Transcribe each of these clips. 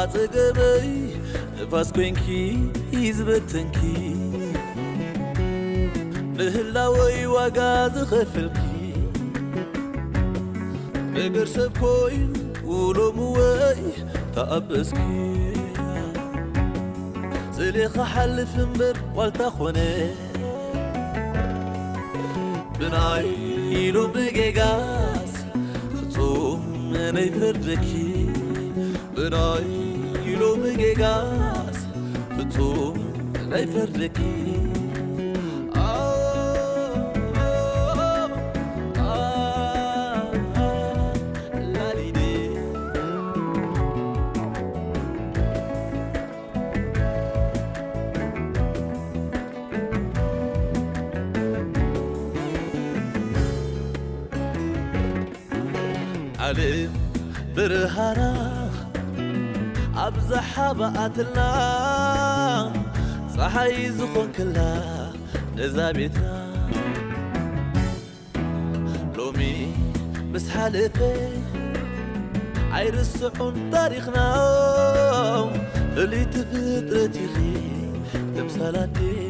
ኣጸገበይ ንፋስ ኮይንኪ ዝበተንኪ፣ ንህላወይ ዋጋ ዝኸፈልኪ፣ ነገር ሰብ ኮይኑ ሎምወይ ተኣበስኪ። ስለ ክሓልፍ እምበር ዋልታ ኾነ፣ ብናይ ኢሉ ብጌጋስ ፍጹም ነይፈርደኪ፣ ብናይ ኢሉ ብጌጋስ ፍጹም ነይፈርደኪ። ላሊዴ። ዓለም ብርሃና ኣብዝሓ ብኣትልና፣ ጸሓይ ዝኾንክላ ነዛ ቤትና። ሎሚ ምስ ሓለፈ ኣይርስዑን ታሪኽና፣ ፍልይቲ ፍጥረት ኢኺ ተምሳል ኣዴና።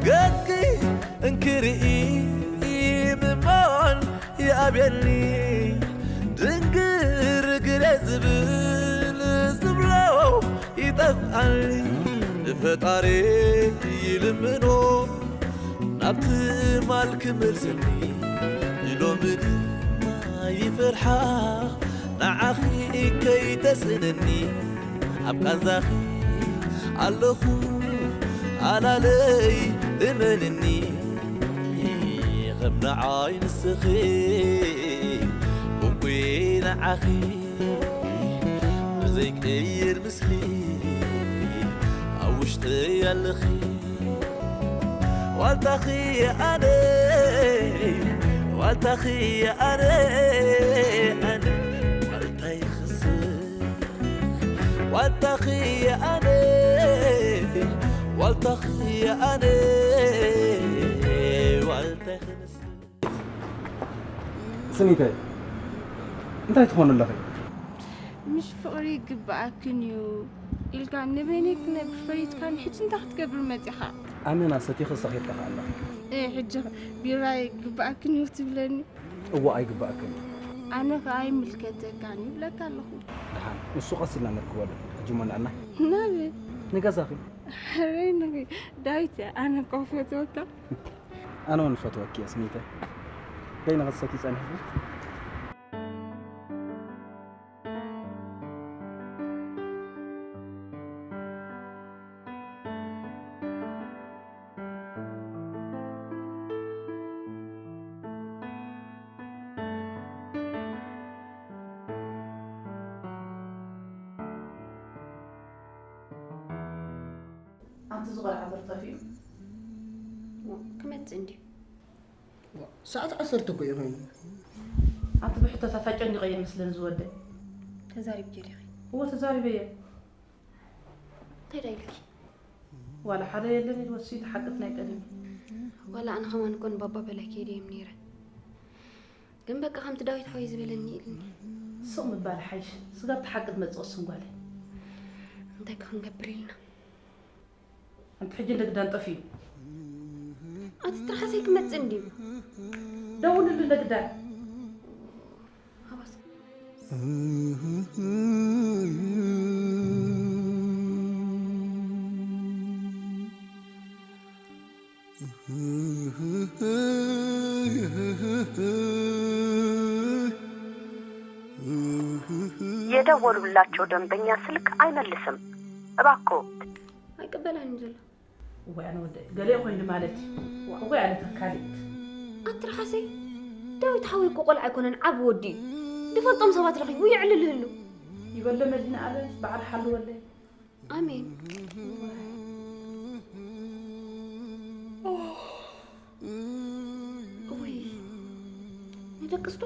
ገጽኪ እንክርኢ ምማን ይኣብየኒ፣ ድንግርግረ ዝብል ዝብሎ ይጠፍኣኒ። ንፈጣሪ ይልምኖ ናብ ትማል ክመልሰኒ፣ ንሎሚ ድማ ይፈርሓ ንዓኺ ከይተስእነኒ። ኣብ ቃንዛኺ ኣለኹ ኣላለይ እመንኒ፣ ከም ንዓይ ንስኺ ኮንኩ ንዓኺ ብዘይቅይር ምስሊ ኣብ ውሽጠይ ኣለኺ። ዋልታኺ ኣነ፣ ዋልታኺ ኣነ፣ ኣነ ዋልታይ ክስእ። ዋልታኺ ኣነ፣ ዋልታኺ ኣነ፣ ዋልታይ ክስእ። ስኒተይ፣ እንታይ ትኾኒ ኣለኺ? ምሽ ፍቕሪ ይግብኣክን እዩ ኢልካ ንበይነይ ክነብር ፈሪድካኒ፣ ሕጂ እንታይ ክትገብር መጺኻ? ኣመና ሰቲኺ ሰኺርካ ከኣ ኣለኺ። እ፣ ሕጂ ቢራ ይግብኣክን እዩ ትብለኒ? እወ፣ ኣይግብኣክን እዩ። ኣነ ከኣ ኣይምልከተካን እዩ ይብለካ ኣለኹ። ደሓን፣ ንሱ ቀስ ኢልና ነርክበሉ። ሕጂ እሞ ንኣና። ናበይ? ንገዛኺ። ሕረይ ንኺ። ዳዊት፣ ኣነ እኮ ፈትወካ። ኣነ እውን ፈትወኪ እየ ስኒተይ። በይንኺ ትሰትዪ ጸኒሕኪ? ኣንቲ፣ እዚ ቆልዓ እምበር ጠፊኡ? ዋ፣ ክመጽእ እንድዩ። ዋ፣ ሰዓት ዓሰርተ እኮ እዩ ኮይኑ። ኣንቲ፣ ብሕቶታት ኣጨኒቐዮ ይመስለኒ ዝወደይ። ተዛሪብኪ ዲኺ? እወ፣ ተዛሪበዮ። እንታይ ደኣ ኢልኪ? ዋላ ሓደ የለን ኢልወ፣ እሱ እዩ ተሓቅፍ ናይ ቀደም። ዋላ ኣነ ከማን እኮ ንባባ በላይ ከይደ እየ ነይረ። ግን በቃ ከምቲ ዳዊት ሓወይ ዝበለኒ ኢሉኒ። ስቕ ምባል ሓይሽ፣ ስጋብ እቲ ሓቂ ትመጽእ ቅስን ጓለይ። እንታይ ከ ክንገብር ኢልና? ኣንቲ፣ ሕጂ እንደ ግዳን ጠፊኡ። ኣቲ፣ ትርሓሰይ ክመጽእ እንድዩ። ደውልሉ እንደ ግዳን። ሃባስ። የደወሉላቸው ደንበኛ ስልክ አይመልስም። እባክዎ። ኣይቅበላን እዩ ዘሎ። እዋይ፣ ኣነ ወደይ፣ ገለ ኮይኑ ማለት እዩ። እዋይ፣ ኣነ ተካሊት። ኣትርሓሰይ፣ ዳዊት ሓወይ እኮ ቆልዓ ኣይኮነን፣ ዓቢ ወዲ እዩ። ዝፈልጦም ሰባት ረኺቡ የዕልልህሉ። ይበለ መድህን ኣለም በዓል ሓልወለይ። ኣሜን። እውይ፣ ንደቅስ ዶ?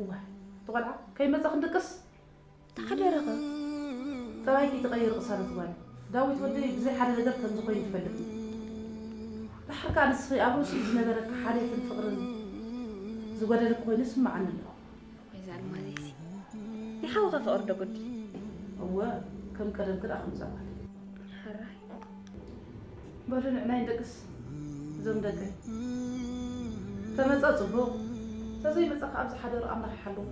እዋይ፣ እቲ ቆልዓ ከይመጻ ክንድቅስ? ተሓደረኸ? ጠባይኪ ትቐይር ቅሳነት ጓል። ዳዊት ወደይ ብዘይ ሓደ ነገር ከምዚ ኮይኑ ትፈልጥ። ሓቃ ንስኺ ኣብ ርእሱ ዝነበረካ ሓልዮትን ፍቕርን ዝጎደለኪ ኮይኑ ይስምዓኒ ኣሎ። ወይዛ ኣልማዝ እዚ ናይ ሓውኻ ፍቕሪ ዶ ጉዲ? እወ፣ ከም ቀደምኪ ደኣ ከምዛ ጓል። ሕራይ። በሉ ንዕናይ ንደቅስ እዞም ደቀይ። ተመጸ ጽቡቕ፣ ተዘይመጸ ከኣ ኣብ ዝሓደሮ ኣምላኽ ይሓልዎ።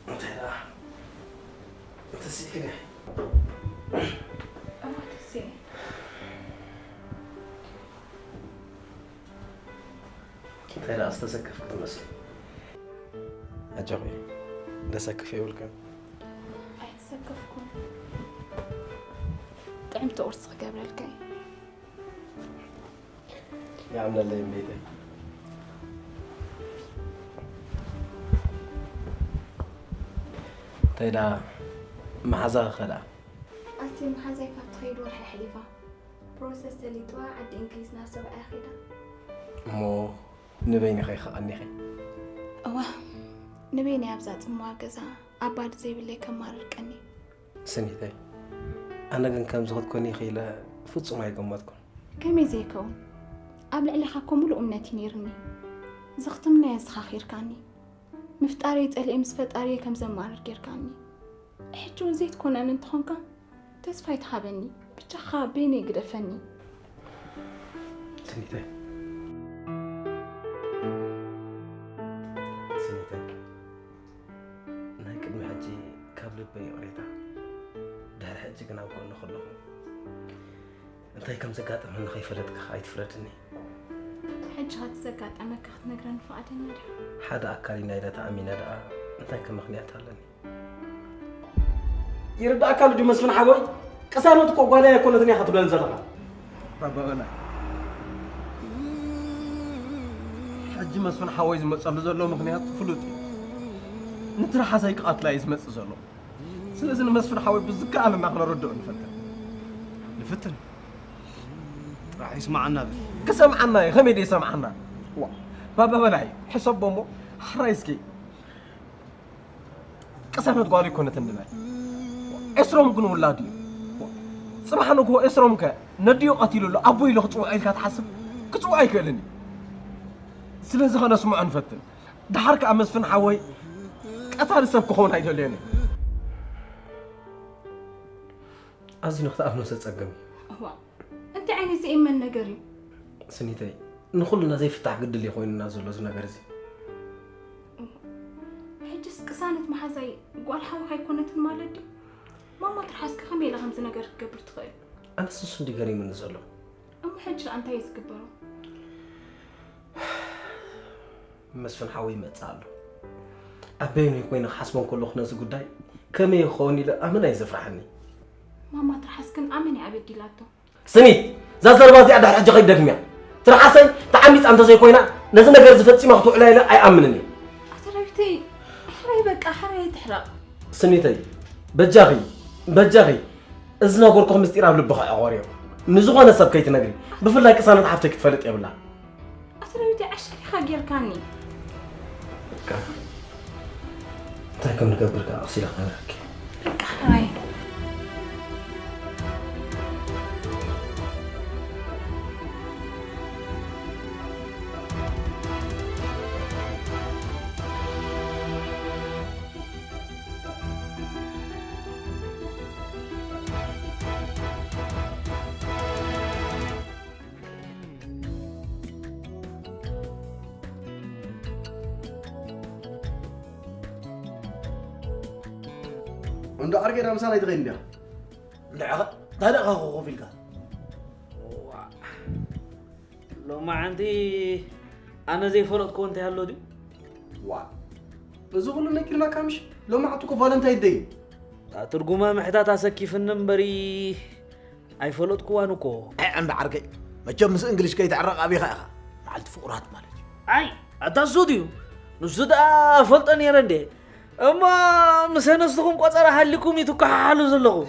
እንታይ ደኣ? ተሲእክን ኢኺ። እሞ ተስየ እንታይ ደኣ ዝተሰከፍኪ ትመስሊ? ኣጆኺ፣ ዘሰክፍ የብልክን። ኣይተሰከፍኩን። ጥዕምቲ ቁርሲ ክገብረልካ እየ። ይኣምነለይ እምቤተይ። እንታይ ደኣ መሓዛኺ ከ ደኣ? ኣቲ መሓዛይ ካብ ትኸይድ ወርሒ ኣሕሊፋ። ፕሮሰስ ሰሊጥዋ ዓዲ እንግሊዝ ናብ ሰብኣያ ከይዳ። እሞ ንበይንኺ ከ ቀኒኺ? እዋ ንበይነይ ኣብዛ ጽምዋ ገዛ ኣባዲ ዘይብለይ ከማርር ቀኒ። ስኒተይ፣ ኣነ ግን ከምዚ ክትኮኒ ኢኺ ኢለ ፍጹም ኣይገመትኩን። ከመይ ዘይከውን? ኣብ ልዕሌኻ እኮ ሙሉእ እምነት እዩ ነይርኒ። ዘኽትምናዮ ዘኻኺርካኒ። ምፍጣረይ ጸሊኤ ምስ ፈጣሪየ ከም ዘማርር ጌርካኒ። ሕጂ እውን ዘይትኮነኒ እንተኾንካ ተስፋ ኣይትሃበኒ። ብቻኻ በይነይ ግደፈኒ። ስኒተይ፣ ስኒተይ፣ ናይ ቅድሚ ሕጂ ካብ ልበይ ይቕሬታ። ድሕሪ ሕጂ ግን ኣብ ጎንኺ ኣለኹ። እንታይ ከም ዘጋጠመኒ ከይፈለጥኪ ከኣ ኣይትፍረድኒ። ሕጂ ኸ እቲ ዘጋጠመካ ክትነግረኒ ፍቓደኛ ዲኻ? ሓደ ኣካል ኢና ኢለ ተኣሚነ ደኣ እንታይ ከም ምኽንያት ኣለኒ? ይርዳእካ ዶ መስፍን ሓወይ? ቅሳነት እኮ ጓለይ ኣይኮነትን እያ ክትብለኒ ዘለኻ። ባባ በላይ፣ ሕጂ መስፍን ሓወይ ዝመፀሉ ዘሎ ምኽንያት ፍሉጥ እዩ። ንትርሓሰይ ክቐትላ እዩ ዝመፅእ ዘሎ። ስለዚ ንመስፍን ሓወይ ብዝከኣለና ክነረድኦ ንፈትን። ንፍትን? ጥራሕ ይስማዓና በል። ክሰምዓና እዩ፣ ከመይ ደይሰምዓና? ዋ፣ ባባ በላይ፣ ሕሰቦ እሞ፣ ሕራይ እስኪ። ቅሳነት ጓሉ ኣይኮነትን ንበል። ኤስሮም ግን ውላዱ እዩ። ጽባሕ ንግሆ ኤስሮም ከ ነዲኡ ቀቲሉ ኣሎ ኣቦ ኢሉ ክጽውዖ ኢልካ ትሓስብ? ክጽውዖ ኣይክእልን እዩ። ስለዚ ከነስምዖ ንፈትን። ደሓር ከኣ መስፍን ሓወይ ቀታሊ ሰብ ክኸውን ኣይደልዮን እየ። ኣዝዩ ንክትኣምኖ ዘጸግም እዩ። እዋ፣ እንታይ ዓይነት ዘእመን ነገር እዩ? ስኒተይ፣ ንኹልና ዘይፍታሕ ግድል እዩ ኮይኑና ዘሎ እዚ ነገር እዚ። ሕጅስ ቅሳነት መሓዛይ ጓል ሓውካ ኣይኮነትን ማለት ድዩ? ማማ ትርሓስከ ከመይ ኢላ ከምዚ ነገር ክትገብር ትኽእል? ኣነስ ንሱ እንዲ ገሪሙኒ ዘሎ። እሞ ሕጂ ደኣ እንታይ እዩ ዝግበሮ? መስፍን ሓወይ ይመጽእ ኣሎ። ኣበይኑ ኮይኑ ክሓስቦ እንከለኹ ነዚ ጉዳይ ከመይ ይኸውን ኢለ ኣመና እዩ ዘፍርሓኒ። ማማ ትርሓስ ግን ኣመን እያ ኣበዲላቶ። ስኒት፣ እዛ ዘረባ እዚኣ ድሕሪ ሕጂ ከይትደግምያ። ትርሓሰይ ተዓሚጻ እንተዘይኮይና ነዚ ነገር እዚ ፈጺማ ክትውዕላ ኢለ ኣይኣምንን እየ። ኣቶ ዳዊተይ፣ ሕራይ በቃ፣ ሕራይ ኣይትሕረቕ። ስኒተይ፣ በጃኺ፣ በጃኺ፣ እዚ ዝነገርኩኺ ምስጢር ኣብ ልብኺ ኣዕቖርዮ። ንዝኾነ ሰብ ከይትነግሪ፣ ብፍላይ ቅሳነት ሓፍተይ ክትፈልጥ የብላን። ኣቶ ዳዊተይ፣ ዓሻ ዲኻ ጌርካኒ? በቃ፣ እንታይ ከም ንገብር ከኣ ቀስ ኢለ ክነግረኪ። በቃ፣ ሕራይ። እንዶ ዓርከይ ዳ ምሳና ኣይትኸይድ እንዲያ። እንድዕኸ እንታይ ደኣ ኮፍ ኢልካ? ሎማዓንቲ ኣነ ዘይፈለጥክዎ እንታይ ኣሎ ድዩ? ዋ፣ እዚ ኩሉ ነጊርናካ ምሽ? ሎማዓንቲ እኮ ቫለንታይን ደይ እዩ። እታ ትርጉማ ምሕታት ኣሰኪፍኒ እምበሪ ኣይፈለጥክዋን እኮ። ኣይ፣ ዓንዲ ዓርከይ፣ መቸም ምስ እንግሊሽ ከይትዕረቕ ኣቢኻ ኢኻ። መዓልቲ ፍቑራት ማለት እዩ። ኣይ፣ ኣታ እሱ ድዩ? ንሱ ደኣ ፈልጦ ነይረ እንዴ? እሞ ምስ ኣነስትኹም ቆጸራ ሃሊኩም እዩ ትከሓሓሉ ዘለኹም።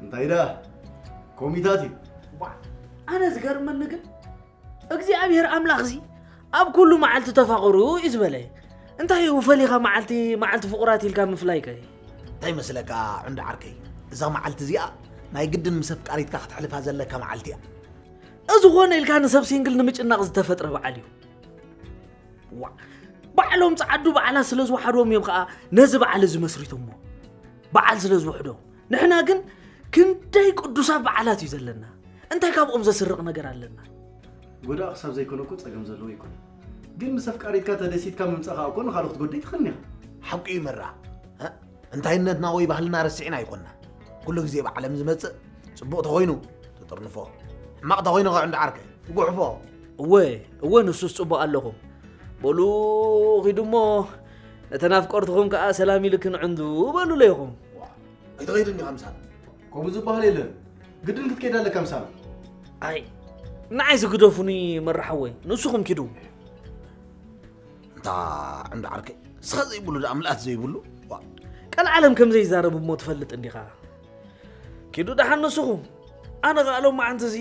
እንታይ ደኣ? ኮሚታት እዩ። ዋ፣ ኣነ ዝገርመኒ ግን እግዚኣብሔር ኣምላኽሲ ኣብ ኩሉ መዓልቲ ተፋቐሩ እዩ ዝበለ። እንታይ እዩ ፈሊኻ መዓልቲ፣ መዓልቲ ፍቑራት ኢልካ ምፍላይከ? እንታይ ይመስለካ ዕንዱ ዓርከይ? እዛ መዓልቲ እዚኣ ናይ ግድን ምስ ኣፍቃሪትካ ክትሕልፋ ዘለካ መዓልቲ እያ። እዚ ኾነ ኢልካ ንሰብ ሲንግል ንምጭናቕ ዝተፈጥረ በዓል እዩ። ዋ፣ ባዕሎም ጸዓዱ በዓላት ስለ ዝወሓድዎም እዮም ኸኣ ነዚ በዓል እዚ መስሪቶሞ። በዓል ስለ ዝውሕዶም። ንሕና ግን ክንደይ ቅዱሳት በዓላት እዩ ዘለና። እንታይ ካብኦም ዘስርቕ ነገር ኣለና? ጎዳእ ክሳብ ዘይኮነ እኮ ጸገም ዘለዎ ኣይኮነን። ግን ምስ ኣፍቃሪትካ ተደሲትካ ምምጻእካ እኮ ንኻልኦት ክትጎድእ ኣይትኽእልን ኢኻ። ሓቁ እዩ መራ። እ? እንታይነትና ወይ ባህልና ረሲዕና ኣይኮንና። ኩሉ ግዜ ብዓለም ዝመጽእ ጽቡቕ ተኾይኑ ትጥርንፎ፣ ሕማቕ ተኾይኑ ከ ዕንዱ ዓርከይ ትጉሕፎ። እወ፣ እወ ንሱስ ጽቡቕ ኣለኹም። በሉ ኺዱ እሞ ነተን ኣፍቀርትኹም ከኣ ሰላም ኢልክን ዕንዱ በሉለይ ኢኹም። ኣይትኸይድን ኢኻ ምሳና። ከምኡ ዝበሃል የለን። ግድን ክትከይድ ኣለካ ምሳና። ኣይ፣ ንዓይ ዝግደፉኒ መራሕወይ፣ ንስኹም ኪዱ። እንታ ዕንዱ ዓርከይ፣ ስኻ ዘይብሉ ደኣ ምልኣት ዘይብሉ። ዋ። ቀልዓለም ከም ዘይዛረብ እሞ ትፈልጥ እንዲኻ። ኪዱ ደሓን ንስኹም። ኣነ ኸኣ ሎማዓንቲ እዚ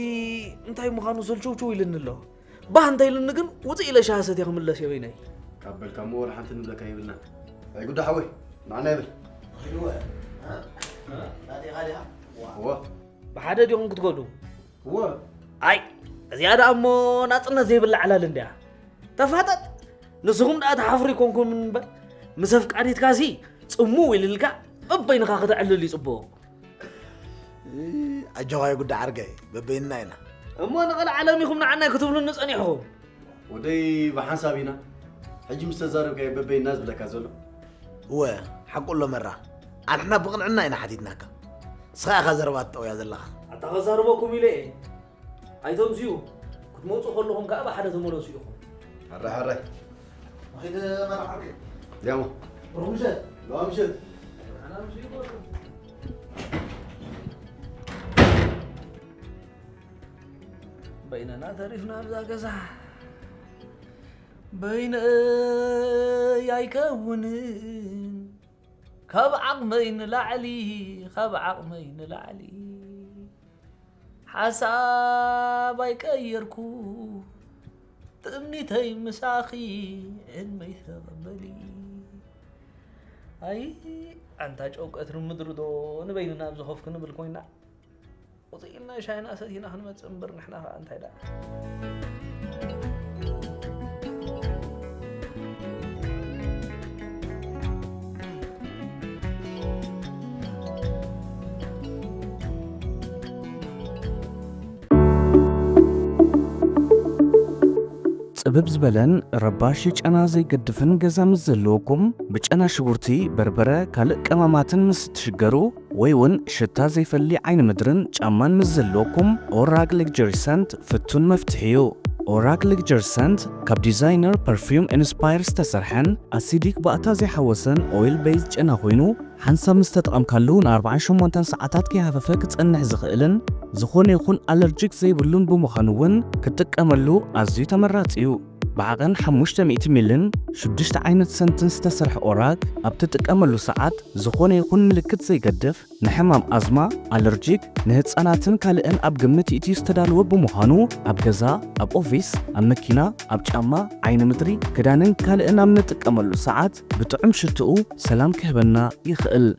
እንታይ ምዃኑ ሰልችውችው ኢልኒ ኣሎ። ባህ እንተ ኢልኒ ግን ውፅእ ኢለ ሻሂ ሰትየ ክምለስ እየ በይነይ። ካብ በልካ እሞ ወላ ሓንቲ ንብለካ የብልናን። ኣይ ጉዳ ሓወይ፣ ንዓና ይብል። ኺድወ፣ እ? ናቴኻ ዲኻ? ዋ። እወ። ብሓደ ዲኹም ክትከዱ? እወ። ኣይ፣ እዚኣ ደኣ እሞ ናጽነት ዘይብላ ዕላል እንድያ። ተፋጠጥ፣ ንስኹም ደኣ ትሓፍሩ ይኮንኩም እምበር፣ ምስ ኣፍቃሪትካሲ ጽምው ኢልልካ በበይንኻ ከተዕልል እዩ ጽቡቕ። ኣጆኻ ይጉዳ ዓርከይ፣ በበይንና ኢና። እሞ ንቐልዓለም ኢኹም ንዓናይ ክትብሉኒ ጸኒሕኹም። ወደይ ብሓንሳብ ኢና። ሕጂ ምስ ተዛረብካዮ በበይንና ዝብለካ ዘሎ። እወ፣ ሓቁ ኣሎ መራ። ኣንሕና ብቕንዕና ኢና ሓቲትናካ። ንስኻ ኢኻ ዘረባ ትጠውያ ዘለኻ። ኣታ ከዛርበኩም ኢለ እየ። ኣይተምዝዩ፣ ክትመጹ ከለኹም ከኣ ብሓደ ተመለሱ ኢኹም። ሕራይ፣ ሕራይ። መኺድ መርዓ ዓርከይ። ያሞ። ብሩኽ ምሸት። ብሩኽ ምሸት። ኣና ምሽ ይጎዱ። በይነና ተሪፍና ኣብዛ ገዛ። በይነይ ኣይከውንን። ካብ ዓቕመይ ንላዕሊ፣ ካብ ዓቕመይ ንላዕሊ። ሓሳብ ኣይቀየርኩ፣ ትእምኒተይ ምሳኺ ዕድመይ ተቐበሊ። ኣይ፣ ኣንታ ጨው ቀትሪ ምድሪ ዶ ንበይንና ኣብዚ ኮፍ ክንብል ኮይና? ውፅእ ኢልና ሻሂና ሰቲና ክንመፅእ እምበር ንሕና ኸዓ እንታይ ደኣ? ጽብብ ዝበለን ረባሺ ጨና ዘይገድፍን ገዛ ምስ ዘለወኩም፣ ብጨና ሽጉርቲ፣ በርበረ፣ ካልእ ቀማማትን ምስ ትሽገሩ፣ ወይ እውን ሽታ ዘይፈሊ ዓይኒ ምድርን ጫማን ምስ ዘለወኩም፣ ኦራግ ሌግጀሪ ሰንት ፍቱን መፍትሒ እዩ። ኦራግ ሌግጀሪ ሰንት ካብ ዲዛይነር ፐርፊውም ኢንስፓየር ዝተሰርሐን ኣሲዲክ ባእታ ዘይሓወሰን ኦይል ቤዝ ጨና ኮይኑ፣ ሓንሳብ ምስ ተጠቐምካሉ ንኣርብዓን ሸሞንተን ሰዓታት ከይሃፈፈ ክጸንሕ ዝኽእልን ዝኾነ ይኹን ኣለርጂክ ዘይብሉን ብምዃኑ እውን ክትጥቀመሉ ኣዝዩ ተመራጺ እዩ። ብዓቐን ሓሙሽተ ሚእቲ ሚልን ሽዱሽተ ዓይነት ሰንትን ዝተሰርሐ ኦራግ ኣብ ትጥቀመሉ ሰዓት ዝኾነ ይኹን ምልክት ዘይገድፍ ንሕማም ኣዝማ፣ ኣለርጂክ፣ ንህጻናትን ካልእን ኣብ ግምት ይእትዩ ዝተዳለወ ብምዃኑ ኣብ ገዛ፣ ኣብ ኦፊስ፣ ኣብ መኪና፣ ኣብ ጫማ፣ ዓይኒ ምድሪ፣ ክዳንን ካልእን ኣብ ንጥቀመሉ ሰዓት ብጥዑም ሽትኡ ሰላም ክህበና ይኽእል።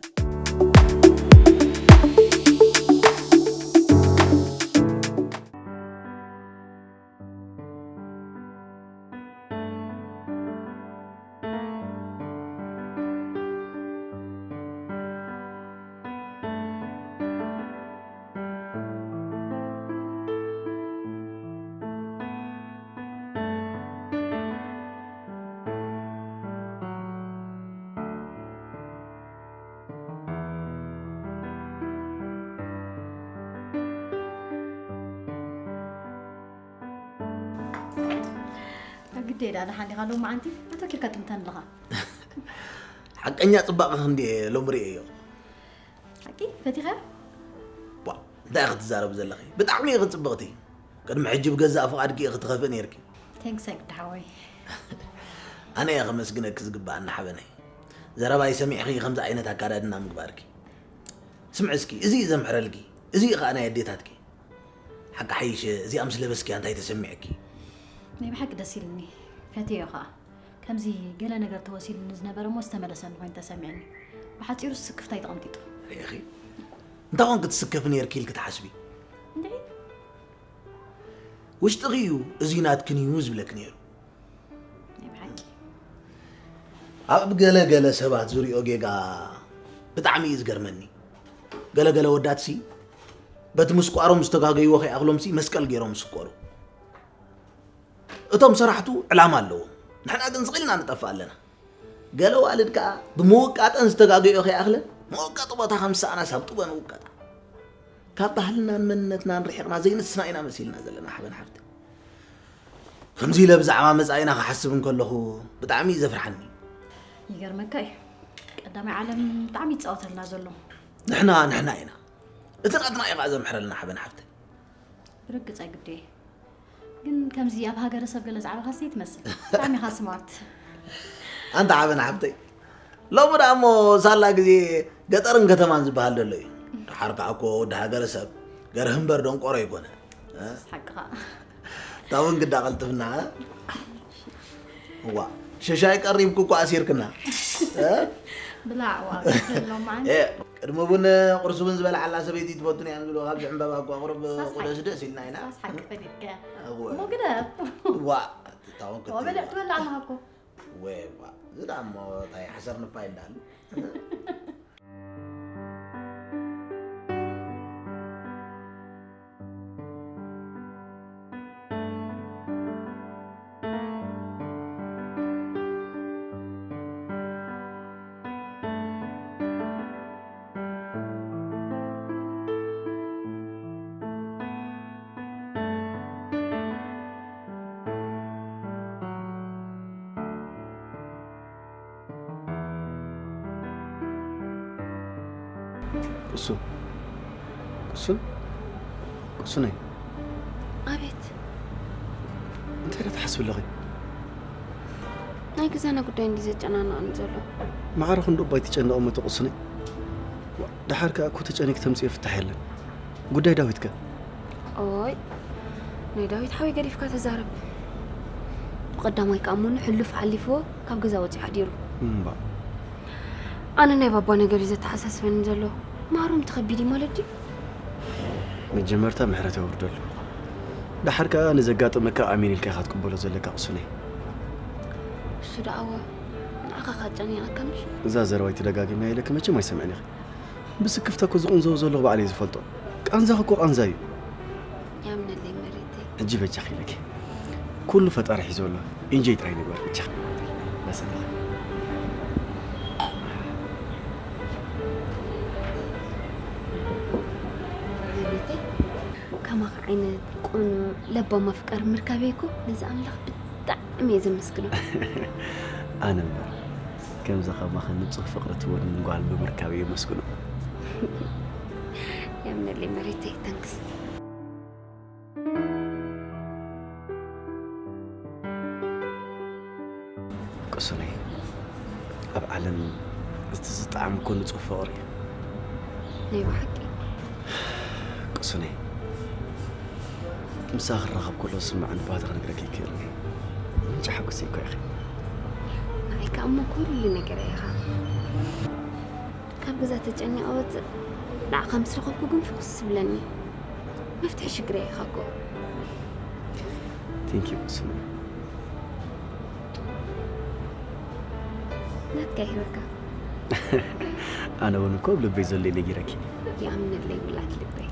ግዴ ዳ ደሓን ዲኻ ሎማዓንቲ? ኣተኪርካ ጥምተን ኣለኻ። ሓቀኛ ጽባቐ ክንዲ እየ ሎሚ ርእየዮ። ሓቂ? ፈቲኻ? ቧ፣ እንታይ ኢኺ ትዛረቢ ዘለኺ? ብጣዕሚ ኢኺ ጽብቕቲ። ቅድሚ ሕጂ ብገዛእ ፍቓድኪ ኢኺ ትኸፍኢ ነይርኪ። ቴንክስ ኣይግዲ ሓወይ። ኣነ እየ ከመስግነኪ ዝግባኣኒ ሓበነይ። ዘረባይ ሰሚዕኺ ከምዚ ዓይነት ኣካዳድና ምግባርኪ። ስምዒ እስኪ፣ እዚ እዩ ዘምሕረልኪ። እዚ እዩ ኸኣ ናይ ኣዴታትኪ። ሓቂ ሓይሽ እዚኣ ምስ ለበስኪያ እንታይ ተሰሚዕኪ? ናይ ብሓቂ ደስ ኢልኒ። ፈትየዮ ኸኣ። ከምዚ ገለ ነገር ተወሲድኒ ዝነበረ እሞ ዝተመለሰኒ ኮይኑ ተሰሚዕኒ። ብሓጺሩ ስክፍታይ ተቐንጢጡ። ርኢኺ? እንታይ ኮን ክትስከፊ ነይርኪ ኢልኪ ትሓስቢ? እንድዒ። ውሽጥኺ እዩ እዚ ናትክን እዩ ዝብለኪ ነይሩ። ናይ ብሓቂ። ኣብ ገለ ገለ ሰባት ዝሪኦ ጌጋ ብጣዕሚ እዩ ዝገርመኒ። ገለ ገለ ወዳትሲ በቲ ምስቋሮም ዝተጋገይዎ ከይኣኽሎምሲ መስቀል ገይሮም ይስቆሩ። እቶም ሰራሕቱ ዕላማ ኣለዎም። ንሕና ግን ስቕ ኢልና ንጠፍእ ኣለና። ገለ ዋልድ ከኣ ብምውቃጠን ዝተጋገዮ ከይኣኽለን መወቀጢ ቦታ ከም ዝሰኣናስ ኣብ ጡበን ውቀጣ። ካብ ባህልናን መንነትናን ርሒቕና ዘይንስና ኢና መሲልና ዘለና ሓበን ሓፍቲ። ከምዚ ኢለ ብዛዕባ መጻኢና ክሓስብ እንከለኹ ብጣዕሚ እዩ ዘፍርሓኒ። ይገርመካ እዩ። ቀዳማይ ዓለም ብጣዕሚ ይጻወተልና ዘሎ። ንሕና ንሕና ኢና። እቲ ናትና እዩ ኸኣ ዘምሕረልና ሓበን ሓፍቲ። ብርግጽ ኣይግድዮ። ግን ከምዚ ኣብ ሃገረሰብ ገለ ዛዕባኻስ ዘይትመስል። ብጣዕሚ ኢኻ ስማርት። ኣንታ ሓበን ሓፍተይ። ሎሚ ደኣ እሞ ሳላ ግዜ ገጠርን ከተማን ዝበሃል ዘሎ እዩ። ደሓር ከኣ እኮ ወዲ ሃገረሰብ ገርህ እምበር ደንቆሮ ኣይኮነ። እ? ሓቅኻ። እታ እውን ግዳ ቀልጥፍና፣ እ? ዋ፣ ሸሻይ ቀሪብኩ እኮ ኣሲርክና። እ? ብላዕ፣ ዋ፣ ክፍሎ መዓልቲ። እ፣ ቅድሚ ቡን ቁርሲ እውን ዝበልዓላ ሰበይቲ ትፈቱን እያ ዝብሉ፣ ካብዚ ዕምበባ እኮ ኣቕርብ ሳስ ሓቂ። ቁደስ ደስ ኢልና ኢና። ሳስ ሓቂ ፈሊጥካ። እወ። እሞ ግደፍ። ዋ፣ እታ እውን ዋ፣ በልዕ ክትብል። ትበልዕ ኣለኻ እኮ። ወ፣ ዋ፣ እዚ ደኣ እሞ እንታይ ሓሰር ንፋይ እንዳሉ። ቅሱን፣ ቅሱን፣ ቅሱነይ። ኣቤት። እንታይ ኢኺ ትሓስቢ ኣለኺ? ናይ ገዛና ጉዳይ እንዲ ዘጨናንቐኒ ዘሎ። ማዕረ ክንዱ እባ ኣይትጨነቒ እሞ ተቕሱነይ። ዋ፣ ደሓር ከኣ እኮ ተጨኒቂ ተምጽኦ ፍታሕ የለን። ጉዳይ ዳዊት ከ? ኦይ፣ ናይ ዳዊት ሓወይ ገዲፍካ ተዛረብ። ብቐዳማይ ከኣ እሞ ንሕሉፍ ሓሊፍዎ ካብ ገዛ ወጺኡ ሓዲሩ። እምባ። ኣነ ናይ ባባ ነገር እዩ ዘተሓሳስበኒ ዘሎ። ማሮም ተኸቢድ እዩ ማለት ድዩ? መጀመርታ ምሕረት የውርደሉ። ደሓር ከኣ ንዘጋጠመካ ኣሜን ኢልካ ኢኻ ትቅበሎ ዘለካ ቅሱነይ። እሱ ደኣ እወ፣ ንዓኻ ከኣ ጨኒቐካ ምሽ? እዛ ዘረባ ኣይትደጋግምያ ኢለኪ መቸም ኣይሰምዕን ኢኺ። ብስክፍታ እኮ ዝቕንዘው ዘለኹ ባዕለይ ዝፈልጦ። ቃንዛኺ እኮ ቃንዛ እዩ። ያምነለይ መሬተይ። ሕጂ በጃኺ ኢለኪ። ኩሉ ፈጣሪ ሒዙ ኣሎ። ኢንጆይ ጥራይ ንግበር ብቻ። መሰለኺ። መሬተይ፣ ከማኻ ዓይነት ቅኑዕ ለባም ኣፍቃሪ ምርካበይ እኮ ነዚ ኣምላኽ ብጣዕሚ እየ ዘመስግኖ። ኣነ እምበር፣ ከምዛ ከማኻ ንጹህ ፍቕሪ ትወንን ጓል ብምርካበይ የመስግኖ። የምነለይ መሬተይ፣ ታንክስ። ቅሱነይ፣ ኣብ ዓለም እቲ ዝጠዓም እኮ ንጹህ ፍቕሪ እዩ። ናይ ብሓቂ። ቅሱነይ፣ ምሳኺ ክራኸብ ከሎ ዝስምዓኒ ባህታ ክነግረኪ ኣይክእልን እየ። ምንጪ ሓጎሰይ እኮ ኢኺ። ንዓይ ከኣ እሞ ኩሉ ነገረይ ኢኻ። ካብ ገዛ ተጨኒቐ ወፅእ ንዓኻ ምስ ረኸብኩ ግን ፍኹስ ዝብለኒ። መፍትሒ ሽግረይ ኢኻ እኮ። ቴንክ ዩ ቅሱነይ። ናትካ ይህበካ። ኣነ እውን እኮ ኣብ ልበይ ዘሎ ነጊረኪ። ይኣምነለይ ውላት ልበይ።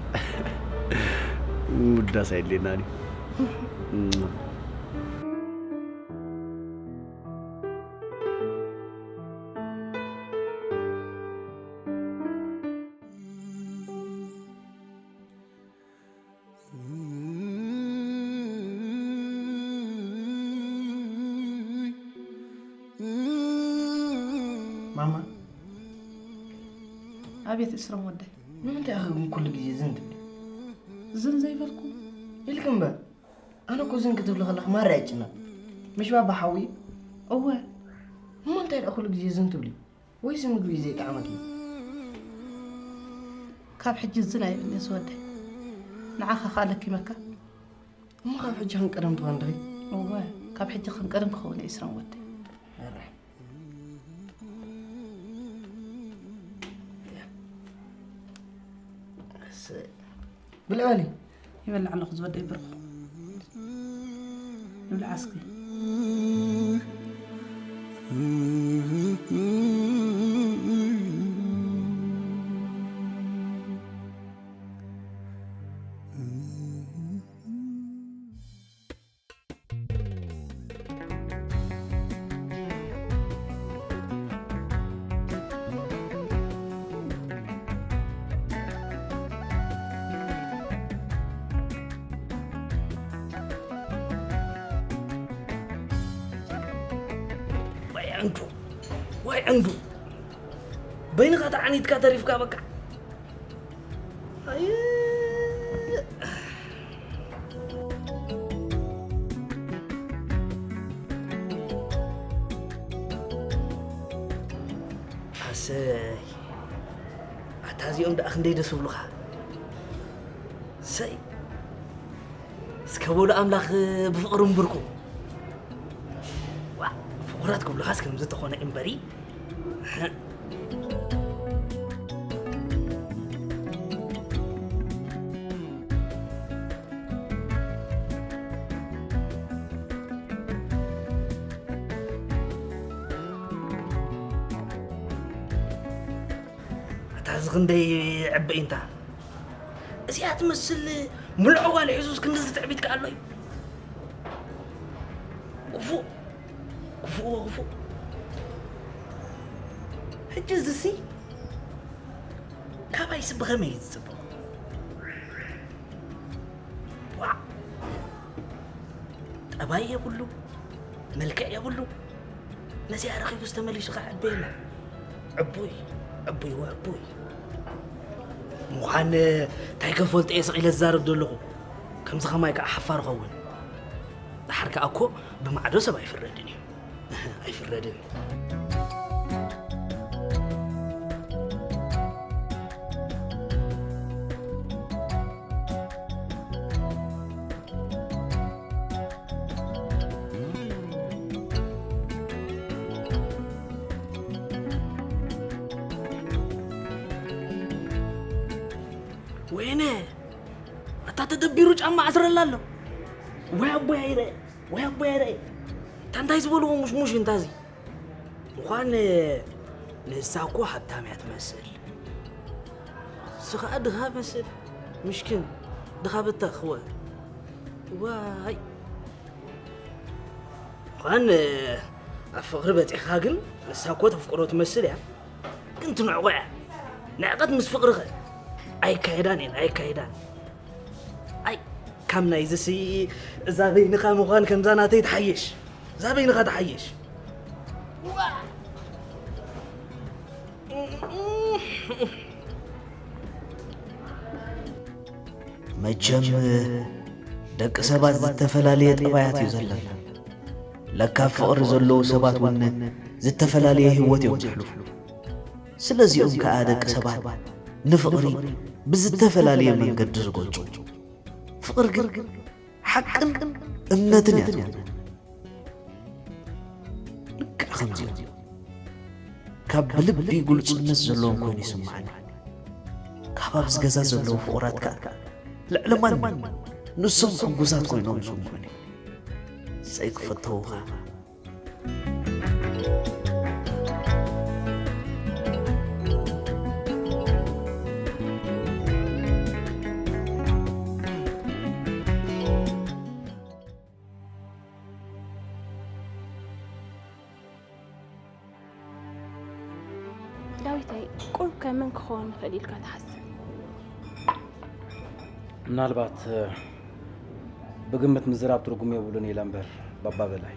ምውዳስ ኣየድልየናን እዩ። ማማ፣ ኣቤት እስሮም ወደይ። ንምንታይ ኢኺ ግን ኩሉ ግዜ ዝን ትብሊ? ዝን ዘይበልኩ ኢልኪ እምበር፣ ኣነ እኮ ዝን ክትብሊ ከለኺ ማራ የጭንቕ። ምሽ ባባ ሓዊ? እወ። እሞ እንታይ ደኣ ኩሉ ግዜ ዝን ትብሊ? ወይስ ምግቢ እዩ ዘይጠዓመኪ? ካብ ሕጂ ዝን ኣይብልንስ ወደይ። ንዓኻ ከኣ ለኪመካ። እሞ ካብ ሕጂ ከም ቀደም ትኾን ዲኺ? እወ፣ ካብ ሕጂ ከም ቀደም ክኸውን እየ እስሮም ወደይ። ኣረ። እሰይ። ብልዕ በሊ። ይበልዕ ኣለኹ ዝወደይ ብርኹ። ንብልዓ እስኪ። ዋይ ዕንዱ፣ ዋይ ዕንዱ፣ በይንኻ ተዓኒትካ ተሪፍካ በቃ። ኣየ። ኣሰይ፣ ኣታ እዚኦም ደኣ ክንደይ ደስ ይብሉኻ። ሰይ፣ እስከ በሉ ኣምላኽ ብፍቕሪ እምብርኩም። ዋ፣ ፍቑራት ክብሉኻስ ከምዚ ተኾነ እምበሪ። ኣታ እዚ ክንደይ ዕበይ እንታ። እዚኣ ትመስል ምልዖ ጓል ሒዙስ ክንድዚ ትዕቢት ከኣሎ እዩ። ክፉእ፣ ክፉእ፣ ክፉእ። ሕጂ እዚሲ ካባይስ ብኸመይ እዩ ዝጽብቕ? ዋዕ! ጠባይ የብሉ፣ መልክዕ የብሉ። ነዚኣ ረኺቡስ ተመሊሱ ከዓቢ የለ። ዕቡይ፣ ዕቡይ ወዕቡይ። ምዃን እንታይ ከፈልጦ እየ ስቕ ኢለ ዝዛረብ ዘለኹ። ከምዚ ኸማይ ከዓ ሓፋር ኸውን። ደሓር ከዓ እኮ ብማዕዶ ሰብ ኣይፍረድን እዩ። ኣይፍረድን። ወይነ፣ ኣታ ተደቢሩ ጫማ ኣስረላ ኣሎ። ወይ ኣቦይ ኣይረአ፣ ወይ ኣቦይ ኣይረአ። እታ እንታይ ዝበልዎ ሙሽሙሽ እንታዚ? ምዃን ንሳ እኮ ሃብታም እያ ትመስል። ንሱ ኸኣ ድኻ መስል። ምሽኪን፣ ድኻ በታኽ፣ ወ-፣ ዋይ። ምዃን ኣብ ፍቕሪ በጺሕኻ ግን ንሳ እኮ ተፍቅሮ ትመስል እያ። ግን ትንዕቆ እያ። ንዕቀት ምስ ፍቕሪ ኸ? ኣይካየዳን እየን፣ ኣይካየዳን። ኣይ፣ ካብ ናይዝሲ እዛ በይንኻ ምዃን ከምዛ ናተይ ትሓይሽ። እዛ በይንኻ ትሓይሽ። መቸም ደቂ ሰባት ዝተፈላለየ ጠባያት እዩ ዘለና። ለካ ኣብ ፍቕሪ ዘለዉ ሰባት እውን ዝተፈላለየ ህይወት እዮም ዘሕልፉ። ስለዚኦም ከኣ ደቂ ሰባት ንፍቕሪ ብዝተፈላለየ መንገዲ ዝገልጹ። ፍቕሪ ግን ሓቅን እምነትን እያ ትኸውን። ልክዕ ከምዚኦም ካብ ብልቢ ግሉጽነት ዘለዎም ኮይኑ ይስምዓኒ። ካብ ኣብዚ ገዛ ዘለዉ ፍቑራት ከኣ ልዕሊ ማንም ንሶም ሕጉሳት ኮይኖም ይስምዑኒ። ሰይ ክፈተዉኻ። ዳዊተይ፣ ቁሩብ ከ መን ክኸውን ይኽእል ኢልካ ትሓስብ? ምናልባት ብግምት ምዝራብ ትርጉም የብሉን ኢለ እምበር ባባ በላይ።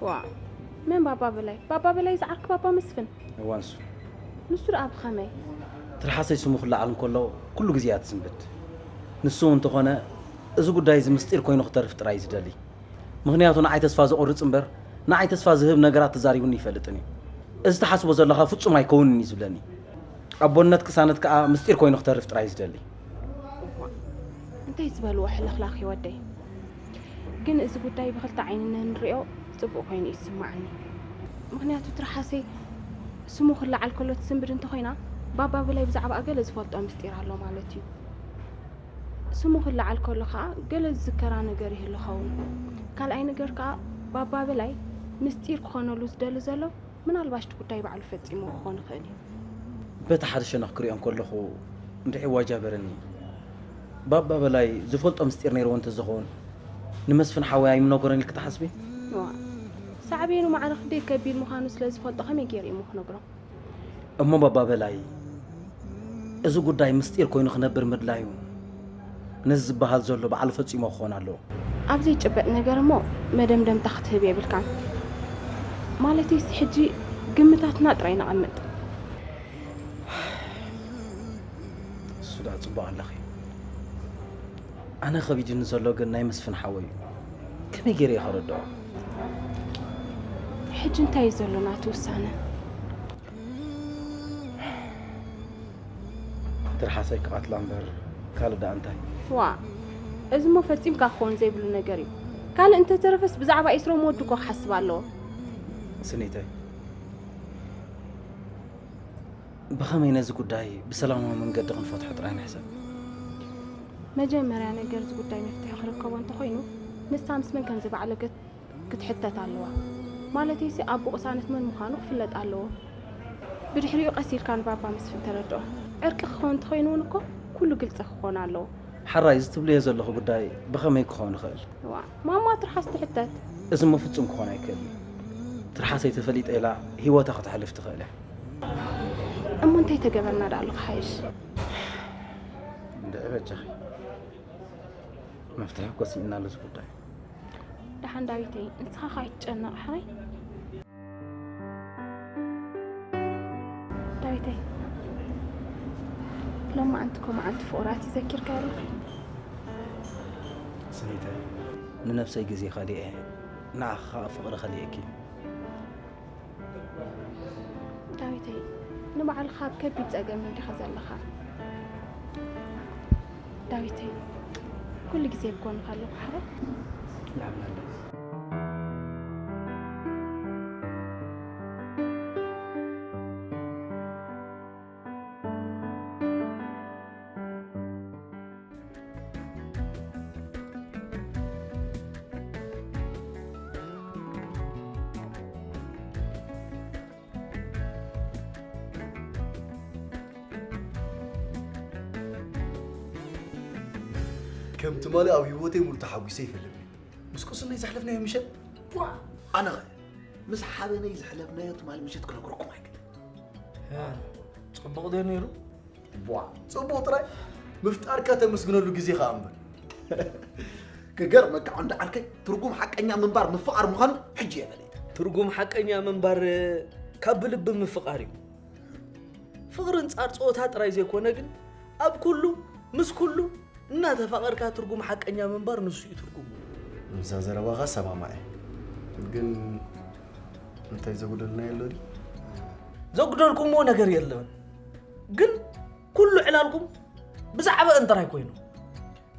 ዋእ፣ መን ባባ በላይ? ባባ በላይ ዝዓርክ ባባ መስፍን? እዋንሱ። ንሱ ደኣ ብኸመይ? ትርሓሰይ ስሙ ክለዓል እንከሎ ኩሉ ግዜ እያ ትስንብድ። ንሱ እውን እንተኾነ እዚ ጉዳይ እዚ ምስጢር ኮይኑ ክተርፍ ጥራይ እዩ ዝደሊ። ምኽንያቱ ንዓይ ተስፋ ዘቑርጽ እምበር ንዓይ ተስፋ ዝህብ ነገራት ተዛሪቡኒ ይፈልጥን እዩ። እዚ ትሓስቦ ዘለኻ ፍጹም ኣይከውንን እዩ ዝብለኒ። ኣቦነት ቅሳነት ከኣ ምስጢር ኮይኑ ክተርፍ ጥራይ እዩ ዝደሊ። እንታይ ዝበልዎ ሕልኽላኽ እዩ ወደይ። ግን እዚ ጉዳይ ብኽልተ ዓይኒ ንንሪኦ ጽቡቕ ኮይኑ እዩ ዝስማዓኒ። ምኽንያቱ ትርሓሰይ ስሙ ክለዓል ከሎ ትስንብድ እንተኾይና ባባ በላይ ብዛዕባኣ ገለ ዝፈልጦ ምስጢር ኣሎ ማለት እዩ። ስሙ ክለዓል ከሎ ከዓ ገለ ዝዝከራ ነገር ይህሉ ኸውን። ካልኣይ ነገር ከዓ ባባ በላይ ምስጢር ክኾነሉ ዝደሊ ዘሎ ምናልባሽ እቲ ጉዳይ ባዕሉ ፈጺሞ ክኾን ይኽእል እዩ። በቲ ሓደ ሸነኽ ክሪኦ እንከለኹ እንድዒ ዋጃበረኒ። ባባ በላይ ዝፈልጦ ምስጢር ነይርዎ እንተዝኸውን ንመስፍን ሓወይ ኣይምነገሮን ኢልኪ ትሓስቢ? ዋ ሳዕቤኑ ማዕረ ክንደይ ከቢድ ምዃኑ ስለ ዝፈልጦ ከመይ ገይሩ እዩ ክነግሮ? እሞ ባባ በላይ እዚ ጉዳይ ምስጢር ኮይኑ ክነብር ምድላዩ ነዚ ዝበሃል ዘሎ ባዕሉ ፈጺሞ ክኾን ኣለዎ። ኣብ ዘይጭበጥ ነገር እሞ መደምደምታ ክትህብ የብልካን። ማለተይሲ ሕጂ ግምታትና ጥራይ ነቐምጥ። እሱ ደኣ ጽቡቕ ኣለኺ። ኣነ ከቢድኒ ዘሎ ግን ናይ መስፍን ሓወይ እዩ። ከመይ ገይረ እየ ከረድኦ? ሕጂ እንታይ እዩ ዘሎ ናቱ ውሳነ? ትርሓሰይ ክቐትላ እምበር ካልእ ደኣ እንታይ? ዋ እዚ እሞ ፈጺምካ ክኸውን ዘይብሉ ነገር እዩ። ካልእ እንተተረፈስ ብዛዕባ ኤስሮም ወዱ እኮ ክሓስብ ኣለዎ። ስኒተይ ብኸመይ ነዚ ጉዳይ ብሰላማዊ መንገዲ ክንፈትሖ ጥራይ ንሕሰብ። መጀመርያ ነገር እዚ ጉዳይ መፍትሒ ክርከቦ እንተኾይኑ ንሳ ምስ መን ከም ዝበዓለገት ክትሕተት ኣለዋ። ማለተይሲ ኣቦ ቅሳነት መን ምዃኑ ክፍለጥ ኣለዎ። ብድሕሪኡ ቀስ ኢልካ ንባባ መስፍን ተረድኦ። ዕርቂ ክኸውን እንተኾይኑ እውን እኮ ኩሉ ግልፂ ክኾን ኣለዎ። ሓራይ እዚ ትብልዮ ዘለኹ ጉዳይ ብኸመይ ክኸውን ይኽእል? እዋ ማማ ትርሓስ ትሕተት። እዚ እሞ ፍጹም ክኾን ኣይክእልን። ትርሓሰይ ተፈሊጠ ኢላ ህይወታ ክተሕልፍ ትኽእል እያ። እሞ እንታይ ተገበርና ደኣ ኣሎ ክሓይሽ? እንድዒ በጃኺ መፍትሒ እኮ ስኢንናሉ እዚ ጉዳይ። ደሓን ዳዊተይ ንስኻ ኸኣ ኣይትጨነቕ ሕራይ። ዳዊተይ ሎማዓንቲ እኮ መዓልቲ ፍቑራት እዩ ዘኪርካዮ ኣለኻ። ስኒተይ ንነብሰይ ግዜ ከሊኤ ንዓኺ ኸኣ ፍቕሪ ከሊኤኪ። ዳዊተይ ንባዕልኻ ኣብ ከቢድ ጸገም እንዲኻ ዘለኻ። ዳዊተይ ኩሉ ግዜ ኣብ ጎንኻ ኣለኹ ሓራይ። ይዓብለለይ። ከም ትማሊ ኣብ ህይወተይ ሙሉ ተሓጒሰ ይፈልጥ። ምስ ቁስነይ ዘሕለፍናዮ ምሸት ቧ ኣነ ኸ ምስ ሓበነይ ዘሕለፍናዮ ትማሊ ምሸት ክነግረኩም ኣይክእልን። ጽቡቕ ድዩ ነይሩ? ቧ ጽቡቕ ጥራይ ምፍጣርካ ተመስግነሉ ግዜ ኸኣ እምበር። ክገርመካ ዓንዲ ዓርከይ ትርጉም ሓቀኛ ምንባር ምፍቓር ምዃኑ ሕጂ እየ ፈሊጠ። ትርጉም ሓቀኛ ምንባር ካብ ብልቢ ምፍቓር እዩ። ፍቕሪ ኣንጻር ጸወታ ጥራይ ዘይኮነ ግን ኣብ ኩሉ ምስ ኩሉ እናተፋቐርካ ትርጉም ሓቀኛ ምንባር ንሱ እዩ ትርጉሙ። ምስዛ ዘረባኻ እሰማማዕ እየ። ግን እንታይ ዘጉደልናዮ ኣሎ ድዩ? ዘጉደልኩምዎ ነገር የለን። ግን ኩሉ ዕላልኩም ብዛዕባአን ጥራይ ኮይኑ።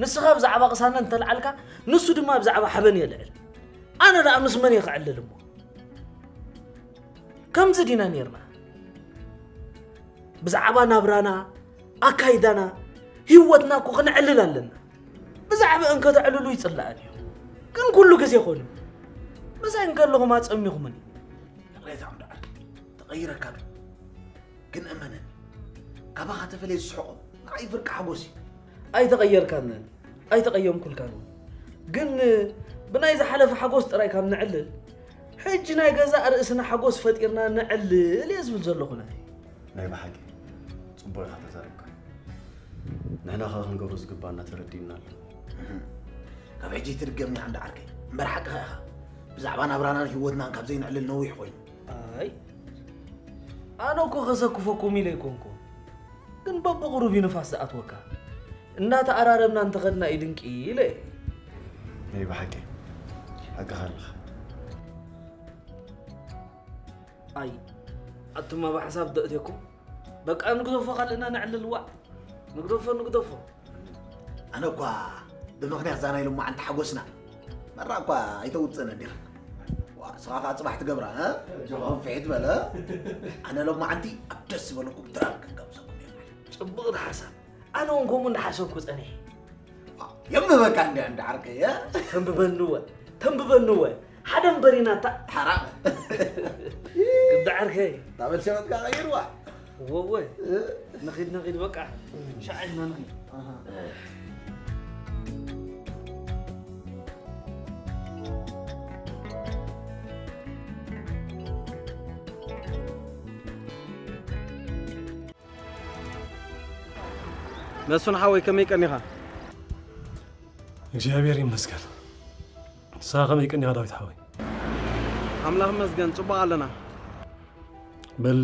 ንስኻ ብዛዕባ ቅሳነት እንተልዓልካ ንሱ ድማ ብዛዕባ ሓበን የልዕል። ኣነ ደኣ ምስ መን እየ ክዕልል እሞ? ከምዚ ዲና ኔርና? ብዛዕባ ናብራና፣ ኣካይዳና፣ ህይወትና እኮ ክነዕልል ኣለና። ብዛዕባአን ከተዕልሉ ይጽላኣን እዩ። ግን ኩሉ ግዜ ኮኑ። ምሳይ እንከለኹም ኣጸሚኹምኒ። ይቕሬታ እምበኣር፣ ተቐይረካ ዶ? ግን እመነኒ፣ ካባኻ ተፈልየ ዝስሕቖ ንዓይ ፍርቂ ሓጎስ እዩ። ኣይተቐየርካንን ኣይተቐየምኩልካን እውን። ግን ብናይ ዝሓለፈ ሓጎስ ጥራይ ካብ ነዕልል፣ ሕጂ ናይ ገዛእ ርእስና ሓጎስ ፈጢርና ነዕልል እየ ዝብል ዘለኹ ናተይ። ናይ ብሓቂ ጽቡቕ ኢኻ ተዛሪብካ። ንሕና ኸኣ ክንገብሮ ዝግባኣና ተረዲኡና ኣሎ። ካብ ሕጂ ኣይትድገምኒ ዓንዲ ዓርከይ። እምበር ሓቅኻ ኢኻ። ብዛዕባ ናብራናን ህይወትናን ካብ ዘይንዕልል ነዊሕ ኮይኑ። ኣይ፣ ኣነ እኮ ከሰክፈኩም ኢለ ኣይኮንኩን። ግን በብቕሩብ እዩ ንፋስ ዝኣትወካ። እናተኣራረብና እንተኸድና እዩ ድንቂ ኢለ እየ። ናይ ብሓቂ ሓቅኻ ኣለኻ። ኣይ፣ ኣቱማ ብሓሳብ ደእትየኩም። በቃ ንግደፎ፣ ካልእና ነዕልል። ዋእ፣ ንግደፎ፣ ንግደፎ። ኣነ እኳ ብምኽንያት እዛ ናይ ሎማዓንቲ ሓጎስና መራ እኳ ኣይተውፅእን እንዲኻ። ዋ፣ ንስኻ ከዓ ፅባሕ ትገብራ፣ እ? ጆኻ ፍሒት በለ። ኣነ ሎማዓንቲ ኣብ ደስ ዝበለኩም ድራር ክንጋብዘኩም እየ ማለት። ፅቡቕ ሓሳብ። ኣነ እውን ከምኡ እንዳሓሰብኩ ጸኒሐ። የንብበካ እንዲ እንዲ ዓርከይ፣ እ? ተንብበንወ፣ ተንብበንወ። ሓደ እምበሪናታ። ሓራቕ። ግዳ ዓርከይ። ታበል ሸበጥካ ቀይርዋ። ወወ። እ? ንኺድ፣ ንኺድ በቃ። ሻዕ ኢልና ንኺድ። ኣሃ። መስፍን ሓወይ፣ ከመይ ቀኒኻ? እግዚኣብሔር ይመስገን። ንስኻ ከመይ ቀኒኻ ዳዊት ሓወይ? ኣምላኽ ይመስገን፣ ጽቡቕ ኣለና። በል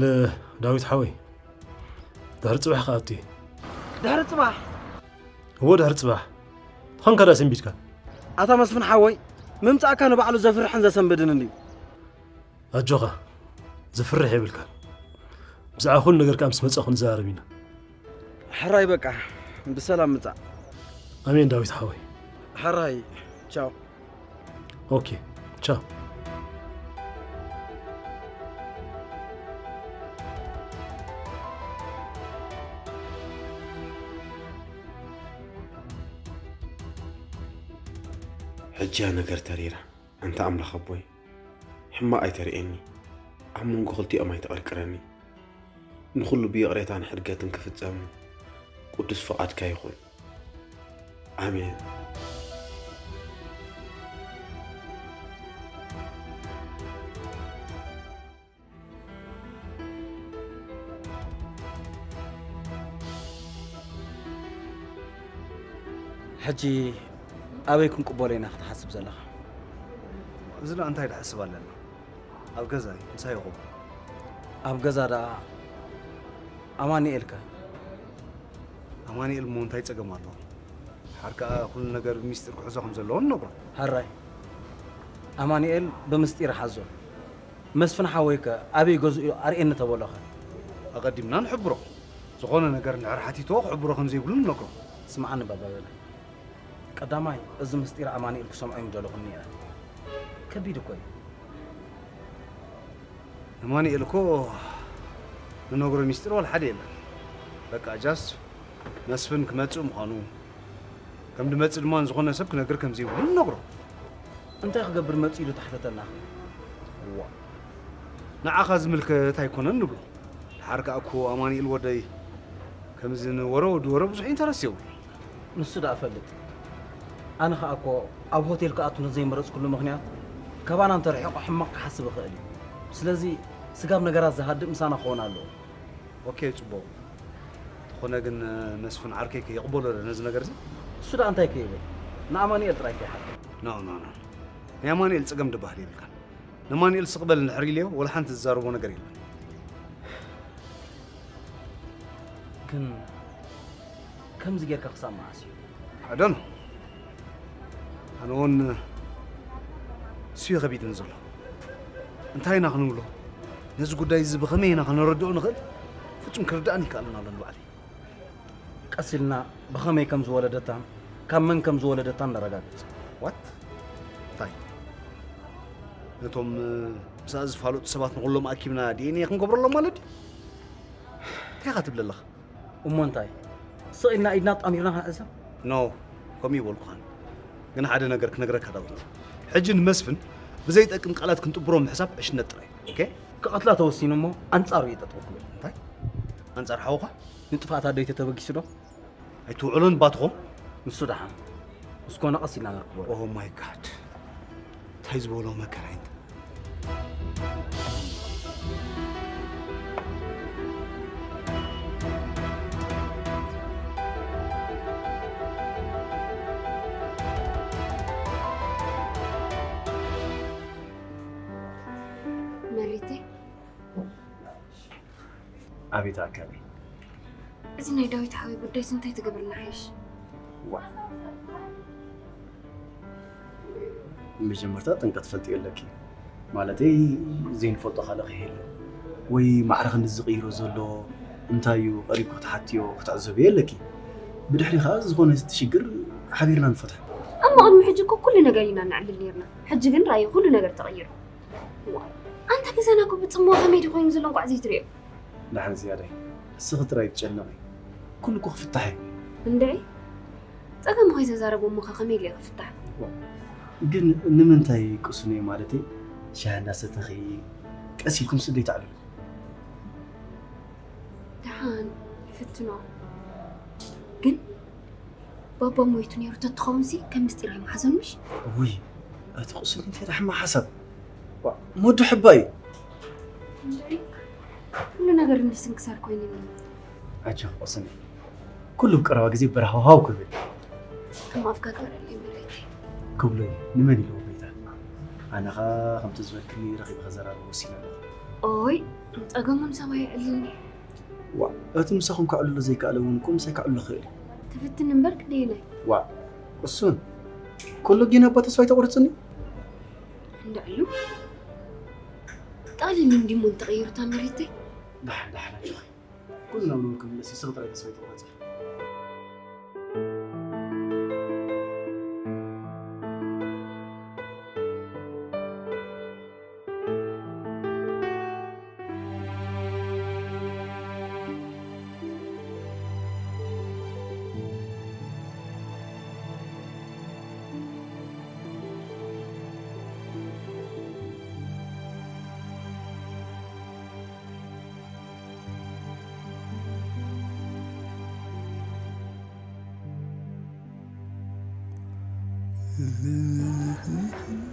ዳዊት ሓወይ፣ ድሕሪ ጽባሕ ክኣቱ እየ። ድሕሪ ጽባሕ? እዎ፣ ድሕሪ ጽባሕ። ተኾንካ ዳ ሰንቢድካ? ኣታ መስፍን ሓወይ፣ ምምጻእካ ንባዕሉ ዘፍርሕን ዘሰንብድን እንድዩ። ኣጆኻ፣ ዘፍርሕ የብልካን። ብዛዕባ ኩሉ ነገር ከኣ ምስ መጻእኹ ንዘራረብ ኢና። ሕራይ በቃ፣ ብሰላም ምጻእ። ኣሜን ዳዊት ሓወይ። ሕራይ፣ ቻው። ኦኬ፣ ቻው። ሕጂ እያ ነገር ተሪራ። ኣንታ ኣምላኽ ኣቦይ፣ ሕማቕ ኣይተርእየኒ፣ ኣብ መንጎ ክልቲኦም ኣይተቐርቅረኒ። ንኹሉ ብይቕሬታን ሕድገትን ክፍጸም ቅዱስ ፍቓድካ ይኹን። ኣሜን። ሕጂ ኣበይ ክንቅበሎ ኢና ክትሓስብ ዘለኻ? እዚ ደኣ እንታይ ድሓስብ ኣለና? ኣብ ገዛ እዩ፣ ምሳይ ይኹን። ኣብ ገዛ ደኣ ኣማኑኤል ከ? ኣማኑኤል እሞ እንታይ ጸገም ኣለዎ? ሓር ከኣ ኩሉ ነገር ብሚስጢር ክሕዞ ከም ዘለዎ ንነግሮ። ሕራይ፣ ኣማኑኤል ብምስጢር ሓዞ። መስፍን ሓወይ ከ ኣበይ ገዝኡ ኣርእየኒ ተበሎ ከ? ኣቐዲምና ንሕብሮ። ዝኾነ ነገር እንድሕር ሓቲትዎ ክሕብሮ ከም ዘይብሉ ንነግሮ። ስምዓኒ ባባ በለ። ቀዳማይ፣ እዚ ምስጢር ኣማኑኤል ክሰምዖ ኣይምደለኹን ነይረ። ከቢድ እኮ እዩ። ኣማኑኤል እኮ ንነግሮ ሚስጢር ዋላ ሓደ የለን። በቃ just መስፍን ክመጽእ ምዃኑ፣ ከም ድመጽእ ድማ ንዝኾነ ሰብ ክነግር ከም ዘይብሉ ንነግሮ። እንታይ ክገብር መጺኡ ኢሉ ተሓተተና? እዋ፣ ንዓኻ ዝምልከት ኣይኮነን ንብሎ። ድሓር ከኣ እኮ ኣማኑኤል ወደይ ከምዚ ንወረ ወዲ ወረ ብዙሕ ኢንተረስት የብሉ። ንሱ ደኣ ፈልጥ። ኣነ ኸኣ እኮ ኣብ ሆቴል ክኣቱ ንዘይመረጽኩሉ ምኽንያት ካባና እንተርሒቑ ሕማቕ ክሓስብ ይኽእል እዩ። ስለዚ ስጋብ ነገራት ዝሃድእ ምሳና ክኸውን ኣለዎ። ኦኬ፣ ጽቡቕ። እንተኾነ ግን መስፍን ዓርከይ ከ የቕበሎ ዶ ነዚ ነገር እዚ? እሱ ደኣ እንታይ ከይብል? ንኣማኑኤል ጥራይ ከይሓቶ። ኖ፣ ኖ፣ ኖ። ናይ ኣማኑኤል ጸገም ድበሃል የብልካን። ንኣማኑኤል ስቕ በል እንድሕር ኢለዮ፣ ወላ ሓንቲ ዝዛረቦ ነገር የለን። ግን ከምዚ ጌርካ ክሳብ መዓስ እዩ? I don't know። ኣነ እውን እሱ እዩ ከቢድኒ ዘሎ። እንታይ ኢና ክንብሎ? ነዚ ጉዳይ እዚ ብኸመይ ኢና ከነረድኦ ንኽእል? ፍጹም ክርድኣኒ ይከኣልን ኣሎ ንባዕለይ። ቀስ ኢልና ብኸመይ ከም ዝወለደታን ካብ መን ከም ዝወለደታን ነረጋግጽ። ዋት? እንታይ? ነቶም፣ እ፣ ምስኣ ዝፋለጡ ሰባት ንኹሎም ኣኪብና ዲ ኤን ኤ ክንገብረሎም ማለት ድዩ? እንታይ ኢኻ ትብል ኣለኻ? እሞ እንታይ? ስቕ ኢልና ኢድና ጣሚርና ክንዕዘብ? ኖ፣ ከምኡ ይበልኩኻን። ግን ሓደ ነገር ክነግረካ ዳዊት። ሕጂ ንመስፍን ብዘይጠቅም ቃላት ክንጥብሮ ምሕሳብ ዕሽነት ጥራይ። ኦኬ? ክቐትላ ተወሲኑ እሞ ኣንጻሩ እዩ ጠጠው ክብል። እንታይ? ኣንጻር ሓውኻ? ንጥፍኣት ኣደይ ተተበጊሱ ዶ? ኣይትውዕሎን ባትኾ? ንሱ ደሓን። ምስ ኮነ ቀስ ኢልና ነርክቦ። ኦ ማይ ጋድ። እንታይ ዝበሎ መከራ እዩ። ኣቤት ኣካለይ። እዚ ናይ ዳዊት ሓወይ ጉዳይስ እንታይ ትገብርና ሓይሽ? ዋ፣ መጀመርታ ጥንቀት ፈልጥዮ ኣለኪ። ማለተይ ዘይንፈልጦ ካልእ ከ የለ ወይ? ማዕረ ክንዲ ዝቕይሮ ዘሎ እንታይ እዩ? ቀሪብኩ ክትሓትዮ ክትዕዘብዮ ኣለኪ። ብድሕሪ ከዓ ዝኾነ እቲ ሽግር ሓቢርና ንፈትሖ። እሞ ቅድሚ ሕጂ እኮ ኩሉ ነገር ኢና ነዕልል ነርና። ሕጂ ግን ራእዩ ኩሉ ነገር ተቐይሩ። ዋ፣ ኣንታ ገዛና እኮ ብፅምዋ ከመይ ድዩ ኮይኑ ዘሎ እንቋዕ ዘይትሪኦ። ደሓን ዝያዳይ እስኺ ጥራይ ትጨነቒ። ኩሉ እኮ ክፍታሕ እዩ። እንድዒ ፀገም ከይተዛረቡ እሞ ከ ከመይ ኢሉ ክፍታሕ? ግን ንምንታይ ቅሱን እየ ማለተይ ሻሂ እንዳሰተኺ ቀስ ኢልኩም ስደይ ተዕልሉ። ደሓን ይፍትኖ። ግን ባባ ሞይቱ ነይሩ ተትኸውን ሲ ከም ምስጢር ኣይመሓዞን ምሽ? ውይ እቲ ቅሱን እንታይ ዳሕማ ሓሳብ ሞዱ ሕባ እዩ። ኩሉ ነገር እንዲ ስንክሳር ኮይኑ። ኣጆኺ ቅሱን ኩሉ ብቀረባ ግዜ በራህዋሃው ክብል ከም ኣፍካ ግበረለይ መሬተይ። ክብሎ እዩ። ንመን ኢልዎ ጎይታ? ኣነ ኸ ከምቲ ዝበልክኒ ረኺበ ከዘራርቦ ወሲነ ኣለኹ። ኦይ ጸገሙን ሰማይ የዕልልኒ። ዋ እቲ ምሳኹም ከዕልሎ ዘይከኣለ እውን እኮ ምሳይ ከዕልሎ ክእል እዩ። ትፍትን እምበር ክደይናይ። ዋ እሱን ኩሉ ጊና እባ ተስፋ ኣይተቑርፅኒ። እንድዕሉ ጠቕሊሉ እንዲሞ እንተቐይሩታ መሬተይ። ዳሕን ዳሕን ኣጆኺ ኩሉ ናብ ንቡር ክምለስ እዩ። ስኺ ጥራይ ተስፋ ኣይትቑረፂ።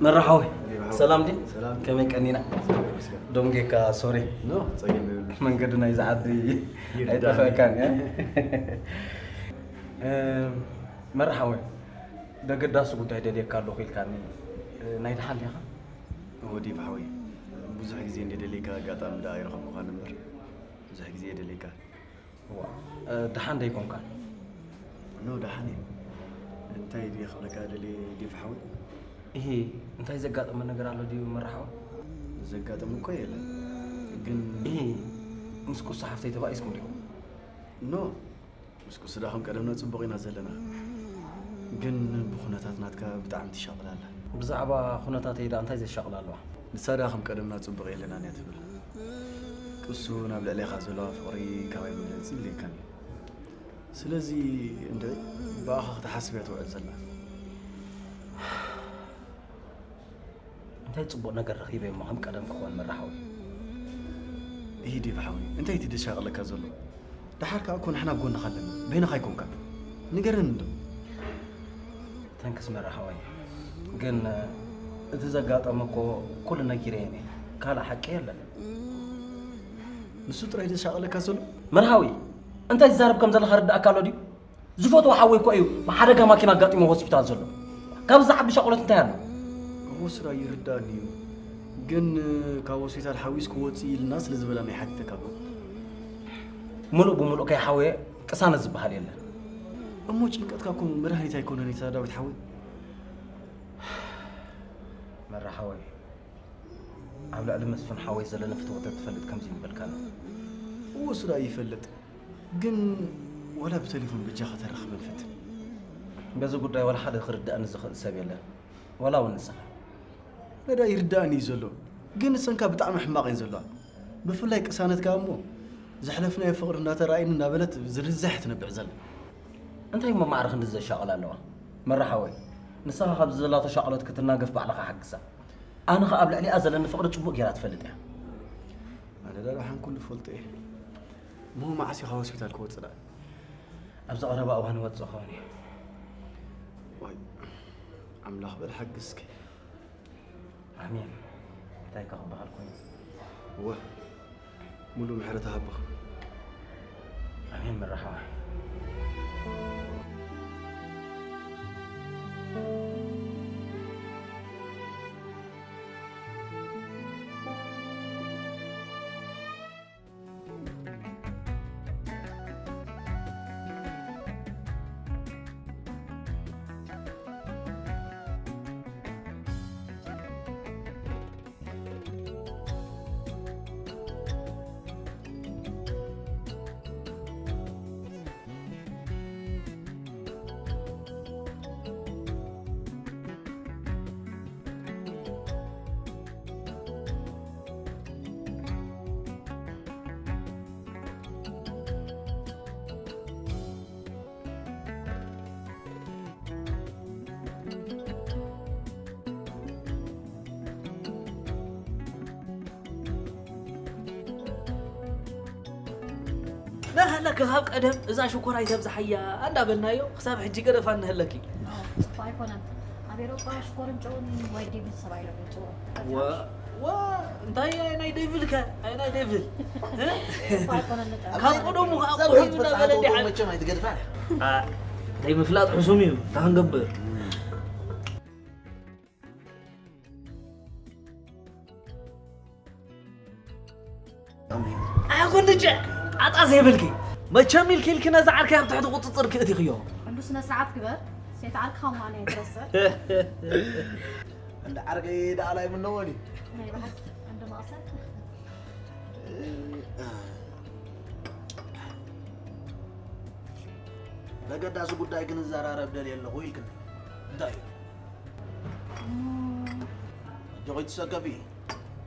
መራሓዊ ሰላም ዲ ከመይ ቀኒና? ዶም ጌካ ሶሪ መንገዲ ናይ ዝዓዲ ኣይጠፈእካን እያ። መራሓዊ ደገዳሲ ጉዳይ ደልየካ ኣለኹ ኢልካኒ ናይ ደሓን ዲኻ? ወዲ ብሓወይ ብዙሕ ግዜ እንደ ደልየካ ኣጋጣሚ ደኣ ኣይረኸብኩኻን እምበር ብዙሕ ግዜ ደልየካ። ደሓን ዶ ኣይኮንካን? ኖ ደሓን እየ። እንታይ ድየ ክብለካ ደልየ ዲቭ ሓወይ? እሂ እንታይ ዘጋጠመ ነገር ኣሎ ድዩ መራሓዊ? ዘጋጠመ እኮ የለን ግን እሂ ምስ ቁሳ ሓፍተይ ተባኢስኩም ዲኹም? ኖ ምስ ቁሱ ደኣ ከም ቀደምና ጽቡቕ ኢና ዘለና። ግን ብኹነታት ናትካ ብጣዕሚ ትሻቕል ኣላ። ብዛዕባ ኩነታተይ ደኣ እንታይ ዘሻቕል ኣለዋ? ንሳ ደኣ ከም ቀደምና ጽቡቕ የለናን እያ ትብል። ቅሱ ናብ ልዕሌኻ ዘለዋ ፍቕሪ ካባይ መግለጺ የድልየካን እዩ። ስለዚ እንድዒ ብኣኻ ክትሓስብ እያ ትውዕል ዘላ። እንታይ ጽቡቕ ነገር ረኺበ እሞ ከም ቀደም ክኾን መራሓዊ? እሂ ዴቭ ሓወይ እንታይ እቲ ዘሻቕለካ ዘሎ? ደሓር ከኣ እኮ ንሕና ኣብ ጎንኻ ኣለና። በይንኻ ኣይኮንካን። ንገረኒ እንዶ። ተንክስ መራሓወይ ግን እቲ ዘጋጠመ እኮ ኩሉ ነጊረየን እየ ካልእ ሓቂ የለን። ንሱ ጥራይ ዘሻቕለካ ዘሎ? መርሃዊ እንታይ ትዛረብ ከም ዘለኻ ርዳእካ ኣሎ ድዩ? ዝፈትዎ ሓወይ እኮ እዩ ብሓደጋ ማኪና ኣጋጢሞ ሆስፒታል ዘሎ። ካብዚ ዝዓቢ ሻቕሎት እንታይ ኣሎ? እወ ስራ ይርዳእኒ እዩ ግን ካብ ሆስፒታል ሓዊስ ክወፅእ ኢልና ስለ ዝበላና ይሓቲተካ እኮ። ሙሉእ ብሙሉእ ከይሓወየ ቅሳነት ዝበሃል የለን። እሞ ጭንቀትካ እኮ መድሃኒት ኣይኮነን ኢታ ዳዊት ሓወይ። መራ ሓወይ ኣብ ልዕሊ መስፍን ሓወይ ዘለኒ ፍትወት ተትፈልጥ ከምዚ ምበልካኒ። እወ እሱ ደኣ ይፈልጥ ግን ዋላ ብተሌፎን በጃኻ ተራኽበን ፈትን። በዚ ጉዳይ ዋላ ሓደ ክርድኣኒ ዝኽእል ሰብ የለን ዋላ እውን ንስኻ። ኣነ ደኣ ይርድኣኒ እዩ ዘሎ ግን ንሰንካ ብጣዕሚ ሕማቕ እየን ዘለዋ። ብፍላይ ቅሳነት ከኣ እሞ ዘሕለፍናዮ ፍቕሪ እናተራእየኒ እናበለት ዝርዛሕ ትነብዕ ዘላ። እንታይ እሞ ማዕረ ክንድዚ ዘሻቕላ ኣለዋ? መራ ሓወይ ንስኻ ካብዚ ዘላቶ ሻቕሎት ክትናገፍ ባዕልኻ ሓግዛ። ኣነ ኸኣ ኣብ ልዕሊኣ ዘለኒ ፍቕሪ ጽቡቕ ጌራ ትፈልጥ እያ። ኣነ ደኣ ደሓን ኩሉ እፈልጦ እየ። እሞ መዓስ እዩ ካብ ሆስፒታል ክወጽእ ደኣ? ኣብዚ ቀረባ እዋን ይወጽእ ክኸውን እዩ። ዋይ ኣምላኽ በል ሓግዝኪ። ኣሜን። እንታይ ከ ክበሃል ኮይኑ? እወ ሙሉእ ምሕረት ይሃብኻ። ኣሜን መራ ሓወይ። ሃለኪ ካብ ቀደም እዛ ሽኮር ኣይተብዝሓያ እንዳበልናዮ ክሳብ ሕጂ ገደፋ እንህለኪ። ጽቡቅ ኣይኮነን። ኣብ ኤሮጳ ሽኮርን ጨውን ዋይት ዴቪል ሰብኣ ኢሎም ይጽውዑ። ወ ወ እንታይ ኣይ ናይ ዴቪል ከ ኣይ ናይ ዴቪል ጽቡቅ ኣይኮነን። ንጠ- ካብ ቀደሙ ከዓ ቁሑም እንዳበለ እንዲዓ መቸም ኣይትገድፋን ዘይምፍላጥ ሕሱም እዩ። እንታይ ክንገብር? ኣጎንጨ ኣጣ ዘይብልኪ መቸም ኢልኪ ኢልኪ ነዛ ዓርከይ ኣብ ትሕቲ ቁፅፅር ክእትኽዮ። ዕንዱ ስነ ስርዓት ግበር። ሴት ዓርክኻ ምዃነይ ኣይትረስዕ። እንደ ዓርከይ ደኣ ላይ ምነዎ ድዩ? ናይ ብሓቂ ዕንዱ መቕሰን። በገዳሲ ጉዳይ ክንዘራረብ ደልየ ኣለኹ ኢልክኒ። እንታይ እዩ? ኣጆኺ ትሰከፊ።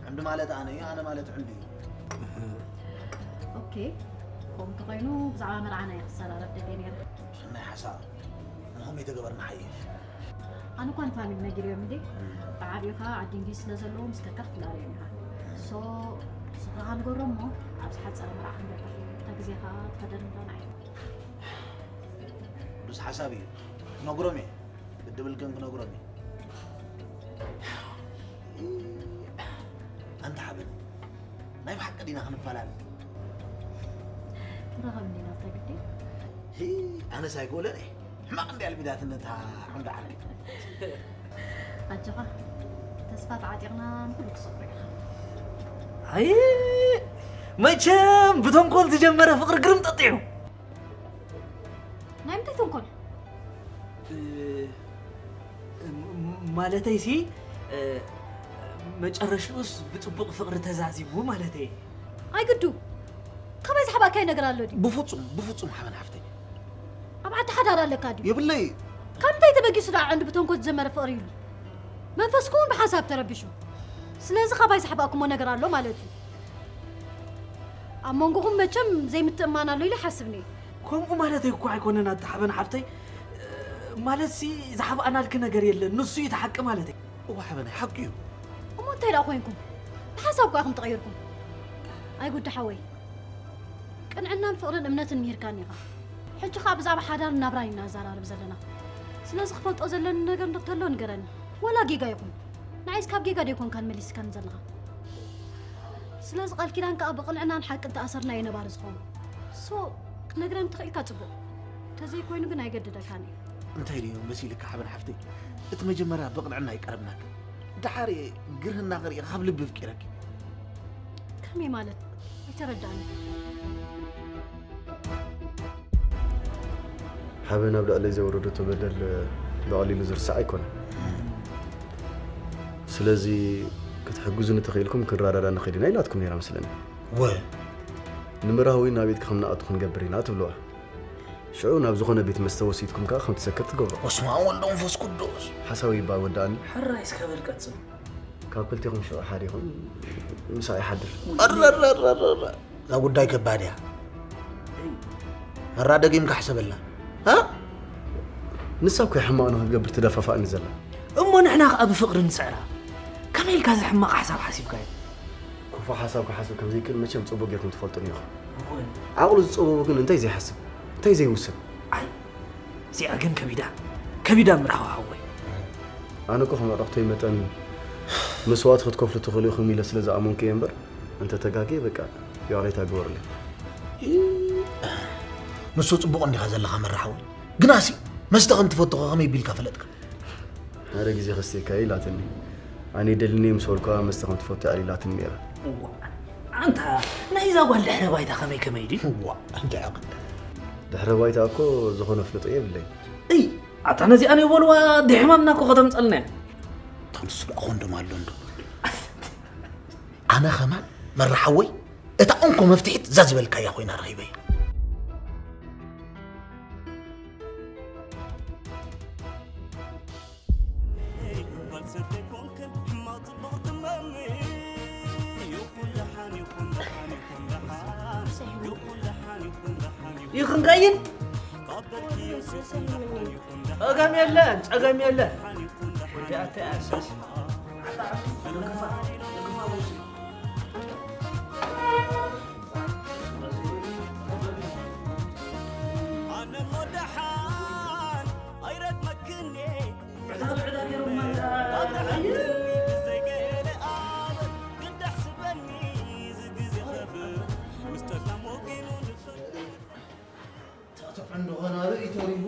ዕንዱ ማለት ኣነ እዩ፣ ኣነ ማለት ዕንዱ እዩ። ኦኬ፣ ከምኡ እንተኾይኑ ብዛዕባ መርዓና እየ ክሰራረብ ደልየ ነይረ። ሰናይ ሓሳብ። ንኸመይ ተገበርና ሓይሽ? ኣነ እኳ ንፋሚሊ ነጊረዮም እንዴ ብዓብዩኻ ዓዲ እንግሊዝ ስለ ዘለዎ ምስ ከካ ክትላለዮም ኢኻ። ሶ ስፍራኻ ንገሮም እሞ ኣብ ዝሓፀረ መርዓ ክንገብር እታ ግዜኻ ትኸደን ዶ ንዓይ? ቅዱስ ሓሳብ እዩ። ክነግሮም እየ። ግድብልክን ክነግሮም እየ። ኣንታ ሓበን ናይ ብሓቂ ዲና ክንፈላለ? ክንራኸብ እንዲና ኣብታ ግዲ። ኣነስ ኣይክእሎን እየ። ሕማቕ እንዲ ኣልሚዳትኒ እታ ሓምዳ ዓርኪ። ኣጆኻ ተስፋ ተዓጢቕና ንኩሉ ክሰብሮ ኢኻ። ኣይ መቸም ብተንኮል ዝጀመረ ፍቕሪ ግርም ጠጢዑ። ናይ ምንታይ ተንኮል? ማለተይ ሲ መጨረሽኡስ ብፅቡቕ ፍቕሪ ተዛዚሙ ማለተይ። ኣይግዱ ካባይ ዝሓባእካይ ነገር ኣሎ ድዩ? ብፍፁም ብፍፁም ሓበን ሓፍተይ። ኣብ ዓዲ ሓዳር ኣለካ ድዩ? የብለይ። ካብ ምንታይ ተበጊሱ ደኣ ዕንዲ ብተንኮል ዝጀመረ ፍቕሪ ኢሉ? መንፈስኩም እውን ብሓንሳብ ተረቢሹ። ስለዚ ካባይ ዝሓባእኩሞ ነገር ኣሎ ማለት እዩ። ኣብ መንጎኹም መቸም ዘይምትእማን ኣሎ ኢለ ሓስብኒ። ከምኡ ማለተይ እኮ ኣይኮነን ኣታ ሓበን ሓፍተይ። ማለት ሲ ዝሓባእናልኪ ነገር የለን፣ ንሱ እዩ እቲ ሓቂ ማለተይ። እዋ ሓበነይ ሓቂ እዩ። እሞ እንታይ ደኣ ኮይንኩም? ብሓንሳብ እኳ ኢኹም ተቐይርኩም። ኣይጉዳ ሓወይ፣ ቅንዕናን ፍቕርን እምነትን ምሂርካኒ ኢኻ። ሕጂ ኸኣ ብዛዕባ ሓዳርን ናብራን ኢና ንዘራረብ ዘለና። ስለዚ ክፈልጦ ዘለኒ ነገር እንተሎ ንገረኒ። ወላ ጌጋ ይኹን ንዓይስ ካብ ጌጋ ዶ ኣይኮንካን መሊስካኒ ዘለኻ? ስለዚ ቃል ኪዳን ከኣ ብቕንዕናን ሓቅን ተኣሰርና እዩ ነባሪ ዝኸውን። ሶ ክትነግረኒ ተኽኢልካ ጽቡቕ፣ እንተዘይኮይኑ ግን ኣይገድደካን እየ። እንታይ ድዩ መሲልካ ሓበን ሓፍተይ? እቲ መጀመርያ ብቕንዕና ይቀረብናካ። ደሓር ግርህና ክርኢ ካብ ልቢ ኣፍቂረኪ። ከመይ ማለት? ኣይተረዳእኒ። ሓበን ኣብ ልዕለይ ዘውረደቶ በደል ብቐሊሉ ዝርሳዕ ኣይኮነን። ስለዚ ክትሕግዙኒ ተኽኢልኩም ክንረዳዳ ንኽእል ኢና ኢላትኩም ነይራ መስለኒ። ወ ንምራህዊ ናብ ቤትኪ ከም ንኣቱ ክንገብር ኢና ትብልዋ። ሽዑ ናብ ዝኾነ ቤት መስተ ወሲድኩም ከኣ ከም ትሰክር ትገብሮ። በስመ ኣብ ወወልድ ወመንፈስ ቅዱስ። ሓሳዊ ይባ ወዳእኒ። ሕራይ እስከ በል ቀጽል። ካብ ክልቴኹም ሽዑ ሓደ ይኹን ምሳይ ይሓድር። ኣረረረረረ እዛ ጉዳይ ከባድ እያ። መራ ደጊምካ ሕሰበላ። እ? ንሳ እኮ ሕማቕ ንኽትገብር ትደፋፋእኒ ዘላ። እሞ ንሕና ከኣ ብፍቕሪ ንስዕራ። ከመይ ኢልካ እዚ ሕማቕ ሓሳብ ሓሲብካዮ? ክፉእ ሓሳብ ክሓስብ ከም ዘይክእል መቸም ጽቡቕ ጌርኩም ትፈልጡኒ ኢኹም። ዓቕሉ ዝጸበቦ ግን እንታይ ዘይሓስብ እንታይ ዘይውስን። ኣይ እዚኣ ግን ከቢዳ ከቢዳ ምራኹ ሓወይ። ኣነ እኮ ከም ኣዕሩኽተይ መጠን መስዋእቲ ክትከፍሉ ትኽእሉ ኢኹም ኢለ ስለ ዝኣመንኩ እየ እምበር እንተ ተጋግየ በቃ ይቕሬታ ግበሩለይ። ንሱ ጽቡቕ እንዲኻ ዘለኻ መራ ሓወይ። ግናሲ መስተ ከም ትፈቱ ከ ከመይ ቢልካ ፈለጥካ? ሓደ ግዜ ከስተየካ እየ ኢላትኒ። ኣነ የደልኒ እየ ምስ በልኩዋ መስተ ከም ትፈቱ ኣዕሊላትኒ ነይራ። እዋ ኣንታ ናይዛ ጓል ድሕረ ባይታ ከመይ ከመይ ድዩ? እዋ እንታይ ዕቕድ። ድሕረ ባይታ እኮ ዝኾነ ፍልጦ የብለይ። እይ ኣታ ነዚኣ ናይ በልዋ ኣዲ ሕማምና እኮ ከተምፀልና እያ። ታንሱ ደኣ ኮንዶም ኣሎ እንዶ። ኣነ ኸማን መራሓወይ እታ እንኮ መፍትሒት እዛ ዝበልካያ ኮይና ረኺበያ። ይኽንቀይን ጸገም የለን፣ ጸገም የለን። ወዲኣተይ ኣሰስ። ንግፋ፣ ንግፋ ውስጥ። ተዕትዖ እንደኾነ ርእይ ተሪፉ።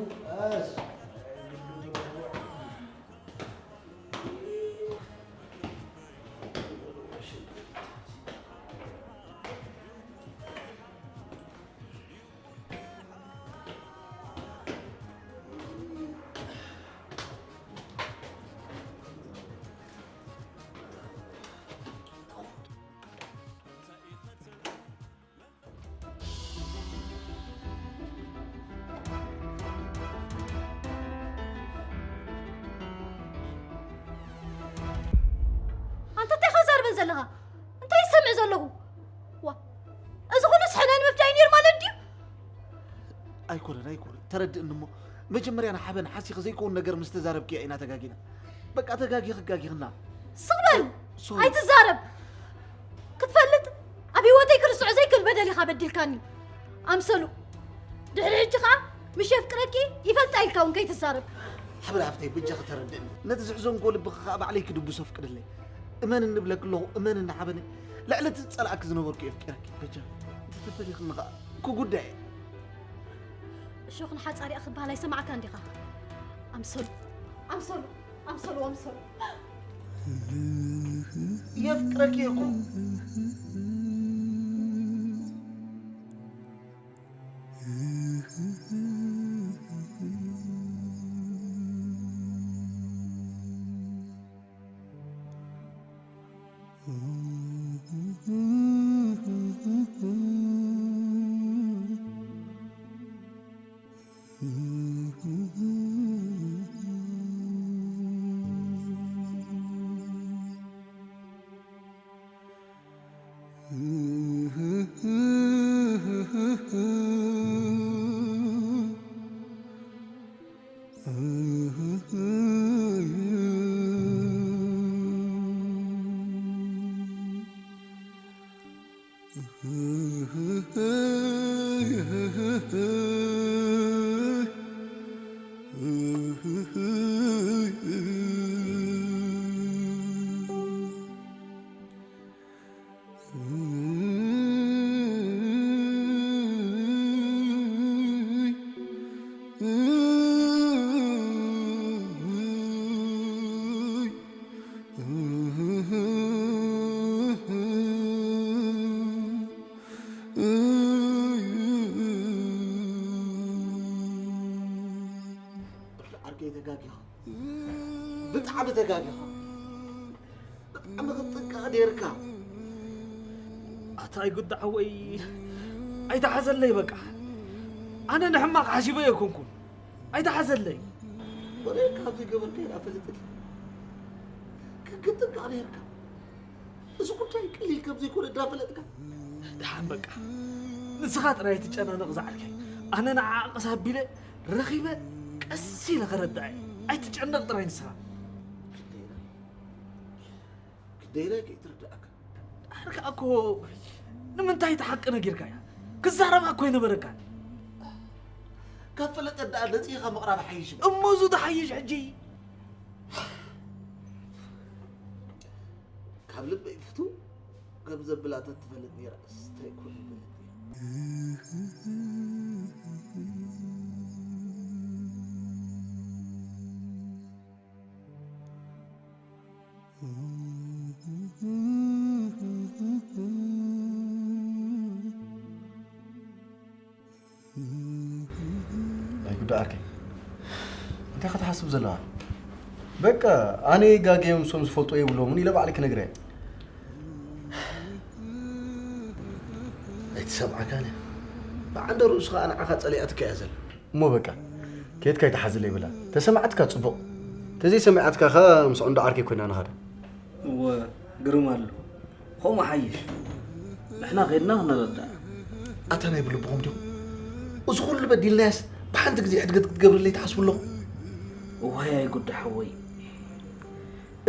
ኣንታ እንታይ ኢኻ ዛርበን ዘለኻ? እንታይ ይሰምዕ ዘለኹ? ዋ፣ እዚ ኩሉ ስሕናይ ንምፍዳይ ነይሩ ማለት ድዩ? ኣይኮነን ኣይኮነን፣ ተረድእኒ እሞ መጀመርያ ንሓበን ሓሲኺ ዘይከውን ነገር ምስ ተዛረብክያ ኢና ተጋጊና። በቃ ተጋጊኺ ጋጊኽና። ስቕ በል! ኣይትዛረብ! ክትፈልጥ ኣብ ህይወተይ ክርስዖ ዘይክእል በደል ኢኻ በዲልካኒ። ኣምሰሉ፣ ድሕሪ ሕጂ ኸኣ ምሽ የፍቅረኪ ይፈልጣ ኢልካ እውን ከይትዛረብ። ሓበን ሃብተይ በጃኺ ተረድእኒ። ነቲ ዝሕዘንክዎ ልብኺ ኸኣ ባዕለይ ክድብሶ ፍቅድለይ። እመን እንብለኪ ኣለኹ፣ እመን እናሓበነ። ልዕሊ እቲ ዝጸልኣኪ ዝነበርኩ የፍቅረኪ። በጃኺ እንተተፈሊኽኒ ኸኣ ክጉዳእ እየ። እሾኽን ሓጻሪኣ ክበሃል ኣይሰማዕካን ዲኻ? ኣምሰሉ፣ ኣምሰሉ፣ ኣምሰሉ፣ ኣምሰሉ። የፍቅረኪ እኮ። ዓርከይ ተጋጊኻ፣ ብጣዕሚ ተጋጊኻ። ብጣዕሚ ክትጥንቀቕ ነይርካ። ኣታ ኣይጉዳዕ ወይ ኣይተሓዘለይ በቃ። ኣነ ንሕማቕ ሓሲበ ኣይኮንኩን። ኣይተሓዘለይ። ወደ ካብ ዘይገበርከ ኢና ፈልጥል። ክትጥንቀቕ ነይርካ። እዚ ጉዳይ ቀሊል ከም ዘይኮነ እንዳፈለጥካ። ደሓን በቃ። ንስኻ ጥራይ ኣይትጨናነቕ ዝዓርከይ። ኣነ ንዓኣ ቀስ ኣቢለ ረኺበ ቀስ ኢለ ከረድኣ እየ። ኣይትጨነቕ ጥራይ ንስኻ። ክንደየናይ? ክንደየናይ ከይትርድኣካ? ኣርካ እኮ ንምንታይ እቲ ሓቂ ነጊርካያ? ክዛረባ እኮ ኣይነበረካን። ካብ ፈለጠት ደኣ ነጺኻ ምቕራብ ሓይሽ። እሞ እዙ ተሓይሽ ሕጂ። ካብ ልበይ ፍትው ከም ዘብላ ተትፈልጥ ነይራስ እንታይ ኮን ምበለት እያ። ኣይጉዳ ዓርከይ፣ እንታይ ኢኻ ትሓስብ ዘለኻ? በቃ ኣነ ጋገዮም ሶም ዝፈልጦ የብሎምን ኢለ ባዕለይ ክነግረያ። ኣይትሰምዓካን እያ። ብዓንደ ርእሱ ኸኣ ንዓኻ ጸሊኣትካ እያ ዘላ። እሞ በቃ ኬድካ ኣይትሓዝለይ ብላ። ተሰማዕትካ ጽቡቕ፣ ተዘይሰሚዓትካ ኸኣ ምስ ዕንዶ ዓርከይ ኮይና ንኸዳ። እወ ግርም ኣሎ። ኸምኡ ሓይሽ። ንሕና ኸድና ኽንረዳእ። ኣታ ናይ ብልብኹም ዲኹም? እዚ ኹሉ በዲልናያስ ብሓንቲ ግዜ ሕድገት ክትገብርለይ ትሓስቡ ኣለኹም? እዋይ ኣይጉዳ ሓወይ።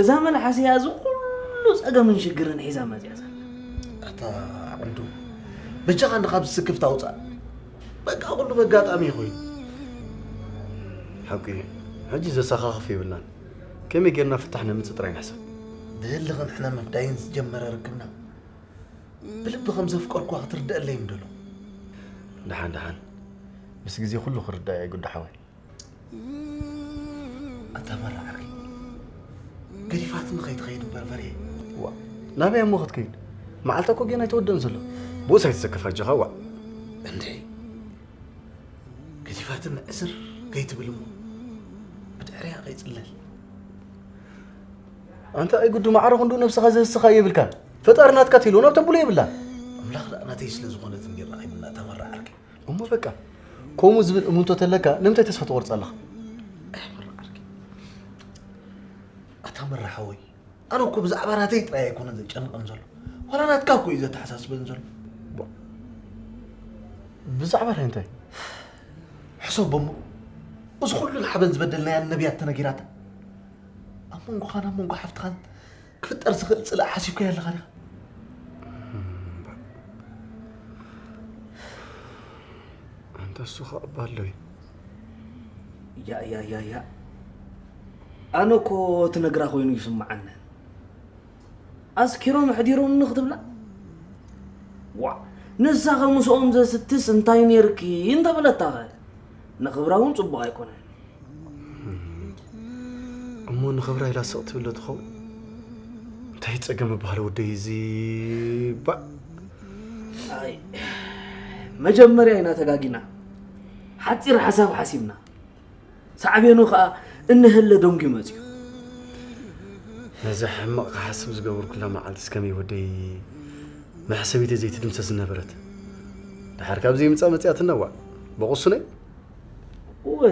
እዛ መልሓስ እያ እዚ ኹሉ ጸገምን ሽግርን ሒዛ መጺኣ ዘላ። ኣታ ዕንዱ በጃኻ እንዶ ካብዚ ስክፍታ ኣውጻእ። በቃ ኹሉ በጋጣሚ እዩ ኮይኑ። ሓቁ እዩ። ሕጂ ዘሰኻኽፍ የብልናን። ከመይ ጌርና ፍታሕ ነምጽእ ጥራይ ንሕሰብ። ብህልኽን ሕነ ምፍዳይን ዝጀመረ ርክብና ብልቢ ከም ዘፍቀርኳ ክትርደአለይ ምደሎ። ደሓን ደሓን፣ ምስ ግዜ ኩሉ ክርዳእ እዩ ጉዳ ሓወይ። ኣታ መራ ዓርከይ፣ ገዲፋትኒ ከይትኸይድ እምበር ፈሪሐ። ዋ፣ ናበይ እሞ ክትከይድ? መዓልታ እኮ ገና ኣይተወደን ዘሎ። ብኡስ ኣይትሰከፍ ኣጆኻ። ዋ፣ እንዴ፣ ገዲፋትኒ ዕስር ከይትብል እሞ ብድሕሪያ ከይጽለል። ኣንታ ኣይጉዱ ማዕረ ክንዱ ነብስኻ ዘህስኻ የብልካን። ፈጣሪ ናትካ ተይልዎ ናብ ተብሎ የብላን። ኣምላኽ ደኣ ናተይ ስለ ዝኾነት እንዲር ረኺብና ተመራ ዓርከይ። እሞ በቃ ከምኡ ዝብል እምንቶ ተለካ ንምንታይ ተስፋ ትቆርጽ ኣለኻ? ኣይ መራ ዓርከይ፣ ኣታ መራ ሓወይ፣ ኣነ እኮ ብዛዕባ ናተይ ጥራይ ኣይኮነን ዘጨንቐን ዘሎ፣ ዋላ ናትካ እኮ እዩ ዘተሓሳስበን ዘሎ። ቧ፣ ብዛዕባ ናይ እንታይ? ሕሰቦ እሞ፣ እዚ ኩሉ ንሓበን ዝበደልናያ ነቢያት ተነጊራታ፣ ኣብ መንጎኻን ኣብ መንጎ ሓፍትኻን ክፍጠር ዝኽእል ጽልእ ሓሲብካዮ ኣለኻ ዲኻ? ኣንታ እሱ ኸኣ እባ ኣሎ እዩ። ያ፣ ያ፣ ያ፣ ያ። ኣነ እኮ ትነግራ ኮይኑ ይስምዓኒ። ኣስኪሮም ኣሕዲሮምኒ ክትብላ? ዋእ፣ ንሳኸ ምስኦም ዘስትስ እንታይ ኔርኪ እንተበለታኸ? ንኽብራ እውን ጽቡቕ ኣይኮነን። እሞ ንኽብራ ኢላ ስቕ ትብሎ ትኸውን? እንታይ ጸገም ይበሃል ወደይ እዚ? ባእ። ኣይ፣ መጀመርያ ኢና ተጋጊና። ሓጺር ሓሳብ ሓሲብና። ሳዕቤኑ ኸኣ እንሀለ ደንጉዩ መጺኡ። ነዛ ሕማቕ ክሓስብ ዝገበርኩላ መዓልትስ ከመይ ወደይ መሕሰቢተይ ዘይትድምሰስ ዝነበረት። ደሓር ካብ ዘይምጻእ መጺኣትና ዋእ። በቑሱነይ? እወ፣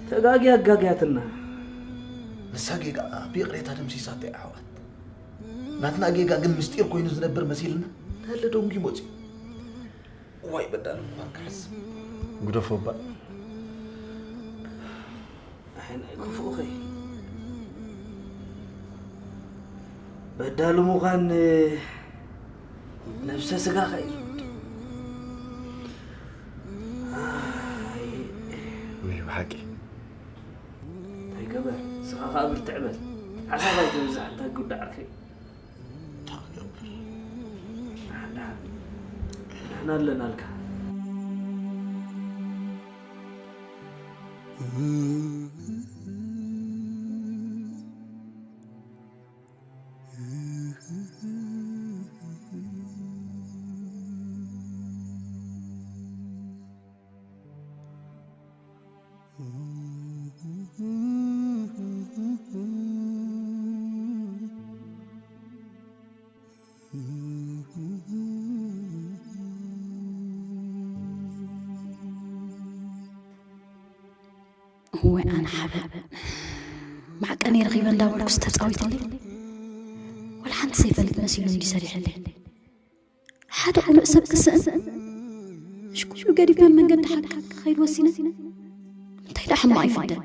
ተጋግያ ኣጋግያትና። ንሳ ጌጋ ብይቕሬታ ደምሲሳቶ እያ ኣሕዋት። ናትና ጌጋ ግን ምስጢር ኮይኑ ዝነብር መሲልና፣ እንሀለ ደንጉዩ መጺኡ። እዋይ በዳሉ ምዃን ክሓስብ። ግደፎ እባ። ኣይ ናይ ክፉእኸይ። በዳሉ ምዃን ነብሰ ስጋኸ እዩ ዝውድ። ኣይ። ወይ ብሓቂ። እንታይ ገበር፣ ንስኻ ኸኣ ብርትዕ በል። ሓሳብ ኣይተብዝሕ ኣንታ ጉዳ ዓርከይ። እንታይ ክገብር? ንሕና ኣለናልካ። እወ ኣነ ሓበን፣ ማዕቀነይ ረኺበ እንዳበልኩስ ተጻዊትለይ፣ ወላ ሓንቲ ዘይፈልጥ መሲሉ እንድዩ ሰሪሕለይ። ሓደ ቅኑዕ ሰብ ክስእን፣ እሽ ኩሉ ገዲፍና መንገዲ ሓቂ ክኸይድ ወሲነ። እንታይ ደኣ ሕማቕ ይፍደን?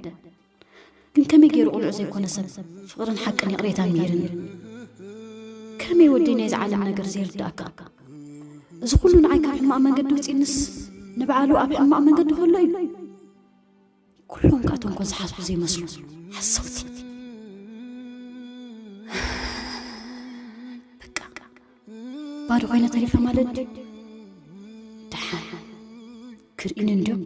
ግን ከመይ ገይሩ ቅኑዕ ዘይኮነ ሰብ ፍቕርን ሓቅን ይቕሬታን ምሂርኒ? ከመይ ወደይ ናይዚ ዓለም ነገር ዘይርድኣካ? እዚ ኩሉ ንዓይ ካብ ሕማቕ መንገዲ ውጺእንስ ንባዕሉ ኣብ ሕማቕ መንገዲ ከሎ እዩ? ኩሎም ከኣ ተንኮል ዝሓስቡ ዘይመስሉ ሓሰውቲ። በቃ ባዶ ኮይነ ተሪፈ ማለት ድዩ? ደሓን ክርእዩኒ እንድዮም።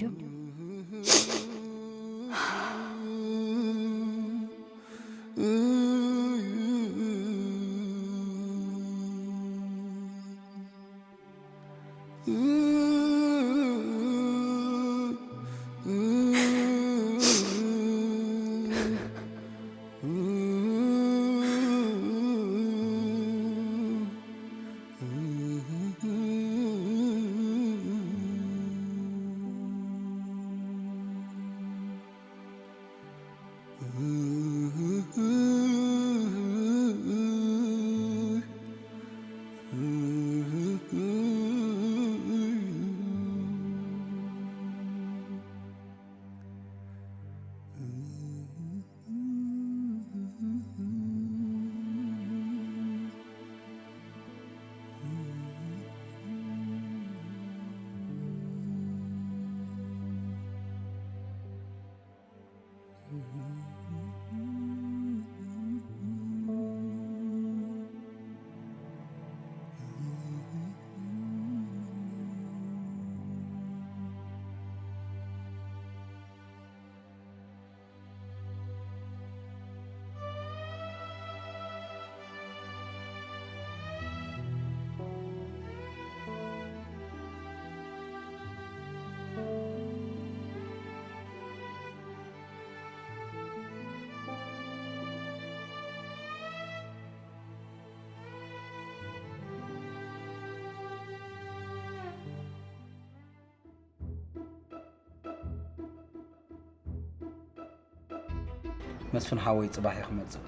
መስፍን ሓወይ ጽባሕ እዩ ክመጽእ።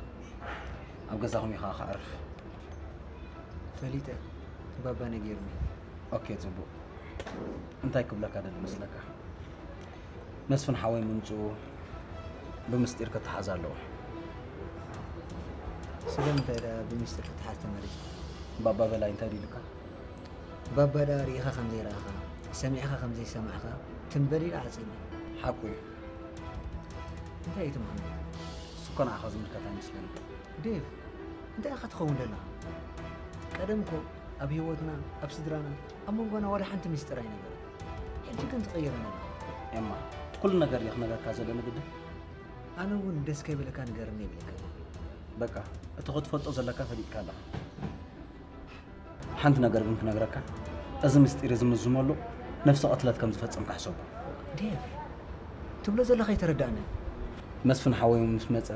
ኣብ ገዛኹም ኢኻ ክዓርፍ። ፈሊጠ። ባባ ነጊርኒ። ኦኬ፣ ጽቡቕ። እንታይ ክብለካ ደሊ መስለካ? መስፍን ሓወይ ምምጽኡ ብምስጢር ክተሓዝ ኣለዎ። ስለምንታይ ደኣ ብምስጢር ክተሓዝ ተመሪጽ? ባባ በላይ እንታይ ኢሉካ? ባባ ደኣ ርኢኻ ከም ዘይረኣኻ፣ ሰሚዕኻ ከም ዘይሰማዕካ ትም በል ኢሉ ዓጺኒ። ሓቁ እዩ። እንታይ እዩ ትምኽንዮ? እሱ እኮ ንዓኻ ዝምልከት ኣይመስለንን። ዴቭ፣ እንታይ ኢኻ ትኸውን ዘለኻ? ቀደም እኮ ኣብ ህይወትና፣ ኣብ ስድራና፣ ኣብ መንጎና ዋላ ሓንቲ ምስጢር ኣይነበረን። ሕጂ ግን ተቐይረ ኣለኻ። ኤማ፣ ኩሉ ነገር ድየ ክነግረካ ዘለኒ ግድን? ኣነ እውን ደስ ከይበለካ ንገረኒ ይብለካ። በቃ፣ እቲ ክትፈልጦ ዘለካ ፈሊጥካ ኣለኻ። ሓንቲ ነገር ግን ክነግረካ፣ እዚ ምስጢር እዚ ምዝመሉ ነፍሲ ቅትለት ከም ዝፈጸምካ ሕሰቦ። ዴቭ፣ ትብሎ ዘለኻ ኣይተረዳእንን። መስፍን ሓወይ ምስ መጸ፣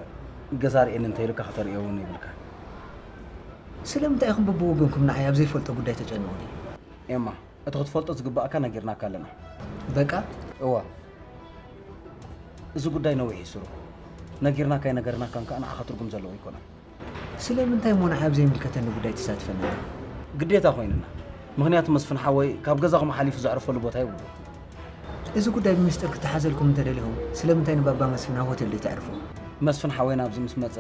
ገዛ ርእየኒ እንተኢሉካ ከተርእዮ እውን ይብልካ። ስለምንታይ ኢኹም በብወገንኩም ንዓይ ኣብ ዘይፈልጦ ጉዳይ ተጨንቑኒ? ኤማ፣ እቲ ክትፈልጦ ዝግባእካ ነጊርናካ ኣለና። በቃ? እወ። እዚ ጉዳይ ነዊሕ እዩ ስሩ። ነጊርናካ ኣይነገርናካን ከኣ ንዓኻ ትርጉም ዘለዎ ኣይኮነን። ስለምንታይ እሞ ንዓይ ኣብ ዘይምልከተኒ ጉዳይ ትሳትፈኒ? ግዴታ ኮይኑና። ምኽንያቱ መስፍን ሓወይ ካብ ገዛኹም ሓሊፉ ዘዕርፈሉ ቦታ የብሉን። እዚ ጉዳይ ብምስጢር ክተሓዘልኩም እንተደሊኹም፣ ስለምንታይ ንባባ መስፍን ኣብ ሆቴል ዘይተዕርፉ? መስፍን ሓወይና ኣብዚ ምስ መጸ፣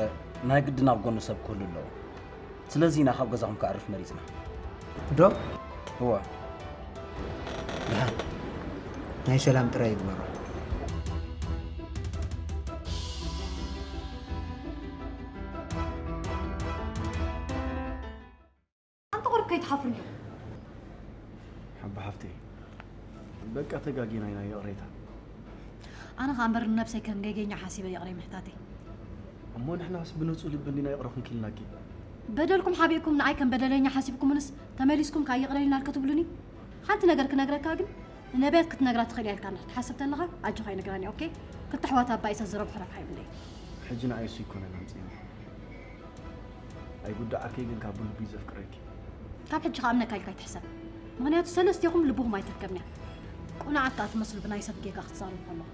ናይ ግድን ኣብ ጎኑ ሰብ ክህሉ ኣለዎ። ስለዚ ኢና ካብ ገዛኹም ከዕርፍ መሪጽና። ዶ? እወ። ደሓን። ናይ ሰላም ጥራይ ይግበሮ። ኣንተ ቁሩብ ከይትሓፍር እንዶ። ሓባ ሓፍተይ፣ በቃ ተጋጊና ኢና፣ ይቕሬታ። ኣነ ኸኣ እምበር ንነብሰይ ከም ጌገኛ ሓሲበ ይቕረ ምሕታተይ። እሞ ንሕናስ ብንጹህ ልቢ እንዲና ይቕረ ኩንኪ ኢልናኪ። በደልኩም ሓቢእኩም ንዓይ ከም በደለኛ ሓሲብኩምንስ ተመሊስኩም ከኣ ይቕረ ኢልናል ክትብሉኒ? ሓንቲ ነገር ክነግረካ ግን፣ ንነብያት ክትነግራ ትኽእል እያ ኢልካ እንድሕር ትሓስብ ተለኻ ኣጆኻ ኣይንግራን እየ፣ ኦኬ? ክልተ ኣሕዋት ኣባኢሰ ዝረብሑ ረብሓ የብለይን። ሕጂ ንዓይ እሱ ኣይኮነን ኣምጺእኒ። ኣይጉዳእ ዓርከይ ግን ካብ ብልቢ እዩ ዘፍቅረኪ። ካብ ሕጂ ከኣ እምነካ ኢልካ ኣይትሕሰብ። ምኽንያቱ ሰለስቴኹም ልብኹም ኣይትርከብን እያ። ቁኑዓት ከኣ ትመስሉ ብናይ ሰብ ጌጋ ክትዛረቡ ከለኹም።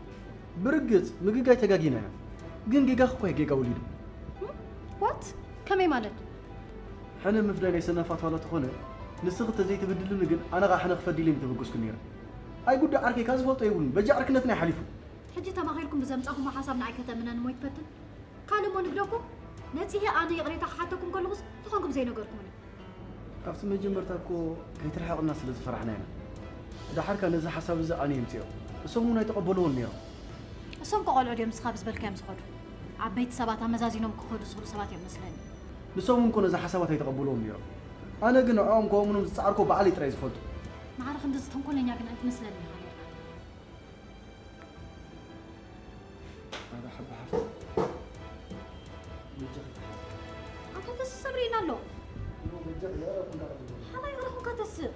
ብርግጽ ምግጋይ ተጋጊና ኢና። ግን ጌጋኺ እኮ እዩ ጌጋ ወሊዱ። ዋት? ከመይ ማለት? ሕነ ምፍዳይ ናይ ሰነፋት ዋላ ተኾነ፣ ንስኺ ተዘይትብድልኒ ግን ኣነ ኸኣ ሕነ ክፈዲ ኢለ ምተበገስኩ ነይረ። ኣይጉዳእ ዓርከይ ካብ ዝፈልጦ የብሉን። በጃ ዕርክነትና ይሓሊፉ። ሕጂ ተማኺርኩም ብዘምጻኹሞ ሓሳብ ንዓይ ከተእምነኒ እሞ ይትፈትን? ካልእ እሞ ንግደፎ፣ ነጺሄ ኣነ ይቕሬታ ክሓተኩም ከለኹስ ተኾንኩም ዘይነገርኩምኒ። ካብቲ መጀመርታ እኮ ከይትርሕቕና ስለ ዝፈራሕና ኢና። ደሓርካ ነዚ ሓሳብ እዚ ኣነ የምጽኦ። እሶም እውን ኣይተቐበልዎን ነይሮም። እሶም እኮ ቆልዑ ድዮም ንስኻ ብዝበልካዮም ዝኸዱ? ዓበይቲ ሰባት ኣመዛዚኖም ክኸዱ ዝኽእሉ ሰባት እዮም መስለኒ። ንሶም እውን እኮ ነዚ ሓሳባት ኣይተቐበልዎን ነይሮም። ኣነ ግን ንዕኦም ከእምኖም ዝጸዓርኩ ባዕለይ ጥራይ ዝፈልጡ። ማዕረ ክንድዚ ተንኮለኛ ግን ኣይትመስለኒ ኢኻ ነይርካ። ኣረ ሓባ ሓፍቲ። በጃኺ። ኣታ ተስእ ሰብ ርኢና ኣሎ። እሞ በጃኺ፣ ኣረ ኩንዳ ቀልድ። ሓላይ እግርኹም ከተስእ።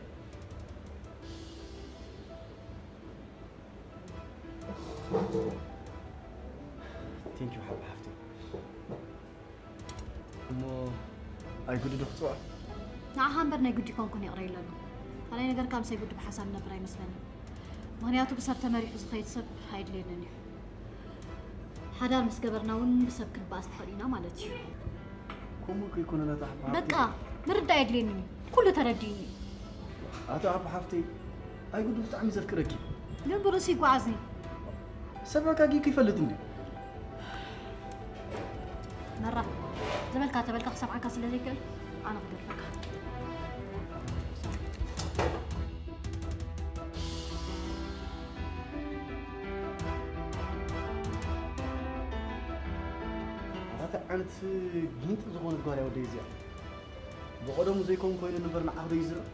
Thank you ሓባ ሓፍቲ። እሞ ኣይግዲ ዶ ክጽውዖ? ንዓኻ እምበር ናይ ግዲ ይኮንኩን ይቕረ ኢለሉ። ካልኣይ ነገር ካብ ምስ ኣይግዲ ብሓሳብ ንነብር ኣይመስለንን። ምኽንያቱ ብሰብ ተመሪሑ ዝኸይድ ሰብ ኣይድልየንን እዩ። ሓዳር ምስ ገበርና እውን ብሰብ ክንበኣስ ንኽእል ኢና ማለት እዩ። ከምኡ ከይኮነ ናታ ሓባ ሓፍቲ። በቃ ምርዳእ የድልየንን እዩ። ኩሉ ተረዲእኒ እዩ። ኣታ ሓባ ሓፍተይ ኣይግዲ ብጣዕሚ ዘፍቅረኪ። ግን ብርእሱ ይጓዓዝኒ። ሰብ ኣጋጊ ይፈልጥ እንዲ። መራ፣ ዝበልካ ተበልካ ክሰምዓካ ስለ ዘይክእል ኣነ ክገድፈካ። ኣታ እንታይ ዓይነት ጊንጢ ዝኾነት ጓል እያ ወደይ እዚኣ? ብቐደሙ ዘይኮን ኮይኑ ንበር ንዓኽ ዶ ይዝረብ?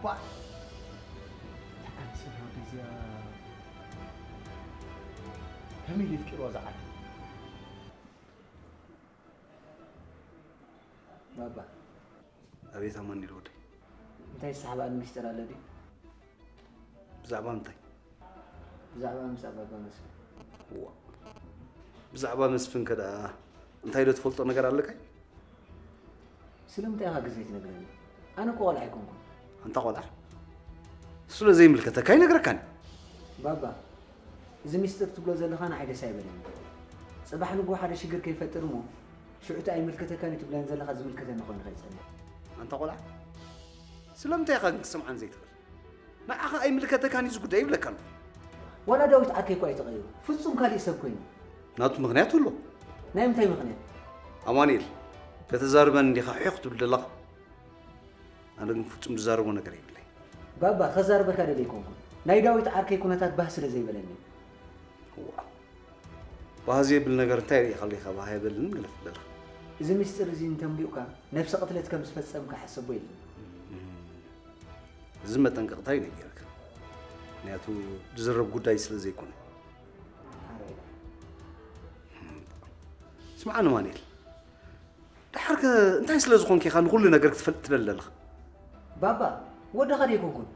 ቧዕ! እንታይ ዓይነት ሰብ እያ ወደይ እዚኣ? ከመይ ኢሉ የፍቂርዋ ዝዓርፍ? ባባ። ኣቤት ኣማኑኤል ወደይ። እንታይ ዝሰሓባኒ ሚስጥር ኣሎ ድዩ? ብዛዕባ ምንታይ? ብዛዕባ ምምጻእ ባባ መስፍን። እዋ። ብዛዕባ መስፍን ከ ደኣ እንታይ ዶ ትፈልጦ ነገር ኣለካ? ስለምንታይ ኢኻ ግን ዘይትነግረኒ? ኣነ እኮ ቆልዓ ኣይኮንኩን። ኣንታ ቆልዓ? እሱ ስለ ዘይምልከተካ ኣይነግረካን። ባባ፣ እዚ ሚስጥር ትብሎ ዘለኻ ንዓይ ደስ ኣይበለኒ። ጽባሕ ንግሆ ሓደ ሽግር ከይፈጥር እሞ ሽዑ እቲ ኣይምልከተካን እዩ ትብለን ዘለኻ ዝምልከተኒ ኮይኑ ከይጸንሕ። ኣንታ ቆልዓ፣ ስለምንታይ ኢኻ ግን ክትሰምዓኒ ዘይትኽእል? ንዓኻ ኣይምልከተካን እዩ እዚ ጉዳይ ይብለካ ኣሎ። ዋላ ዳዊት ዓርከይ እኳ እዩ ተቐይሩ፣ ፍጹም ካልእ ሰብ ኮይኑ። ናቱ ምኽንያት ኣሎ። ናይ ምንታይ ምኽንያት? ኣማኑኤል፣ ከተዛርበኒ እንዲኻ ሒኽ ትብል ዘለኻ? ኣነ ግን ፍጹም ዝዛረቦ ነገር የብለይ። ባባ፣ ከዛርበካ ደለ ኣይኮንኩን። ናይ ዳዊት ዓርከይ ኩነታት ባህ ስለ ዘይበለኒ። እዋ፣ ባህ ዘይብል ነገር እንታይ ርኢኻ ኣለኻ? ባህ ኣይበልንን ገለ ትብለላ። እዚ ምስጢር እዚ እንተምሊኡካ ነብሰ ቅትለት ከም ዝፈጸምካ ሕሰቦ የለን። እዚ መጠንቀቕታ እዩ ነጊርካ። ምክንያቱ ዝዝረብ ጉዳይ ስለ ዘይኮነ። ሓራይ። ስምዓኒ ማኑኤል፣ ደሓርከ እንታይ ስለ ዝኾንክ ኢኻ ንኹሉ ነገር ክትፈልጥ ትደሊ ዘለኻ? ባባ፣ ወድኻ ዶ ኣይኮንኩን?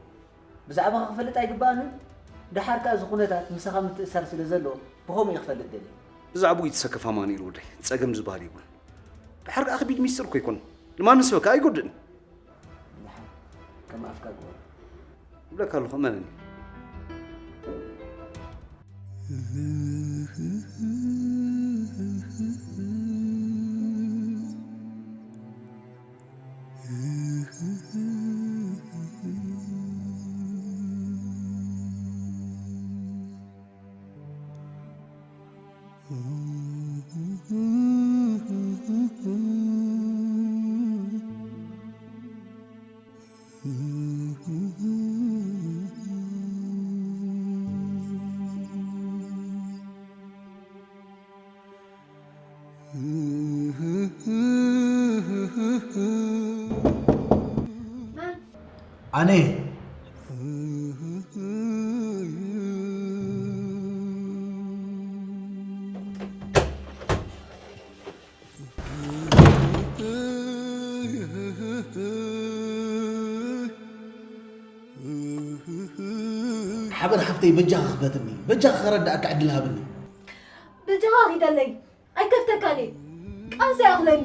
ብዛዕባኻ ክፈልጥ ኣይግብኣንን? ደሓር ከኣ እዚ ኩነታት ምሳኻ ምትእሳር ስለ ዘለዎ ብኸምኡ እየ ክፈልጥ ደልየ። ብዛዕባኡ ይትሰከፍ ኣማኑኤል ወደይ፣ ጸገም ዝበሃል የብሉን። ደሓር ከኣ ከቢድ ሚስጥር እኮ ኣይኮነን። ንማንም ሰብ ከኣ ኣይጎድእን። ደሓር ከም ኣፍካ ግበሮ። እብለካ ኣለኹ፣ እመነኒ። ኣነ። ሓበን ሓፍተይ፣ በጃኻ ክፈትኒ፣ በጃኻ ከረዳእካ ዕድል ሃብኒ። በጃኻ ኺደለይ፣ ኣይከፍተካን እየ። ቃንዛ ይኣኽለኒ።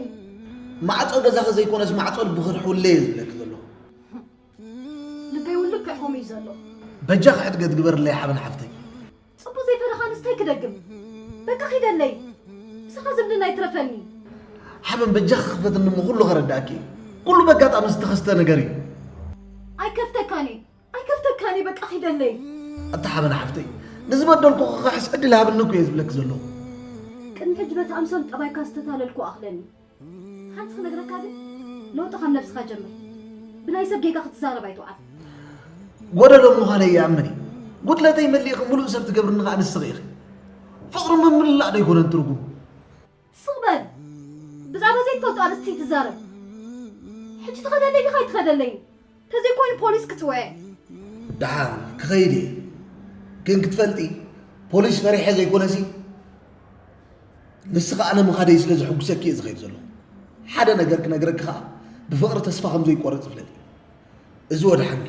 ማዕጾ ገዛኺ ዘይኮነስ ማዕጾ ልብኺ ርሕውለይ እየ ዝብለኪ ዘለኹ። ልበይ እውን ልክዕ ከምኡ እዩ ዘሎ። በጃኺ ሕድገት ግበርለይ ሓበን ሓፍተይ። ጽቡቕ ዘይፈለኻ ኣንስታይ ክደግም። በቃ ኺደለይ። ምሳኻ ዝምድና ይትረፈኒ። ሓበን በጃኺ ክፈትኒ እሞ ኩሉ ከረዳእኪ እየ። ኩሉ በጋጣሚ ዝተኸስተ ነገር እዩ። ኣይከፍተካን እየ። ኣይከፍተካን እየ። በቃ ኺደለይ። ኣታ ሓበን ሓፍተይ፣ ንዝበደልኩኺ ክኽሕስ ዕድል ሃብኒ እኮ እየ ዝብለኪ ዘለኹ። ቅድሚ ሕጂ በቲ ኣምሰሉ ጠባይካ ዝተታለልኩ ኣኽለኒ። ሓንቲ ክነግረካ ግን፣ ለውጢ ካብ ነብስኻ ጀምር። ብናይ ሰብ ጌጋ ክትዛረብ ኣይትውዓል። ጎደሎ ምዃነይ ይኣምን እየ። ጉድለተይ መሊእኺ ምሉእ ሰብ ትገብርኒ ኸኣ ንስኺ ኢኺ። ፍቕሪ ምምላእ ዶ ኣይኮነን ትርጉሙ? ስቕ በል። ብዛዕባ ዘይትፈልጦ ኣርእስቲ ትዛረብ። ሕጂ ትኸደለይ ዲኻ ኣይትኸደለይን? ተዘይኮይኑ ፖሊስ ክትውዐ። ደሓን ክኸይድ እየ። ግን ክትፈልጢ፣ ፖሊስ ፈሪሐ ዘይኮነሲ፣ ንስኺ ኣነ ምኻደይ ስለ ዘሐጉሰኪ እየ ዝኸይድ ዘለኹ። ሓደ ነገር ክነግረኪ ኸኣ፣ ብፍቕሪ ተስፋ ከም ዘይቆርጽ ፍለጢ። እዚ ወድሓንኪ።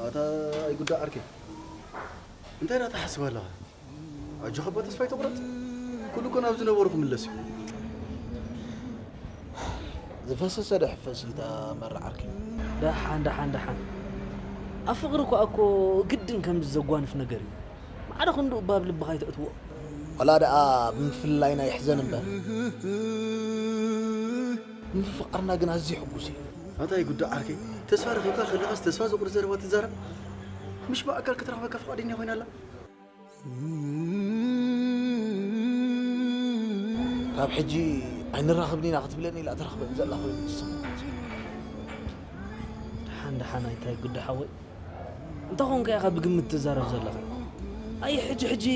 ኣታ ኣይጉዳእ ዓርከይ፣ እንታይ ደኣ ትሓስብ ኣለኻ? ኣጆኻ እባ ተስፋ ኣይትቑረጽ። ኩሉ እኮ ናብ ዝነበሮ ክምለስ እዩ። ዝፈሰሰ ዶ ይሕፈስ እዩ እታ መራ ዓርከይ? ደሓን፣ ደሓን፣ ደሓን። ኣብ ፍቕሪ እኳ እኮ ግድን ከምዚ ዘጓንፍ ነገር እዩ። ማዕረ ክንድኡ እባ ኣብ ልብኻ ኣይተእትዎ። ወላ ደኣ ብምፍልላይና ይሕዘን እምበር፣ ምፍቕቃርና ግን ኣዝዩ ሕጉስ እዩ። ኣታ ኣይጉዳእ ዓርከይ፣ ተስፋ ረኺብካ ከለኻስ ተስፋ ዘቑርጽ ዘረባ ትዛረብ? ምሽ ብኣካል ክትረኽበካ ፍቓደኛ ኮይና ኣላ? ካብ ሕጂ ኣይንራኸብን ኢና ክትብለኒ ኢላ ትረኽበኒ ዘላ ኮይኑ ዝስምዓኒ። ደሓን ደሓን ኣይታይ ጉዳ ሓወይ። እንታይ ኮንካ ኢኻ ብግምት ትዛረብ ዘለኻ? ኣይ ሕጂ ሕጂ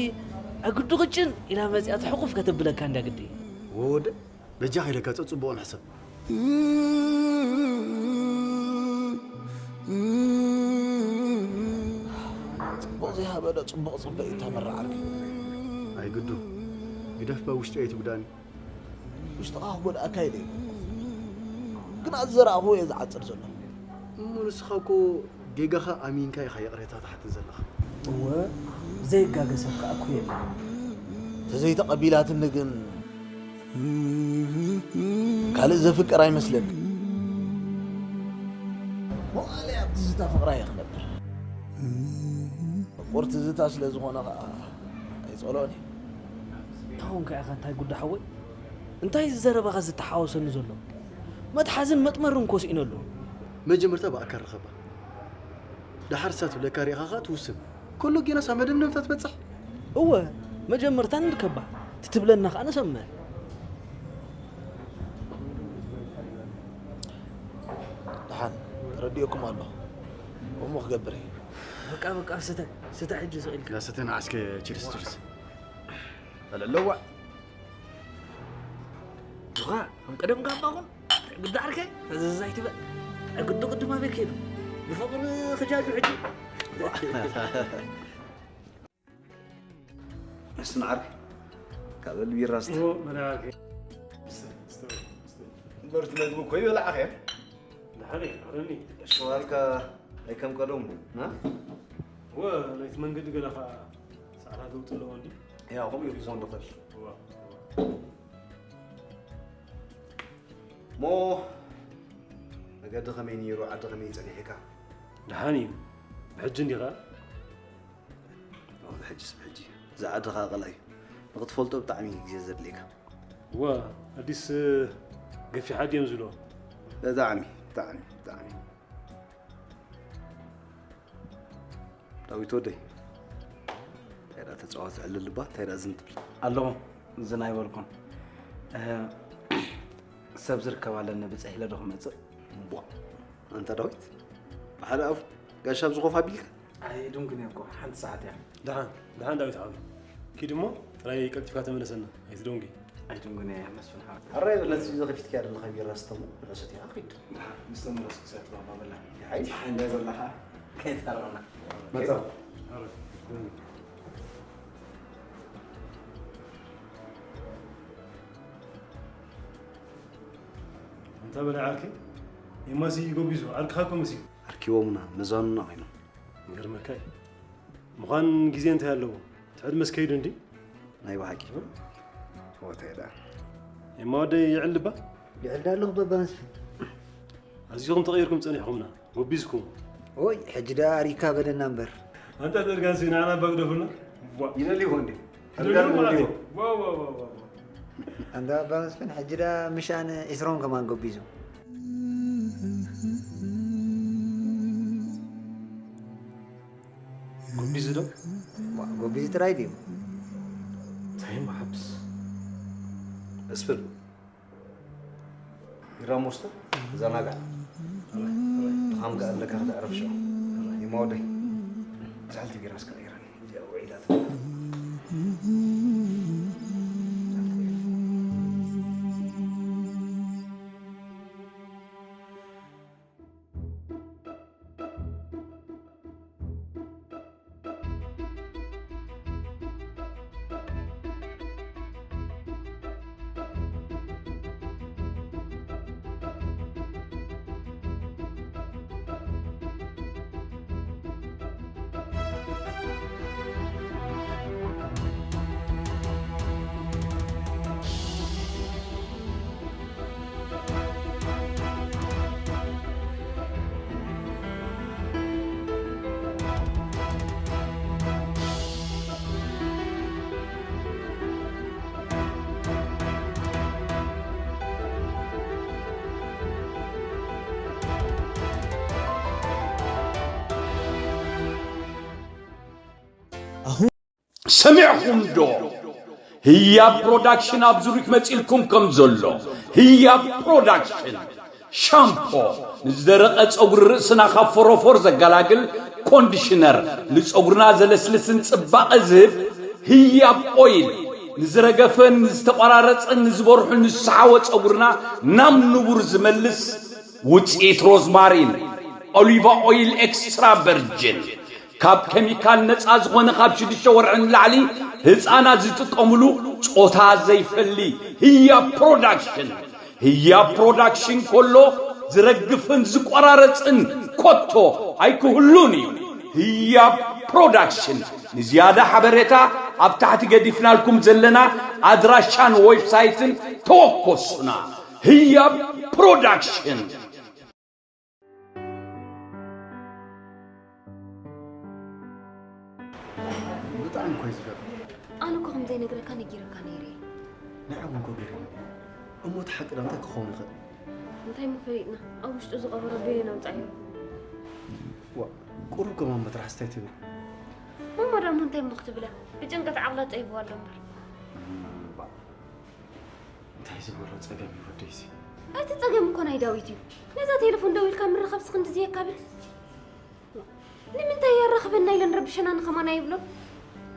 ኣግዱ ቅጭን ኢላ መጺኣ ትሕቁፍ ከተብለካ እንድያ ግዲ። ወወደ በጃኻ ኢለካ ጸጽቡቕ ንሕሰብ። ጽቡቕ ዘይሃበ ዶ ጽቡቕ ጽበ እዩ እታ መራ ዓርከይ። ኣይግዱ ግደፍ እባ ውሽጢ ኣይትጉዳእኒ። ውሽጥኻ ክጎድኣካ ኢለ ኣይኮንኩን። ግን ኣዝዘራእኽዎ እየ ዝዓጽድ ዘለኹ። እሞ ንስኻ እኮ ጌጋኻ ኣሚንካ ኢኻ ይቕሬታ ትሓትት ዘለኻ። እወ ዘይጋገ ሰብ ከኣ እኮ የለን። ተዘይተቐቢላትኒ ግን ካልእ ዘፍቅር ኣይመስለኒ። መዋእለይ ኣብ ትዝታ ፍቕራ እየ ክነብር። ምቁር ትዝታ ስለ ዝኾነ ኸኣ ኣይጸልኦን እየ። እንታይ ኮንካ ኢኻ እንታይ ጉዳ ሓወይ? እንታይ እዚ ዘረባኻ ዝተሓዋወሰኒ ዘሎ? መትሓዝን መጥመርን እኮ ስኢነ ኣለኹ። መጀመርታ ብኣካል ርኸባ። ደሓር እሳ ትብለካ ሪኢኻ ኸኣ ትውስን። ኩሉ ጌናስ ኣብ መደምደምታ ትበጽሕ። እወ፣ መጀመርታ ንርከባ። ትትብለና ኸኣ ንሰምዕ። ደሓን፣ ተረዲኦኩም ኣለኹ። እሞ ክገብር እየ። በቃ፣ በቃ፣ ስተ፣ ስተ ሕጂ ስቕ ኢልካ። ያ ስተ ንዓስከ ችርስ፣ ችርስ። ኣለለዋ። ዱኻ፣ ከም ቀደምካ እባ ኩን። ግዳ ዓርከይ፣ ፈዘዝ ኣይትበል። ኣይ ግዱ ቅድም ኣበይ ከይዱ? ብፍቕሪ ክጃጁ ሕጂ። እስቲ ንዓርከይ፣ ካብ ቢራ እስቲ። እሞ፣ መን ዓርከይ? እስቲ፣ እስቲ፣ እስቲ። እምበር እቲ መግቢ እኮ ይበላዕኸ። ደሓን እየ፣ ኣረኒ። ሸዋልካ ኣይ ከም ቀደሙ፣ ና? እወ፣ ናይቲ መንገዲ ገለ ኸኣ ሰዓታት ለውጢ ኣለዎ እንዲ? ያው፣ ከምኡ እዩ ክኾን ዝኽእል። እወ፣ እወ። እሞ፣ መገዲ ከመይ ነይሩ? ዓዲ ከመይ ጸኒሕካ? ደሓን እዩ። ብሕጂ እንዲኻ? ኦ፣ ብሕጂስ ብሕጂ። ዝዓድኻ ቀላይ ንኽትፈልጦ ብጣዕሚ ግዜ ዘድልየካ። እዋ፣ ኣዲስ ገፊሓ ድዮም ዝብሎ? ብጣዕሚ፣ ብጣዕሚ፣ ብጣዕሚ። ዳዊት ወደይ፣ እንታይ ደኣ ተጻዋት ዕልል እባ፣ እንታይ ደኣ ዝን ትብል? ኣለኹ፣ ዝን ኣይበልኩን። እ፣ ሰብ ዝርከብ ኣለኒ፣ ብጽሕ ኢለ ዶ ክመጽእ? እምቧ፣ ኣንታ ዳዊት፣ ብሓደ ኣፉ ጋሻ ኣብዚ ኮፍ ኣቢልካ? ኣይድንጉን እየ እኮ፣ ሓንቲ ሰዓት እያ። ደሓን፣ ደሓን ዳዊት ሓወይ። ኪድ እሞ ጥራይ ቀልጢፍካ ተመለሰና፣ ኣይትደንጉ። ኣይድንጉን እየ መስፍን ሓወይ። ሕራይ በል፣ ነቲ እዚ ከፊትካያ ዘለኻ ቢራ ስተ እሞ፣ ንእሰትያ ኪድ። ደሓን፣ ምስ ተመለስኩ ሰትባባበላ። ይሓይሽ። ፀሓይ እንዳ ዘለኻ ከይተረና። መጻ። እንታ በለ ዓርኪ፣ የማሲ ጎቢዙ፣ ዓርክኻ እኮ መሲሉ። ኣርኪቦምና፣ መዛኑና ኮይኖም። ይገርመካ እዩ። ምዃን ግዜ እንታይ ኣለዎ? እቲ ዕድመስ ከይዱ እንዲ? ናይ ብሓቂ። ሆቴል። የማ ወደይ ይዕል እባ? ይዕል ዳ ኣለኹ በባ መስፍን። ኣዚኹም ተቐይርኩም ጸኒሕኩምና፣ ጎቢዝኩም። ኦይ፣ ሕጂ ደኣ ኣሪካ በለና እምበር። ኣንታ ተርጋንሲ ንዓና እባ ግደፉና። ዋ። ይደልይዎ እንዴ? ይደልይዎ ተርጋን ማለት ይደልይዎ። እዩ። ዋ፣ ዋ፣ ዋ፣ ዋ፣ ዋ። ኣንታ ኣባ መስፍን፣ ሕጂ ደኣ ምሽ ኣነ ዒስራን ከማን ጎቢዙ። ጎቢዙ ዶ? ዋ፣ ጎቢዙ ጥራይ ድዩ? እንታይ እሞ ሓብስ? መስፍን፣ ቢራ ሞስተ፣ ዘናጋዕ። ድኻም ከኣ ኣለካ፣ ከተዕርፍ ሽዑ። ይማወደይ፣ ዝሓልቲ ቢራ እስከ ቀይረኒ። እዚኣ ውዒላትኒ። ሰሚዕኹም ዶ? ህያብ ፕሮዳክሽን ኣብ ዙሪክ መፂልኩም ከም ዘሎ። ህያብ ፕሮዳክሽን ሻምፖ፣ ንዝደረቐ ፀጉሪ ርእስና ካብ ፎሮፎር ዘገላግል፣ ኮንዲሽነር፣ ንፀጉርና ዘለስልስን ፅባቐ ዝህብ። ህያብ ኦይል፣ ንዝረገፈን ንዝተቆራረፀን ንዝበርሑን ንዝሰሓወ ፀጉርና ናብ ንቡር ዝመልስ። ውፅኢት ሮዝማሪን፣ ኦሊቫ ኦይል ኤክስትራ ቨርጅን፣ ካብ ኬሚካል ነፃ ዝኾነ፣ ካብ ሽዱሽተ ወርሒ ንላዕሊ ህፃናት ዝጥቀምሉ፣ ፆታ ዘይፈሊ። ህያብ ፕሮዳክሽን። ህያብ ፕሮዳክሽን ከሎ ዝረግፍን ዝቆራረፅን ኮቶ ኣይክህሉን እዩ። ህያብ ፕሮዳክሽን። ንዝያዳ ሓበሬታ ኣብ ታሕቲ ገዲፍናልኩም ዘለና ኣድራሻን ዌብሳይትን ተወከሱና። ህያብ ፕሮዳክሽን። ብጣዕሚ እኮ እዩ ዝገርም። ኣነ እኮ ከም ዘይነግረካ ነጊረካ ነይረ። ንዓ እውን እኮ ገሪሙ። እሞ እቲ ሓቂ ዶ እንታይ ክኸውን ይኽእል? እንታይ እሞ ፈሊጥና? ኣብ ውሽጡ ዝቐበሮ በየን ኣውጻዮ? ዋ፣ ቁሩብ ከማን መትራሕስ እንታይ ትብል? ማማ ዳሞ እንታይ እሞ ክትብላ? ብጭንቀት ዓቕላ ጸይብዋ ኣሎ እምበር። እምባ። እንታይ ዝበሎ ጸገም እዩ ወደይሲ? እቲ ጸገም እኮ ናይ ዳዊት እዩ። ነዛ ቴሌፎን ደዊልካ ምርኻብስ ክንድዚ የካብድ? ንምንታይ የራኽበና ኢለን ረብሸና ንኸማና ይብሎ?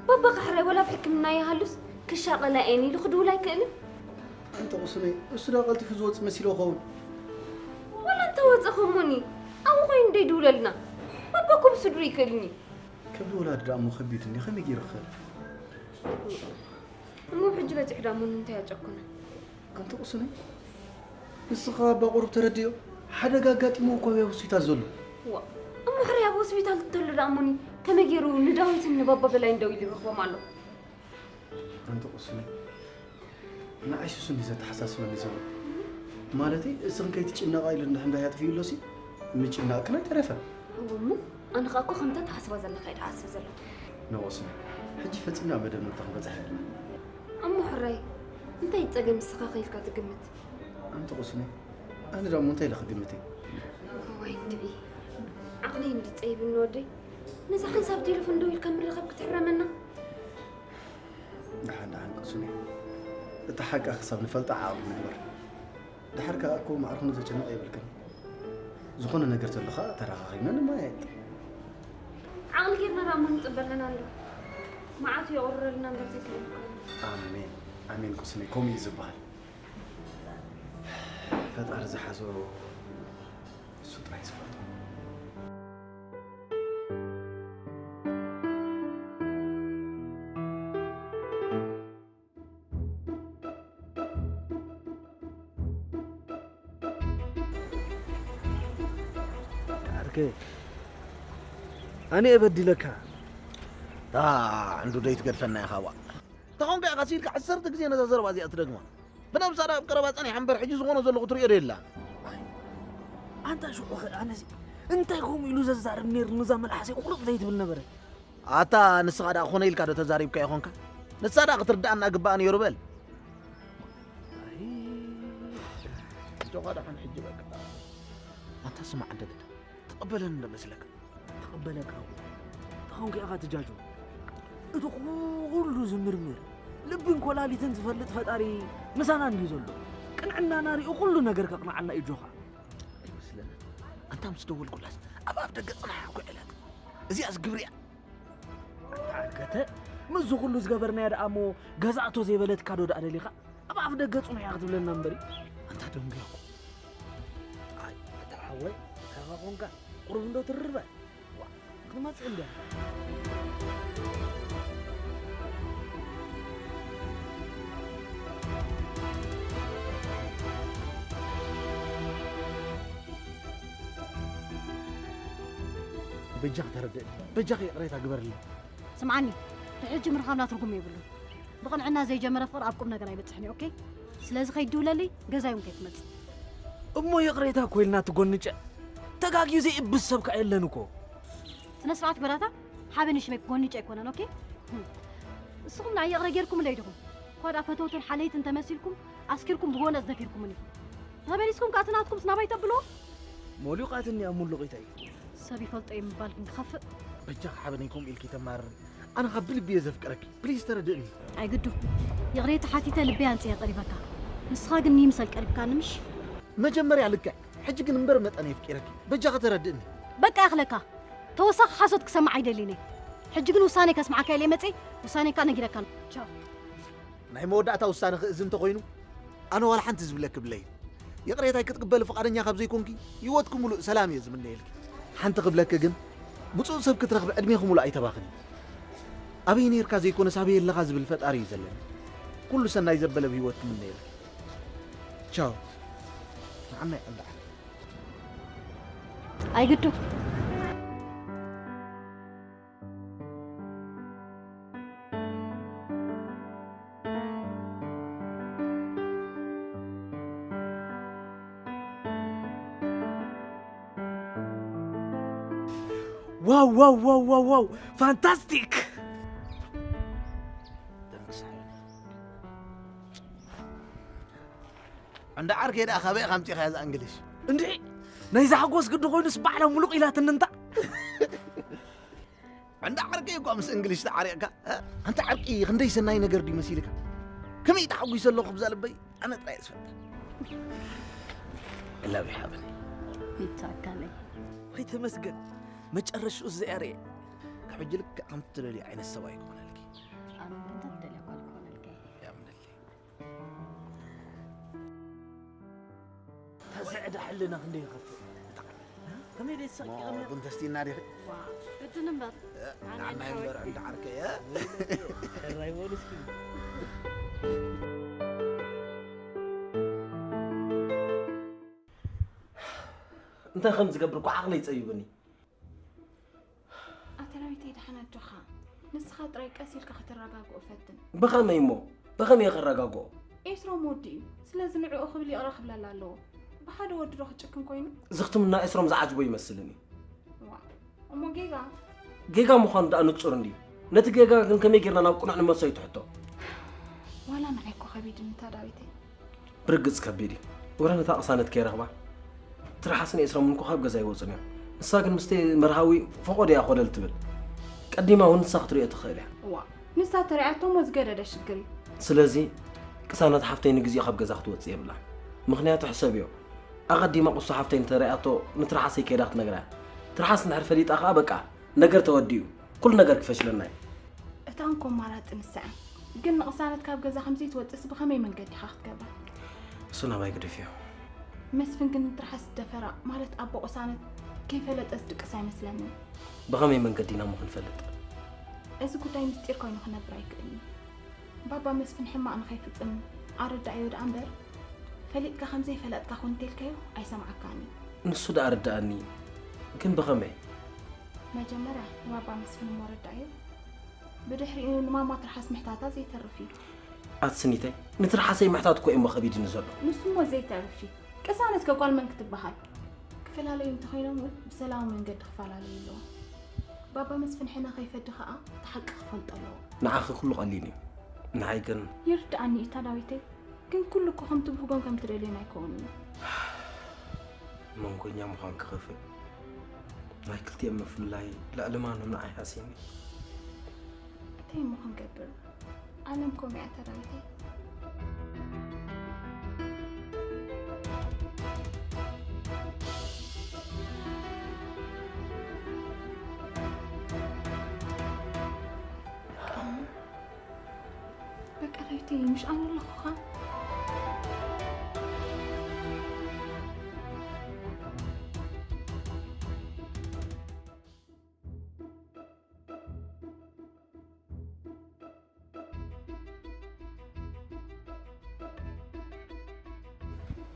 ባባ ካሕራይ ወላ ኣብ ሕክምና ይሃሉስ ክሻቐላ እየን ኢሉ ክድውል ኣይክእልን? ኣንተ ቁስነይ፣ እሱ ዳ ቀልጢፉ ዝወጽእ መሲሎ ኸውን? ወላ እንተወጸ ከሞኒ ኣብኡ ኮይኑ ደይድውለልና? ባባ እኮ ብስድሩ ይክእልኒ። ከብዲ ወላዲ ደኣ እሞ ከቢድ እንዲ ከመይ ገይሩ ክኽእል? እሞ ሕጂ በጺሑ ደኣ እሞ ንምንታይ ኣጨኩነ? ኣንተ ቁስነይ፣ ንስኻ ኣባ ቁሩብ ተረድዮ። ሓደጋ ኣጋጢምዎ እኮ ኣብ ሆስፒታል ዘሎ። ዋ፣ እሞ ሕራይ ኣብ ሆስፒታል እንተሎ ደኣ እሞኒ ከመይ ገይሩ ንዳዊትን ንባባ በላይን ደዊሉ ይረኽቦም ኣሎ? ኣንተ ቁስነይ፣ ንዓይ ሱስ እንዲ ዘተሓሳስበኒ ዘሎ። ማለተይ፣ እስኽን ከይትጭነቓ ኢሉ እንድሕር እንዳይ ኣጥፊኡሎሲ፣ ምጭናቕክን ኣይተረፈን። እወ እሞ፣ ኣነ ኸኣ እኮ ከምታ ትሓስባ ዘለኻ እየ ዝሓስብ ዘለኹ። ንቑስነይ፣ ሕጂ ፈጺምና መደምደምታ ክንበጽሕ ኣለና። እሞ ሕራይ፣ እንታይ እዩ ጸገም ንስኻ ከ ኢልካ ትግምት? ኣንቲ ቁስነይ፣ ኣነ ደኣ እሞ እንታይ ኢለ ክግምት እየ? እዋይ እንድዒ፣ ዓቕለይ እንዲ ጸይብኒ ወደይ። ነዛ ሓንሳብ ቴሌፎን ደዊልካ ምርኻብ ክትሕረመና? ደሓን ደሓን ቅሱነይ፣ እታ ሓቂ ክሳብ ንፈልጣ ዓቕሊ ንግበር። ደሓር ከኣ እኮ ማዕርኹ ንዘጨንቕ የብልክን። ዝኾነ ነገር ተሎ ከኣ ተረኻኺብና ንመያየጥ። ዓቕሊ ጌርና ደኣ እሞ ንጽበ ኣለና እንዶ። መዓቱ የቑርረልና እምበር ተክለ። ኣሜን ኣሜን ቅሱነይ፣ ከምኡ እዩ ዝበሃል። ፈጣሪ ዝሓዞ እሱ ጥራይ ዝፈልጦ። ዓርከይ፣ ኣነ እየ በዲለካ። እታ ዕንዱ ደይትገድፈና ኢኻ ዋእ። ተኾንካ ኢኻ ሲልካ ዓሰርተ ግዜ ነዛ ዘረባ እዚኣ ትደግማ። ብነብሳ ደኣ ኣብ ቀረባ ጸኒሓ እምበር ሕጂ ዝኾኖ ዘለኹ ትርእዮ ዶ የላን? ኣይ፣ ኣንታ ሽዑ ኸ ኣነሲ እንታይ ከምኡ ኢሉ ዘዛርብ ነይሩ ነዛ መልሓሰይ ቁርጥ ዘይትብል ነበረ። ኣታ ንስኻ ደኣ ኮነ ኢልካ ዶ ተዛሪብካ ይኾንካ? ንሳ ደኣ ክትርድኣና ግባኣ ነይሩ በል። ኣይ፣ ኣጆኻ ደሓን ሕጂ በቃ። ኣንታ ስማዕ እንተ ግዳ ትቕበለኒ ዶ መስለካ? ትቕበለካ እኮ። ተኾንካ ኢኻ ትጃጆ። እቲ ኩሉ ዝምርምር ልብን ኮላሊትን ዝፈልጥ ፈጣሪ ምሳና እንድዩ ዘሎ። ቅንዕናና ሪኡ ኩሉ ነገር ከቕንዓልና እዩ ጆኻ። ኣይመስለንን። ኣንታ ምስ ደወልኩላስ ኣብ ኣፍ ደገ ጽናሕ እኮ ዕለት። እዚኣስ ግብሪ እያ። ኣታ ዓርከተ፣ ምስዚ ኩሉ ዝገበርናዮ ደኣ እሞ ገዛእቶ ዘይበለትካ ዶ ደኣ ደሊኻ? ኣብ ኣፍ ደገ ጽኑሕ እያ ክትብለና እምበሪ። ኣንታ ደንጉያ እኮ። ኣይ፣ ኣታ ሓወይ፣ እንታይ ኸ ኾንካ? ቁሩብ እንዶ ትርር በል። ዋ፣ ክትመጽእ እንድያ። በጃኻ ተረድእኒ። በጃኺ ይቕሬታ ግበርለይ። ስምዓኒ፣ ድሕጂ ምርኻብና ትርጉም የብሉን። ብቕንዕና ዘይጀመረ ፍቕሪ ኣብ ቁም ነገር ኣይበጽሕን እዩ፣ ኦኬ? ስለዚ ከይትድውለለይ፣ ገዛይ እውን ከይትመጽእ። እሞ ይቕሬታ እኮ ኢልና ትጎንጨ። ተጋግዩ ዘይእብስ ሰብ ከኣ የለን እኮ። ስነ ስርዓት ግበራታ፣ ሓበን ሽመይ ክጎንጨ ኣይኮነን፣ ኦኬ? ህም። ንስኹም ንዓይ ይቕረ ጌርኩምለይ ዲኹም? እኳ ደኣ ፈተውትን ሓለይትን ተመሲልኩም፣ ኣስኪርኩም ብጎነጽ ደፊርኩምኒ። ተመሊስኩም ከኣ እቲ ናትኩምስ ናባይ ተብልዎ? ሞሊቑ ኣትኒ ኣብ ሙሉቒተይ። ሰብ ይፈልጦ እዩ ምባል ግን ክኸፍእ። በጃኺ ሓበነይ ከምኡ ኢልኪ ተማርሪ። ኣነ ካብ ብልቢ እየ ዘፍቅረኪ። ፕሊዝ ተረድእኒ። ኣይግዱ። ይቕሬታ ሓቲተ ልበይ ኣንጽየ ቀሪበካ። ንስኻ ግን ንይምሰል ቀሪብካኒ ምሽ? መጀመርያ ልክዕ፣ ሕጂ ግን እምበር መጠን የፍቂረኪ። በጃኺ ተረድእኒ። በቃ ይኽለካ። ተወሳኺ ሓሶት ክሰምዕ ኣይደልን እየ። ሕጂ ግን ውሳኔ ከስምዓካ ኢለ መጽየ፣ ውሳኔካ ነጊረካ ኣለኹ። ቻው። ናይ መወዳእታ ውሳነ ክእዝዝ እንተኾይኑ፣ ኣነ ዋላ ሓንቲ ዝብለኪ ብለይ። ይቕሬታይ ክትቅበሊ ፍቓደኛ ካብ ዘይኮንኪ፣ ህይወትኪ ሙሉእ ሰላም እየ ዝምነየልኪ። ሓንቲ ክብለኪ ግን፣ ብፁዕ ሰብ ክትረኽቢ ዕድሜኺ ሙሉእ ኣይተባኽኒ። ኣበይ ነይርካ ዘይኮነስ ኣበይ ኣለኻ ዝብል ፈጣሪ እዩ ዘለኒ። ኩሉ ሰናይ ዘበለ ኣብ ህይወትኪ ምነየልኪ። ቻው። ንዓናይ ዕንዳ ዓርከይ። ኣይግዱ። ዋው ዋው ዋው ዋው ዋው፣ ፋንታስቲክ። እንዳ ዓርከይ ደኣ ካበይ ኢኻ ኣምጺእኻያ እዛ እንግሊሽ? እንድዒ፣ ናይዛ ሓጎስ ግዲ ኮይኑስ ባዕላ ሙሉቕ ኢላትኒ እንታ። እንዳ ዓርከይ እኳ ምስ እንግሊሽ ተዓሪቕካ፣ እ? ኣንታ ዓርቂ ክንደይ ሰናይ ነገር ድዩ መሲልካ? ከመይ ተሓጒሰ ኣለኹ ብዛ ልበይ፣ ኣነ ጥራይ እየ ዝፈልጣ። I love you ሓበነይ። ይታከለኝ። ወይ ተመስገን፣ መጨረሽኡ እዚኣ ርኤ። ካብ ሕጂ ልክዕ ከም ትደልዮ ዓይነት ሰብኣይ ክኾነልኪ። ኣነ እውን ከምታ ትደልያ ጓል ክኾነልካ እየ። ያምነለይ። ተስዕዳ ሕልና ክንደይ ይኸፍእ? ብጣዕሚ። ከመይ ደስ እሞ ቡን ተስቲና ዲኺ? ግድን እምበር። ንዓናይ እምበር እንዳ ዓርከየ። ሕራይ በሉ እስኪ። እንታይ ከም ዝገብር እኮ ዓቕለይ ጸዩብኒ። ኣታ ዳዊተይ ደሓን ኣጆኻ። ንስኻ ጥራይ ቀስ ኢልካ ከተረጋግኦ ፈትን። ብኸመይ እሞ? ብኸመይ እየ ከረጋግኦ? ኤስሮም ወዲ እዩ። ስለዚ ንዕኡ ክብል ይቕረ ክብለላ ኣለዎ። ብሓደ ወዲ ዶ ክጭክን ኮይኑ? ዝኽትምና ኤስሮም ዝዓጅቦ ይመስልኒ። ዋ እሞ ጌጋ? ጌጋ ምዃኑ ደኣ ንጹር እንድዩ። ነቲ ጌጋ ግን ከመይ ጌርና ናብ ቅኑዕ ንመልሶ እዩ እቲ ሕቶ። ዋላ ንዓይ እኮ ከቢድኒ እታ ዳዊተይ። ብርግጽ ከቢድ እዩ። ወረ ነታ ቅሳነት ከይረኽባ ትርሓስን ኤስሮምን እኮ ካብ ገዛ ኣይወጹን እዮም። ንሳ ግን ምስቲ መርሃዊ ፈቖዶ እያ ኮለል ትብል። ቀዲማ እውን ንሳ ክትሪኦ ትኽእል እያ። እዋ ንሳ ተሪኣቶ እሞ ዝገደደ ሽግር እዩ። ስለዚ ቅሳነት ሓፍተይ ንግዚኡ ካብ ገዛ ክትወጽእ የብላን። ምኽንያቱ ሕሰብዮ፣ ኣቐዲማ ቅሱ ሓፍተይ እንተሪኣቶ ንትርሓሰይ ከይዳ ክትነግራ እያ። ትርሓስ እንድሕር ፈሊጣ ከኣ በቃ ነገር ተወዲኡ። ኩሉ ነገር ክፈሽለና እዩ። እታ እንኮ ኣማራጺ ንሳ እያ። ግን ንቕሳነት ካብ ገዛ ከምዘይትወጽእስ ብኸመይ መንገዲ ኢኻ ክትገብራ? እሱ ናባይ ግደፍዮ። መስፍን ግን ንትርሓስ ዝደፈራ ማለት ኣቦ ቅሳነት ከይፈለጠ ዝድቅስ ኣይመስለንን። ብኸመይ መንገዲ ኢና እሞ ክንፈልጥ? እዚ ጉዳይ ምስጢር ኮይኑ ክነብር ኣይክእልን እዩ። ባባ መስፍን ሕማቕ ንኸይፍጽም ኣረዳእዮ ደኣ እምበር ፈሊጥካ ከምዘይፈለጥካ ኩን እንተልካዮ ኣይሰምዓካን እዩ። ንሱ ደኣ ርድኣኒ ግን ብኸመይ? መጀመርያ ንባባ መስፍን እሞ ኣረዳእዮ። ብድሕሪኡ ንማማ ትርሓስ ምሕታታ ዘይተርፍ እዩ። ኣቲ ስኒተይ ንትርሓሰይ ምሕታት እኮ እዩሞ ከቢድኒ ዘሎ። ንሱ እሞ ዘይተርፍ እዩ። ቅሳነት ከ ጓል መን ክትበሃል? ክፈላለዩ እንተኾይኖም እውን ብሰላማዊ መንገዲ ክፈላለዩ ኣለዎም። ባባ መስፍን ሕነ ከይፈዲ ኸኣ እቲ ሓቂ ክፈልጦ ኣለዎ። ንዓኺ ኩሉ ቀሊል እዩ። ንዓይ ግን ይርድኣኒ እዩ እታ ዳዊተይ። ግን ኩሉ እኮ ከም ትብህጎን ከም ትደልዮን ኣይከውንን እዩ። መንጎኛ ምዃን ክኸፍእ ናይ ክልቲኦም ምፍልላይ ልዕሊ ማንም ንዓይ ሃስየኒ። እንታይ እሞ ክንገብር? ዓለም ከምኡ እያ እታ ዳዊተይ። በቃ ዳዊተይ፣ ምሽ ኣነ ኣለኹኻ።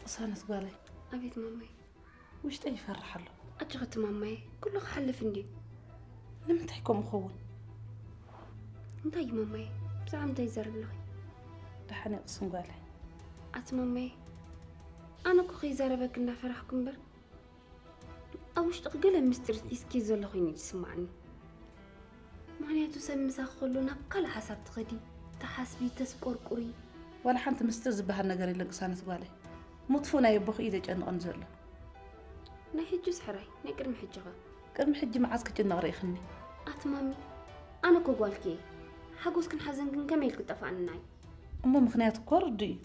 ቅሳነት ጓለይ። ኣቤት ማማይ። ውሽጠይ ይፈርሕ ኣሎ። ኣጆኺ እትማማየ፣ ኩሉ ክሓልፍ እንድዩ። ንምንታይ ከምኡ ኸውን? እንታይ እዩ ማማየ? ብዛዕባ እንታይ ይዛረብ ኣለኺ? ደሓን ይቕስን ጓለይ። ኣቲ ማማየ፣ ኣነ እኮ ከይዛረበኪ እንዳፈራሕኩ እምበር፣ ኣብ ውሽጥኺ ገለ ምስጢር ሒዝኪ ዘሎ ኮይኑ እዩ ዝስምዓኒ። ምኽንያቱ ሰብ ምሳኺ ከሎ ናብ ካልእ ሓሳብ ትኸዲ፣ ትሓስቢ፣ ተስቆርቁሪ። ዋላ ሓንቲ ምስጢር ዝበሃል ነገር የለን ቅሳነት ጓለይ። ሙጥፉእ ናይ ኣቦኺ እዩ ዘጨንቐኒ ዘሎ። ናይ ሕጂስ ሕራይ፣ ናይ ቅድሚ ሕጂ ኸ? ቅድሚ ሕጂ መዓዝ ክጭነቕ ርኢኽኒ? ኣቲ ማሚ፣ ኣነ እኮ ጓልኪ እየ። ሓጎስክን ሓዘንክን ከመይ ኢልክ ጠፋእንናይ? እሞ ምኽንያት እኮ ርዱእ እዩ።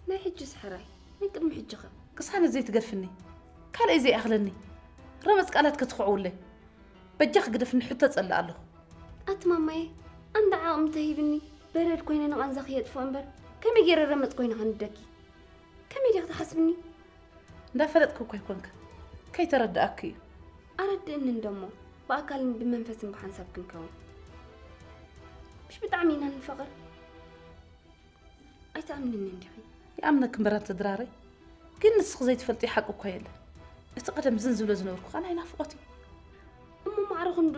ናይ ሕጂ ስሕራይ ናይ ቅድሚ ሕጂ ኸ? ቅሳነት ዘይትገድፍኒ፣ ካልኣይ ዘይኣኽለኒ፣ ረመጽ ቃላት ክትኽዕውለይ። በጃ ክግደፍኒ ሕቶ ጸልእ ኣለኹ። ኣቲ ማማየ፣ ኣንዳ ዓቕሚ ተሂብኒ፣ በረድ ኮይነ ንቓንዛ ክየጥፍኦ እምበር፣ ከመይ ገይረ ረመጽ ኮይነ ከንደኪ? ከመይ ዲኺ ትሓስብኒ? እንዳፈለጥኩ እኮ ኣይኮንክን፣ ከይተረድኣኩ እዩ። ኣረድእኒ እንደሞ፣ ብኣካልን ብመንፈስን ብሓንሳብ ክንከውን። ምሽ ብጣዕሚ ኢና ንፋቐር። ኣይትኣምንኒ እንዲኺ? ይኣምነክ እምበር ኣንቲ ድራረይ፣ ግን ንስኺ ዘይትፈልጢ ሓቂ እኮ የለን። እቲ ቀደም ዝን ዝብሎ ዝነበርኩ ኸኣ ናይ ናፍቖት እዩ። እሞ ማዕረ ክንዱ?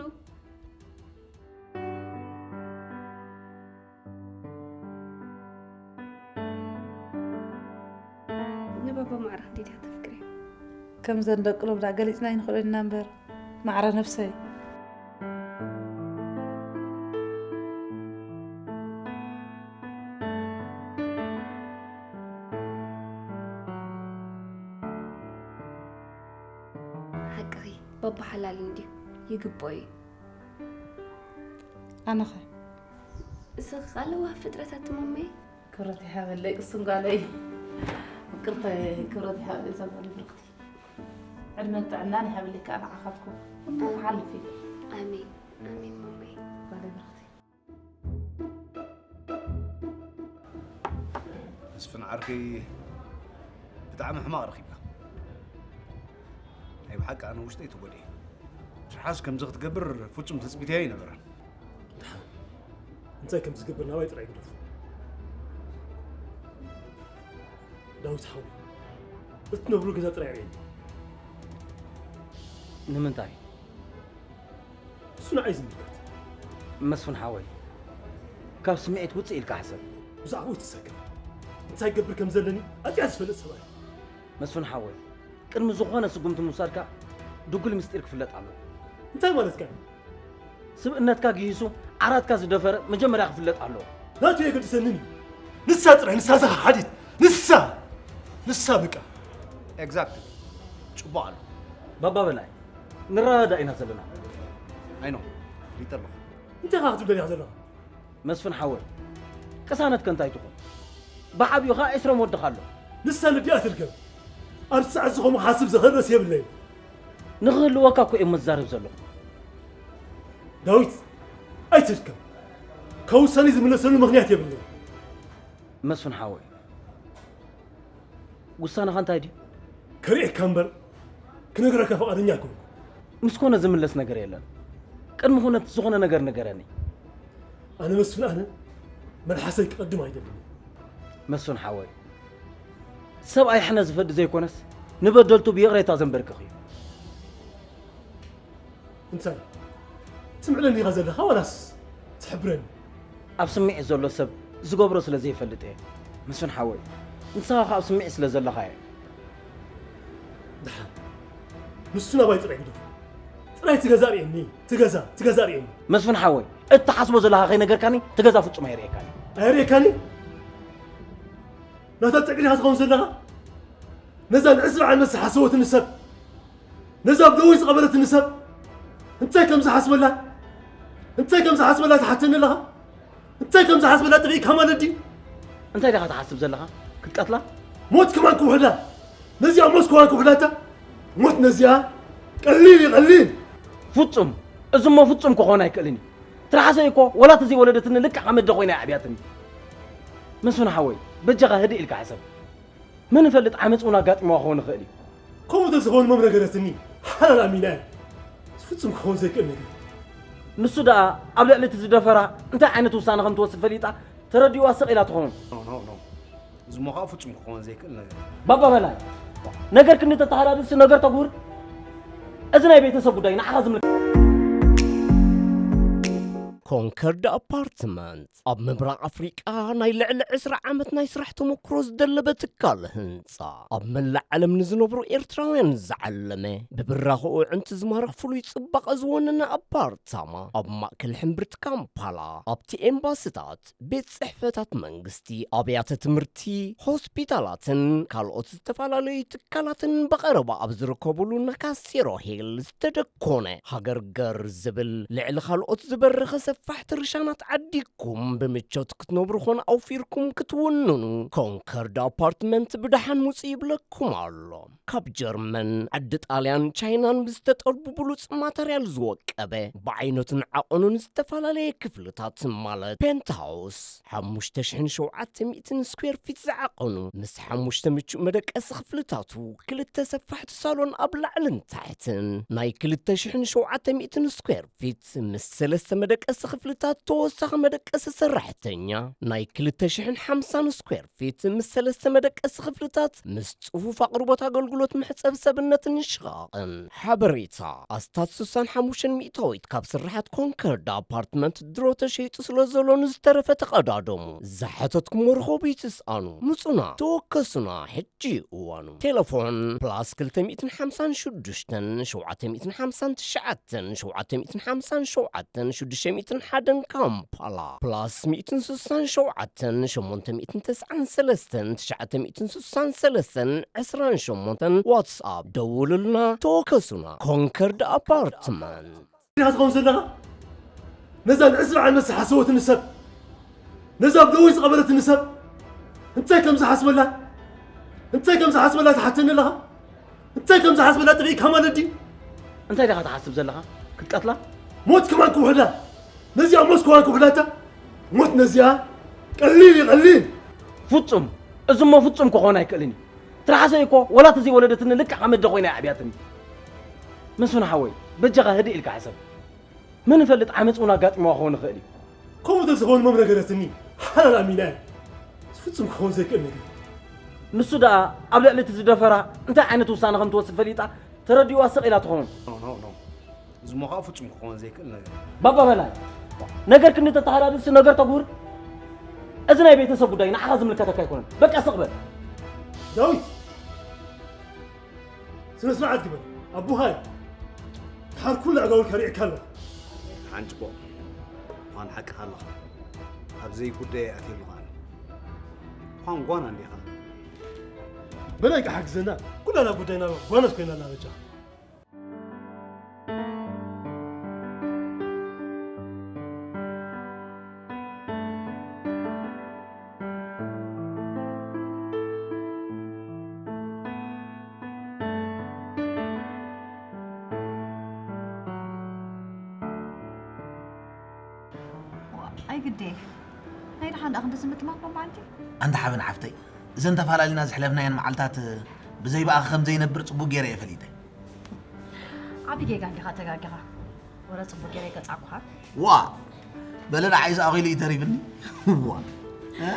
ንባባ ማዕረ ክንደይ ዲኻ ተፍቅርዮ? ከምዘን ደቂ ሎምዳ ገሊጽና ኣይንኽእሎን ኢና እምበር፣ ማዕረ ነብሰይ። ሓቅኺ፣ ባባ ሓላል እንድዩ፣ ይግብኦ እዩ። ኣነኸ? እስኺ ኸኣ ለዋህ ፍጥረት ኣቲ ማማየ። ክብረት ይሃበለይ ቅስን ጓለይ። ምቅርተይ ክብረት ይሃበለይ እዛ ጓለይ ብርኽቲ። ዕድመን ጥዕናን ይሃበለይ ከኣ ንዓኻትኩም። ኩሉ ክሓልፍ እዩ። ኣሜን፣ ኣሜን ማማየ። ጓለይ ብርኽቲ። መስፍን ዓርከይ፣ ብጣዕሚ ሕማቕ ረኺብካ። ናይ ብሓቂ ኣነ ውሽጠይ ተጎዲኤ። ሽሓስ ከምዚ ክትገብር ፍጹም ትጽቢተይ ኣይነበረን። ደሓን እንታይ ከም ዝገብር ናባይ ጥራይ ግደፉ። ዳዊት ሓወይ፣ እትነብሩ ገዛ ጥራይ ርእየኒ። ንምንታይ? እሱ ንዓይ ዝምልከት። መስፍን ሓወይ፣ ካብ ስምዒት ውፅእ ኢልካ ሕሰብ። ብዛዕባኡ ኣይትሰከፍ። እንታይ ገብር ከም ዘለኒ ኣጥያ ዝፈልጥ ሰብኣይ። መስፍን ሓወይ፣ ቅድሚ ዝኾነ ስጉምቲ ምውሳድካ ድጉል ምስጢር ክፍለጥ ኣለዎ። እንታይ ማለትካ እዩ? ስብእነትካ ግሂሱ ዓራትካ ዝደፈረ መጀመርያ ክፍለጥ ኣለዎ። ናቱ የገድሰንን እዩ። ንሳ ጥራይ፣ ንሳ እዛ ሓዲት፣ ንሳ! ንሳ በቃ። ኤግዛክትሊ። ጽቡቕ ኣሎ። ባባ በላይ፣ ንረዳዳእ ኢና ዘለና። ኣይ ኖ፣ ሪጠ ኣለኹ። እንታይ ኢኻ ክትብል ደሊኻ ዘለኻ? መስፍን ሓወይ፣ ቅሳነትከ እንታይ ትኹን? ብዓብዩ ኸኣ ኤስሮም ወድኻ ኣሎ። ንሳ ነዲኣ ትርከብ። ኣብዚ ሰዓት እዚ ኸምኡ ክሓስብ ዘኽእል ርእሲ የብለይን። ንኽህልወካ እኮ እየ መዛረብ ዘለኹ። ዳዊት፣ ኣይትድከም። ካብ ውሳኔ ዝምለሰሉ ምኽንያት የብለይን። መስፍን ሓወይ፣ ውሳነኻ እንታይ ድዩ? ከርእየካ እምበር ክነግረካ ፈቓደኛ ኣይኮንኩ። ምስ ኮነ ዝምለስ ነገር የለን። ቅድሚ ኩነት ዝኾነ ነገር ንገረኒ። ኣነ መስፍን፣ ኣነ መልሓሰይ ክቐድም ኣይደልን። መስፍን ሓወይ፣ ሰብኣይ ሕነ ዝፈዲ ዘይኮነስ ንበደልቱ ብይቕሬታ ዘንበርክኽ እዩ። እንታይ ትምዕለኒ ኢኻ ዘለኻ ዋላስ ትሕብረኒ? ኣብ ስምዒት ዘሎ ሰብ ዝገብሮ ስለ ዘይፈልጥ እየ። መስፍን ሓወይ፣ ንስኻ ከኣ ኣብ ስምዒት ስለ ዘለኻ እየ። ደሓን ንሱ ናባይ ጥራይ ግደፎ። ጥራይ ትገዛ ርእየኒ፣ ትገዛ፣ ትገዛ ርእየኒ። መስፍን ሓወይ፣ እትሓስቦ ዘለኻ ከይነገርካኒ ትገዛ ፍጹም ኣይርእየካን። ኣይርእየካኒ? ናታ ጸግሪ ኢኻ ትኸውን ዘለኻ? ነዛ ንዕስራ ዓመት ዝሓሰወትኒ ሰብ፣ ነዛ ብደወይ ዝቐበለትኒ ሰብ እንታይ ከም ዝሓስበላ፣ እንታይ ከም ዝሓስበላ ትሓተኒ ኣለኻ? እንታይ ከም ዝሓስበላ ጠፊእካ ማለት ድዩ? እንታይ ዲኻ ትሓስብ ዘለኻ? ክትቀትላ? ሞት ከማን ክውሕዳ። ነዚኣ ሞት ከማን ክውሕዳታ። ሞት ነዚኣ ቀሊል እዩ፣ ቀሊል። ፍጹም፣ እዚ እሞ ፍጹም ክኾን ኣይክእልን እዩ። ትርሓሰይ እኮ ወላ ተዘይወለደትኒ ልክዕ ከም ኣደ ኮይና እያ ኣዕብያትኒ። መስፍን ሓወይ፣ በጃኻ ህድእ ኢልካ ሕሰብ። መን ይፈልጥ ዓመጽ እውን ኣጋጢምዋ ክኸውን ይኽእል እዩ። ከምኡ ተዝኸውን እሞ ምነገረትኒ። ሓላል ኣሚና እያ። ፍጹም ክኸውን ዘይክእል ነገር። ንሱ ደኣ ኣብ ልዕሊ እቲ ዝደፈራ እንታይ ዓይነት ውሳነ ከም ትወስድ ፈሊጣ ተረዲእዋ ስቕ ኢላ ትኸውን። ኖ፣ ኖ፣ ኖ። እዚ እሞ ኸኣ ፍጹም ክኸውን ዘይክእል ነገር። ባባ በላይ፣ ነገር ክንዲ ተተሃዳድእሲ ነገር ተጉህር። እዚ ናይ ቤተሰብ ጉዳይ ንዓኻ ዝምልከት። ኮንከርድ ኣፓርትመንት ኣብ ምብራቕ ኣፍሪቃ ናይ ልዕሊ ዕስራ ዓመት ናይ ስራሕ ተመክሮ ዝደለበ ትካል ህንጻ፣ ኣብ መላእ ዓለም ንዝነብሩ ኤርትራውያን ዝዓለመ፣ ብብራኸኡ ኣዕንቲ ዝማርኽ ፍሉይ ጽባቐ ዝወነነ ኣፓርታማ፣ ኣብ ማእከል ሕምብርቲ ካምፓላ፣ ኣብቲ ኤምባስታት፣ ቤት ጽሕፈታት መንግስቲ፣ ኣብያተ ትምህርቲ፣ ሆስፒታላትን ካልኦት ዝተፈላለዩ ትካላትን ብቐረባ ኣብ ዝርከቡሉ ናካሲሮ ሂል ዝተደኮነ ሃገር ገር ዝብል ልዕሊ ካልኦት ዝበረኸ ሰፋሕቲ ርሻናት ዓዲግኩም ብምቾት ክትነብሩ ኾን ኣውፊርኩም ክትውንኑ፣ ኮንከርድ ኣፓርትመንት ብደሓን ውጹ ይብለኩም ኣሎ። ካብ ጀርመን፣ ዓዲ ጣልያን፣ ቻይናን ብዝተጠልቡ ብሉጽ ማተርያል ዝወቀበ፣ ብዓይነቱን ዓቐኑን ዝተፈላለየ ክፍልታት ማለት ፔንትሃውስ፣ ሓሙሽተ ሽሕን ሸውዓተ ሚእትን ስኩዌር ፊት ዝዓቐኑ፣ ምስ ሓሙሽተ ምቹእ መደቀሲ ክፍልታቱ፣ ክልተ ሰፋሕቲ ሳሎን ኣብ ላዕልን ታሕትን፣ ናይ ክልተ ሽሕን ሸውዓተ ሚእትን ስኩዌር ፊት ምስ ሰለስተ መደቀሲ ክፍልታት፣ ተወሳኺ መደቀሲ ሰራሕተኛ፣ ናይ ክልተ ሽሕን ሓምሳን ስኩዌር ፊት ምስ ሰለስተ መደቀሲ ክፍልታት፣ ምስ ጽፉፍ ኣቕርቦት ኣገልግሎት መሕጸቢ ሰብነትን ሽቓቕን። ሓበሬታ፣ ኣስታት ስሳን ሓሙሽተን ሚእታዊት ካብ ስርሓት ኮንከርድ ኣፓርትመንት ድሮ ተሸይጡ ስለ ዘሎ፣ ንዝተረፈ ተቐዳደሙ። ዝሓተትኩሞ ርኸቡ፣ ይትስኣኑ። ምጹና፣ ተወከሱና፣ ሕጂ እዋኑ። ቴሌፎን ፕላስ ክልተ ሚእትን ሓምሳን ሽዱሽተን ሸውዓተ ሚእትን ሓምሳን ትሽዓተን ሸውዓተ ሚእትን ሓምሳን ሸውዓተን ሽዱሽተ ሚእትን ሓደን ካምፓላ፣ ፕላስ ሚእትን ስሳን ሸውዓተን ሸሞንተ ሚእትን ተስዓን ሰለስተን ትሽዓተ ሚእትን ስሳን ሰለስተን ዕስራን ሸሞንተን ዋትስኣፕ ደውሉልና፣ ተወከሱና። ኮንከርድ ኣፓርትመንት። ዲኻ ትኸውን ዘለኻ? ነዛ ንዕስራ ዓመት ዝሓሰወትኒ ሰብ፣ ነዛ ኣብ ደወይ ዝቐበረትኒ ሰብ እንታይ ከም ዝሓስበላ፣ እንታይ ከም ዝሓስበላ ትሓተኒ ኣለኻ? እንታይ ከም ዝሓስበላ ጠፊእካ ማለት ድዩ? እንታይ ዲኻ ትሓስብ ዘለኻ? ክትቀትላ? ሞት ከማን ክውሕዳ። ነዚኣ ሞት ከማን ክውሕዳታ። ሞት ነዚኣ ቀሊል እዩ፣ ቀሊል። ፍጹም። እዚሞ ፍጹም ክኾን ኣይክእልን እዩ። ትርሓሰይ እኮ ወላ ተዘይወለደትኒ ልክዕ ከም ኣደ ኮይና እያ ኣዕብያትኒ። መስፍን ሓወይ፣ በጃኻ ህድእ ኢልካ ሕሰብ። መን ይፈልጥ፣ ዓመጽ እውን ኣጋጢምዋ ክኸውን ይኽእል እዩ። ከምኡ ተዝኸውን መም ነገረትኒ። ሓላል ኣሚና እየ። ፍጹም ክኸውን ዘይክእል ነገር። ንሱ ደኣ ኣብ ልዕሊ እቲ ዝደፈራ እንታይ ዓይነት ውሳነ ከም ትወስድ ፈሊጣ ተረዲእዋ ስቕ ኢላ ትኸውን። ኖ፣ ኖ፣ ኖ። እዚ እሞ ኸኣ ፍጹም ክኸውን ዘይክእል ነገር። ባባ በላይ፣ ነገር ክንዲ ተተሓዳድርሲ ነገር ተጉህር። እዚ ናይ ቤተሰብ ጉዳይ ንዓኻ ዝምልከተካ ኣይኮነን። በቃ ስቕ በል። ዳዊት! ስነ ስርዓት ግበር። ኣቦኻ እዩ። ድሓር ኩሉ ኣጋውልካ ሪዕካ ኣለኻ። ሓንጭቦ፣ እኳን ሓቅኻ ኣለኻ። ኣብ ዘይጉዳይ ኣትየ ኣለኹ ኣነ። እኳን ጓና እንዲኻ። በላይ ክሓግዘና፣ ኩላና ጉዳይና ጓናት ኮይና ኣላ በጃኻ። ኣይግዴ። ናይ ደሓን ደኣ ክንዲ ዝምትማት ሎም በዓልቲ? ኣንታ ሓበን ሓፍተይ፣ እዘን ተፋላሊና ዝሕለፍናየን መዓልታት ብዘይ ብኣኺ ከም ዘይነብር ጽቡቅ ገይረ እየ ፈሊጠ። ዓቢ ጌጋ እንዲኻ ተጋጊኻ። ወረ ጽቡቅ ገይረ ይቀጻዕኩኻ። ዋ! በለ ንዓይ ዝኣኺሉ እዩ ተሪፍኒ። ዋ! እ?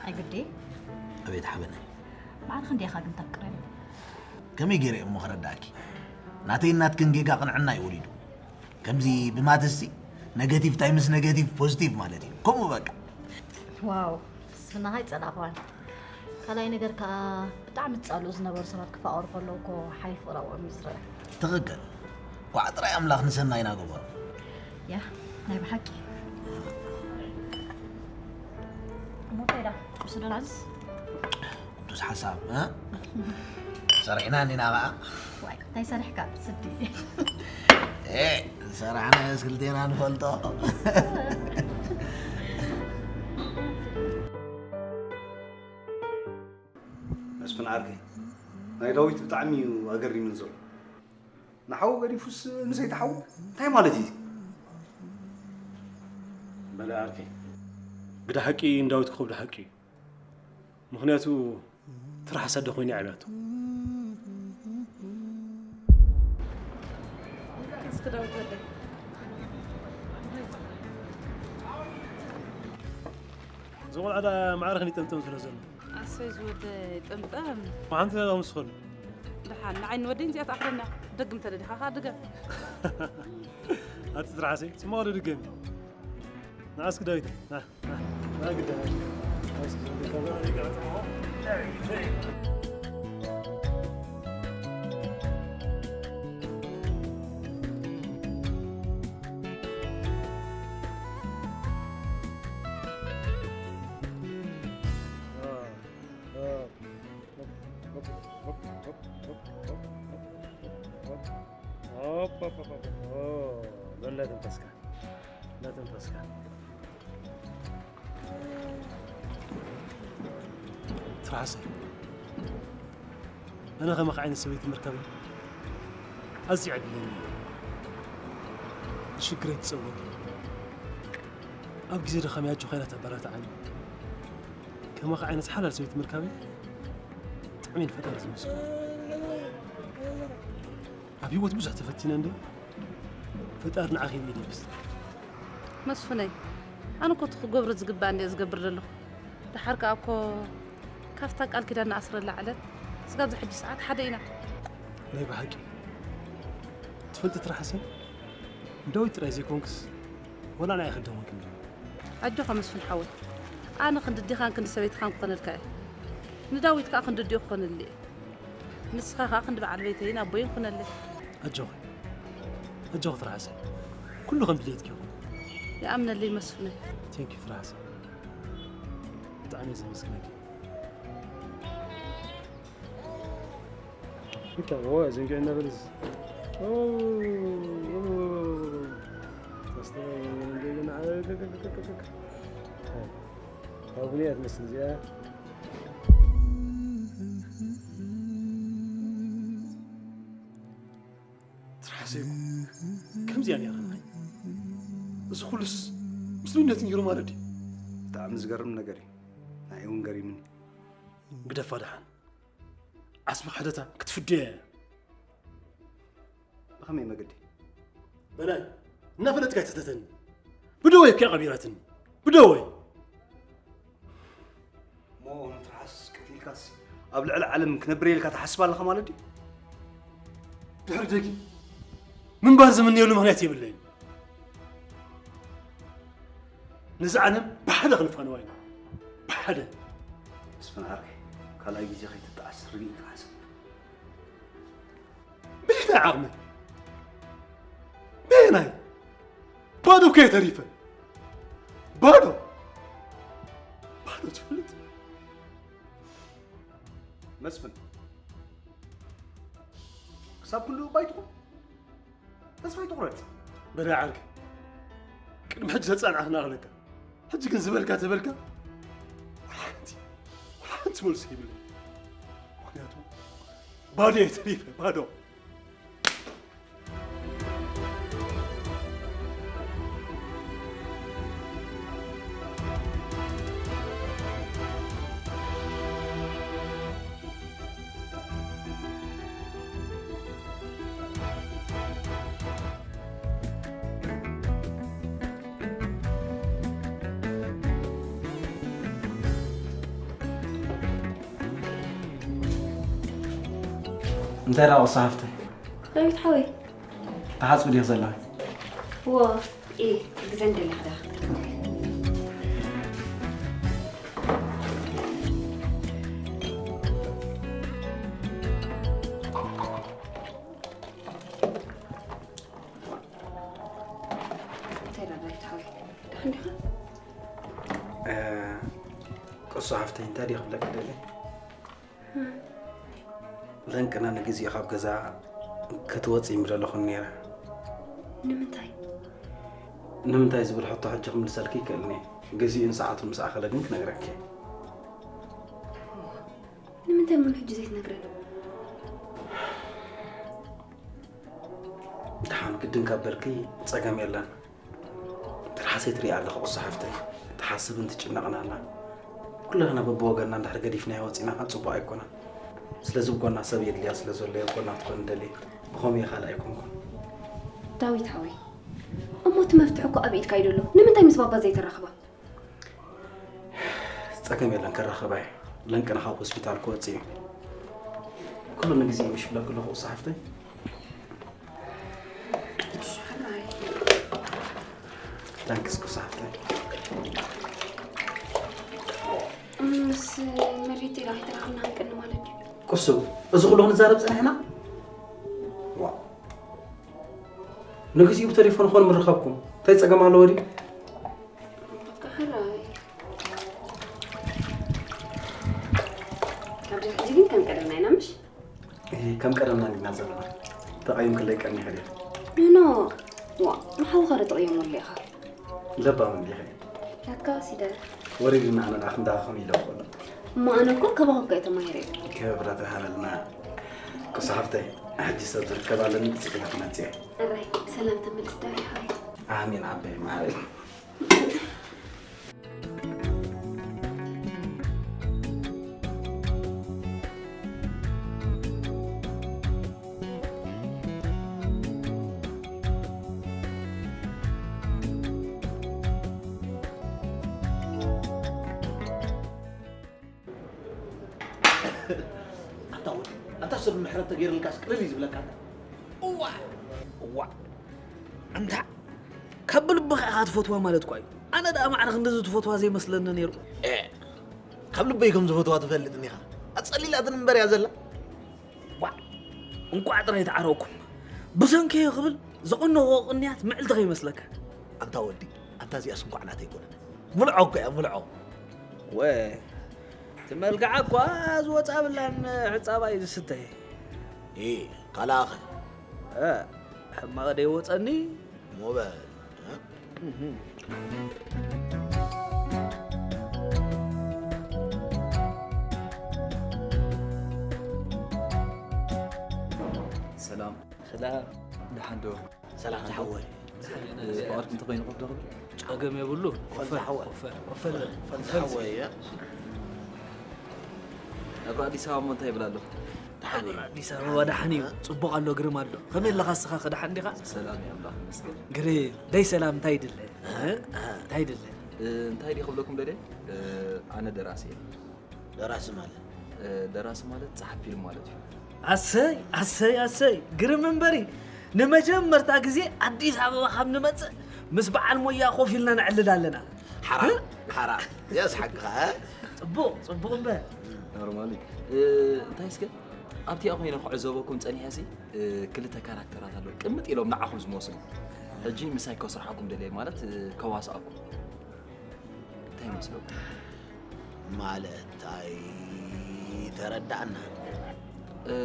ኣይግዴ። ኣቤት ሓበነይ። ማዕረ ክንደይ ኢኻ ግን ተፍቅረኒ? ከመይ ገይረ እሞ ክረዳእኪ? ናተይን ናትክን ጌጋ ቅንዕና እዩ ወሊዱ። ከምዚ ብማትስሲ፣ ኔጌቲቭ ታይምስ ኔጌቲቭ ፖዚቲቭ ማለት እዩ። ከምኡ በቃ። ዋው፣ ፍስፍናኻ ኣይጸላእኽዋን። ካልኣይ ነገር ከኣ፣ ብጣዕሚ ዝጻልኡ ዝነበሩ ሰባት ክፋቐሩ ከለዉ እኮ ሓይሊ ፍቕሪ ኣብኦም እዩ ዝረአ። ትኽክል። ኳዕ ጥራይ ኣምላኽ ንሰናይና ገበሮ። ያ፣ ናይ ብሓቂ። እሞ እንታይ ደኣ፣ ቁርሲ ዶ ንኣዝዝ? ቅዱስ ሓሳብ፣ እ? ሰሪሕና እኒና ኸዓ። ዋይ፣ እንታይ ሰሪሕካ? ስዲ። ኤ፣ ዝሰራሕናዮስ ክልቴና ንፈልጦ። መስፍን ዓርከይ፣ ናይ ዳዊት ብጣዕሚ እዩ ኣገሪሙኒ ዘሎ። ንሓዉ ገዲፉስ ንሰይቲ ሓዉ እንታይ ማለት እዩ? በለ ዓርከይ፣ ግዳ ሓቂ ንዳዊት ክኸብዶ ሓቂ እዩ። ምኽንያቱ ትርሓስ ኣደ ኮይና እያ ዕብያቶ። እስኪ ዳዊት ወደይ። እዚ ቆልዓ ደኣ ማዕረ ክንደይ ጠምጠም ስለ ዘሎ። ኣሰይ ዝወደይ ጠምጠም። መዓንቲ ዶ ምስ ኾን? ደሓን፣ ንዓይ ንወደይ እዚኣ ትኣኽለና። ደግም ተደሊኻ ኸዓ ድገም። ኣቲ ትርሓሰይ፣ ጽማቕ ዶ ድገም? ንዓ እስኪ ዳዊት፣ ና፣ ና፣ ና ግዳ። ሆፕ፣ ሆፕ፣ ሆፕ፣ ሆፕ። ኦ፣ በላ ተንቀስካ። እንዳተንፈስካ። ትርሓሰይ፣ ኣነ ከማኻ ዓይነት ሰበይቲ ምርካበይ ኣዝዩ ዕድለኛ እየ። ንሽግረይ ትጸወት፣ ኣብ ግዜ ድኻመይ ኣጆኻ ኢላ ተበራትዓኒ። ከማኻ ዓይነት ሓላል ሰበይቲ ምርካበይ ብጣዕሚ ንፈጣሪ ዝመስገን። ኣብ ህይወት ብዙሕ ተፈቲነ እንደ ፈጣሪ ንዓኺ ይደብስ። መስፍነይ፣ ኣነ እኮ እቲ ክገብሮ ዝግባእ እንደ ዝገብር ዘለኹ። ደሓር ከኣ እኮ ካብታ ቃል ኪዳን ንኣስረላ ዕለት ስጋብ ዝሕጂ ሰዓት ሓደ ኢና። ናይ ብሓቂ ትፈልጢ ትርሓሰይ፣ ንዳዊት ጥራይ ዘይኮንክስ ወላ ንዓይ ክደወልክን። ኣጆኻ መስፍን ሓወይ፣ ኣነ ክንዲ ኣዴኻን ክንዲ ሰበይትኻን ክኾነልካ እየ። ንዳዊት ከኣ ክንዲ ኣዴኡ ክኾነሉ እየ። ንስኻ ከኣ ክንዲ በዓል ቤተይን ኣቦይን ኩነለይ። ኣጆኺ፣ ኣጆኺ ትርሓሰይ፣ ኩሉ ከም ድሌትኪ ይኹን። ይኣምነለይ መስፍነይ። Thank you ትርሓሰይ፣ ብጣዕሚ እየ ዘመስግነኪ። እንታ ዎ ዘንጊዕና በልስ። ኦ፣ ኦ፣ ኦ፣ ኦ። ተስተውዕል እንደገና። ኣጉንያ ትመስል እዚኣ። ትርሓሰይ እኮ ከምዚኣ ነይራ። እዚ ኩሉስ ምስሉይነት ነይሩ ማለት ድዩ? ብጣዕሚ ዝገርም ነገር እዩ። ንዓይ እውን ገሪምኒ። ግደፋ ደሓን። ዓስቢ ክሕደታ ክትፍድዮ እያ። ብኸመይ መገዲ? በላይ፣ እናፈለጥካ ኣይትሕተተኒ። ብደወይ እኮ እያ ቀቢራትኒ። ብደወይ። እሞ ንትርሓስ ቀቲልካስ ኣብ ልዕሊ ዓለም ክነብር ኢልካ ትሓስብ ኣለኻ ማለት ድዩ? ድሕሪ ደጊም ምንባር ዝምነየሉ ምኽንያት የብለይን። ነዚ ዓለም ብሓደ ክንፋነዋ ኢና። ብሓደ። መስፍን ዓርከይ፣ ካልኣይ ግዜ ከይትጠዓስ ርግእ ኢልካ ሓስብ። በየናይ ዓቕሚ? በየናይ? ባዶ እኮ እየ ተሪፈ። ባዶ። ባዶ ትፈልጥ? መስፍን፣ ክሳብ ክንድኡ እባ ኣይትኹን። ተስፋ ኣይትቑረጽ። በላይ ዓርከይ፣ ቅድሚ ሕጂ ተጻናዕኽና ክለካ። ሕጂ ግን ዝበልካ ተበልካ፣ ወላ ሓንቲ፣ ወላ ሓንቲ መልሲ የብለይን። ምኽንያቱ ባዶ እየ ተሪፈ፣ ባዶ። እንታይ ደኣ ቁሳ ሃፍተይ? ዳዊት ሓወይ። ትሓጽቢ ዲኺ ዘለኺ? እዎ፣ እየ ክሕግዘን ደለ ክዳ። እንታይ ደኣ ዳዊት ሓወይ? ደሓን ዲኻ? እ፣ ቅሱ ሓፍተይ፣ እንታይ ድየ ክብለኪ ደልየ? ለንቅና ንግዜ ካብ ገዛ ክትወጺ ምደለኹን ነይረ። ንምንታይ? ንምንታይ ዝብል ሕቶ ሕጂ ክምልሰልኪ ይክእልኒ። ግዜኡን ሰዓቱን ምስ ኣኸለ ግን ክነግረኪ። ንምንታይ እሞ ንሕጂ ዘይትነግረኒ? ደሓን ግድን ካብ በልኪ ጸገም የለን። ትርሓሰይ ትሪኣ ኣለኺ ቅሱ ሓፍተይ፣ ትሓስብን ትጭነቕን ኣላ። ኩላህና በብወገንና እንድሕር ገዲፍናዮ ወፂና ከዓ ፅቡቕ ኣይኮነን። ስለዚ ብጎና ሰብ የድልያ ስለ ዘሎ ኣብ ጎና ክትኮን ደልየ፣ ብኸምኡ እየ ካልእ ኣይኮንኩን። ዳዊት ሓወይ፣ እሞ እቲ መፍትሒ እኮ ኣብ ኢድካ እዩ ዘሎ። ንምንታይ ምስ ባባ ዘይተራኽባ? ጸገም የለን፣ ከራኽባ እየ። ለንቅና ካብ ሆስፒታል ክወጽእ እዩ። ኩሉ ንግዜ እዩ ምሽ ብለኪ ኣለኹ፣ ቅሱ ሓፍተይ። ታንክስ፣ ቅሱ ሓፍተይ። ምስ መሪት ኢላ ከይተራኸብና ክንቀኒ ማለት ድዩ? ቅሱ፣ እዚ ኩሉ ክንዛረብ ጸኒሕና? ዋ። ንግዚኡ ብተሌፎን ኾን ምርኸብኩም። እንታይ ጸገም ኣለዎ ድዩ? በቃ ሕራይ። ካብዚ ሕጂ ግን ከም ቀደምና ኢና፣ ምሽ? እ፣ ከም ቀደምና እንዲና ዘለና። ተቐይምክለይ ቀኒ ይኽእል እየ። ኖ፣ ኖ። ዋ፣ ንሓውኻ ዶ ትቕየመሉ ኢኻ? ለባም እንዲኺ። ናትካ ወሲደ። ወሪዱና ኣነ ደኣ ክንዳኸም ኢለ እኮ። እሞ ኣነ እኮ ካባኹም እኮ እየ ተማሂረ። ክብረት ሃበልና። ቅዱስ ሓፍተይ፣ ሕጂ ሰብ ዝርከብ ኣለኒ፣ ብጽግና ክመጽእ እየ። ኣራይ፣ ብሰላም ተመልስ ዳዊት ሓወይ። ኣሜን ዓበይ ማዓረይ። ኣታ ወዲ፣ ኣታ ሰብ ምሕረት ተገይርልካስ ቅልል እዩ ዝብለካ ኣታ። እዋ፣ እዋ። ኣንታ ካብ ልብኻ ኢኻ ትፈትዋ ማለት እኳ እዩ። ኣነ ደኣ ማዕረ ክንድዚ ትፈትዋ ዘይመስለኒ ነይሩ። ኤ፣ ካብ ልበይ ከም ዝፈትዋ ትፈልጥኒ ኢኻ። ኣጸሊላትኒ እምበር እያ ዘላ። ዋዕ! እንቋዕ ጥራይ ተዓረቕኩም። ብሰንከዮ ክብል ዘቐነኹዎ ቅንያት ምዕልቲ ከይመስለካ። ኣንታ ወዲ፣ ኣንታ እዚኣስ እንቋዕ ናተይ ኮነት። ምልዖ እኮ እያ፣ ምልዖ። ወ-፣ እቲ መልክዓ እኳ ዝወጻ ብላን ሕጻባ እዩ ዝስተይ። እ፣ ካልኣኸ? እ፣ ሕማቕ ደይወጸኒ። እሞ በል፣ እ? እህ። ሰላም። ሰላም። ደሓን ዶ? ሰላም ዝሓወይ። እ፣ ፍቓድኩም እንተኾይኑ ኮፍ ዶ ክብል? ጸገም የብሉ። ፈልዚ ሓወይ። ኮፍ በል፣ ኮፍ በል። ፈልዚ ሓወይ፣ እ? ኣብ ኣዲስ ኣበባ እሞ እንታይ ይብል ኣሎ? ደሓን እዩ። ኣዲስ ኣበባ ደሓን እዩ። ጽቡቕ ኣሎ፣ ግርም ኣሎ። ከመይ ኣለኻ እስኻ? ከ ደሓን ዲኻ? ሰላም እዩ፣ ኣምላኽ ይመስገን። ግርም። ደይ ሰላም እንታይ ይድለ? እ? እንታይ ይድለ? እ፣ እንታይ ድየ ክብለኩም ደልየ? እ፣ ኣነ ደራሲ እየ። ደራሲ ማለት? እ፣ ደራሲ ማለት ጸሓፊ ፊልም ማለት እዩ። ኣሰይ፣ ኣሰይ፣ ኣሰይ። ግርም እምበሪ። ንመጀመርታ ግዜ ኣዲስ ኣበባ ካብ ንመጽእ ምስ በዓል ሞያ ኮፍ ኢልና ነዕልል ኣለና። ሓራ፣ እ? ሓራ። የስሓቅኻ፣ እ? ጽቡቕ፣ ጽቡቕ እምበር። ኖርማሊ። እ፣ እንታይ እስከ ኣብቲኣ ኮይነ ክዕዘበኩም ጸኒሐ ሲ፣ እ፣ ክልተ ካራክተራት ኣለዉ። ቅምጥ ኢሎም ንዓኹም ዝመስሉ። ሕጂ ምሳይ ከስርሓኩም ደልየ፣ ማለት፣ እ፣ ከዋስኣኩም። እንታይ ይመስለኩም? ማለት ኣይተረዳእናን። እ፣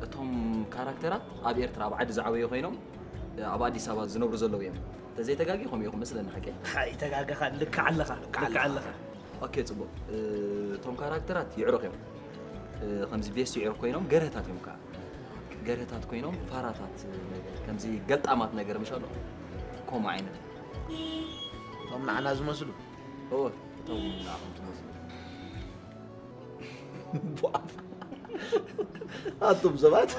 እቶም ካራክተራት ኣብ ኤርትራ፣ ኣብ ዓዲ ዝዓበዩ ኮይኖም፣ እ፣ ኣብ ኣዲስ ኣበባ ዝነብሩ ዘለዉ እዮም። እንተዘይተጋጊ ከምኡ ኢኹም መስለኒ፣ ሓቀይ? ኣይተጋገኻን፣ ልክዕ ኣለኻ፣ ልክዕ ኣለኻ። ኦኬ፣ ጽቡቕ። እ፣ እቶም ካራክተራት የዕሩኽ እዮም። እ፣ ከምዚ ቤስት የዕሩኽ ኮይኖም ገርህታት እዮም ከኣ። ገርህታት ኮይኖም ፋራታት ነገር፣ ከምዚ ገልጣማት ነገር ምሽ ኣሎ። ከምኡ ዓይነት። እቶም ንዓና ዝመስሉ? እወ፣ እቶም ንዓኹም ትመስሉ። ኣቱም ሰባት፣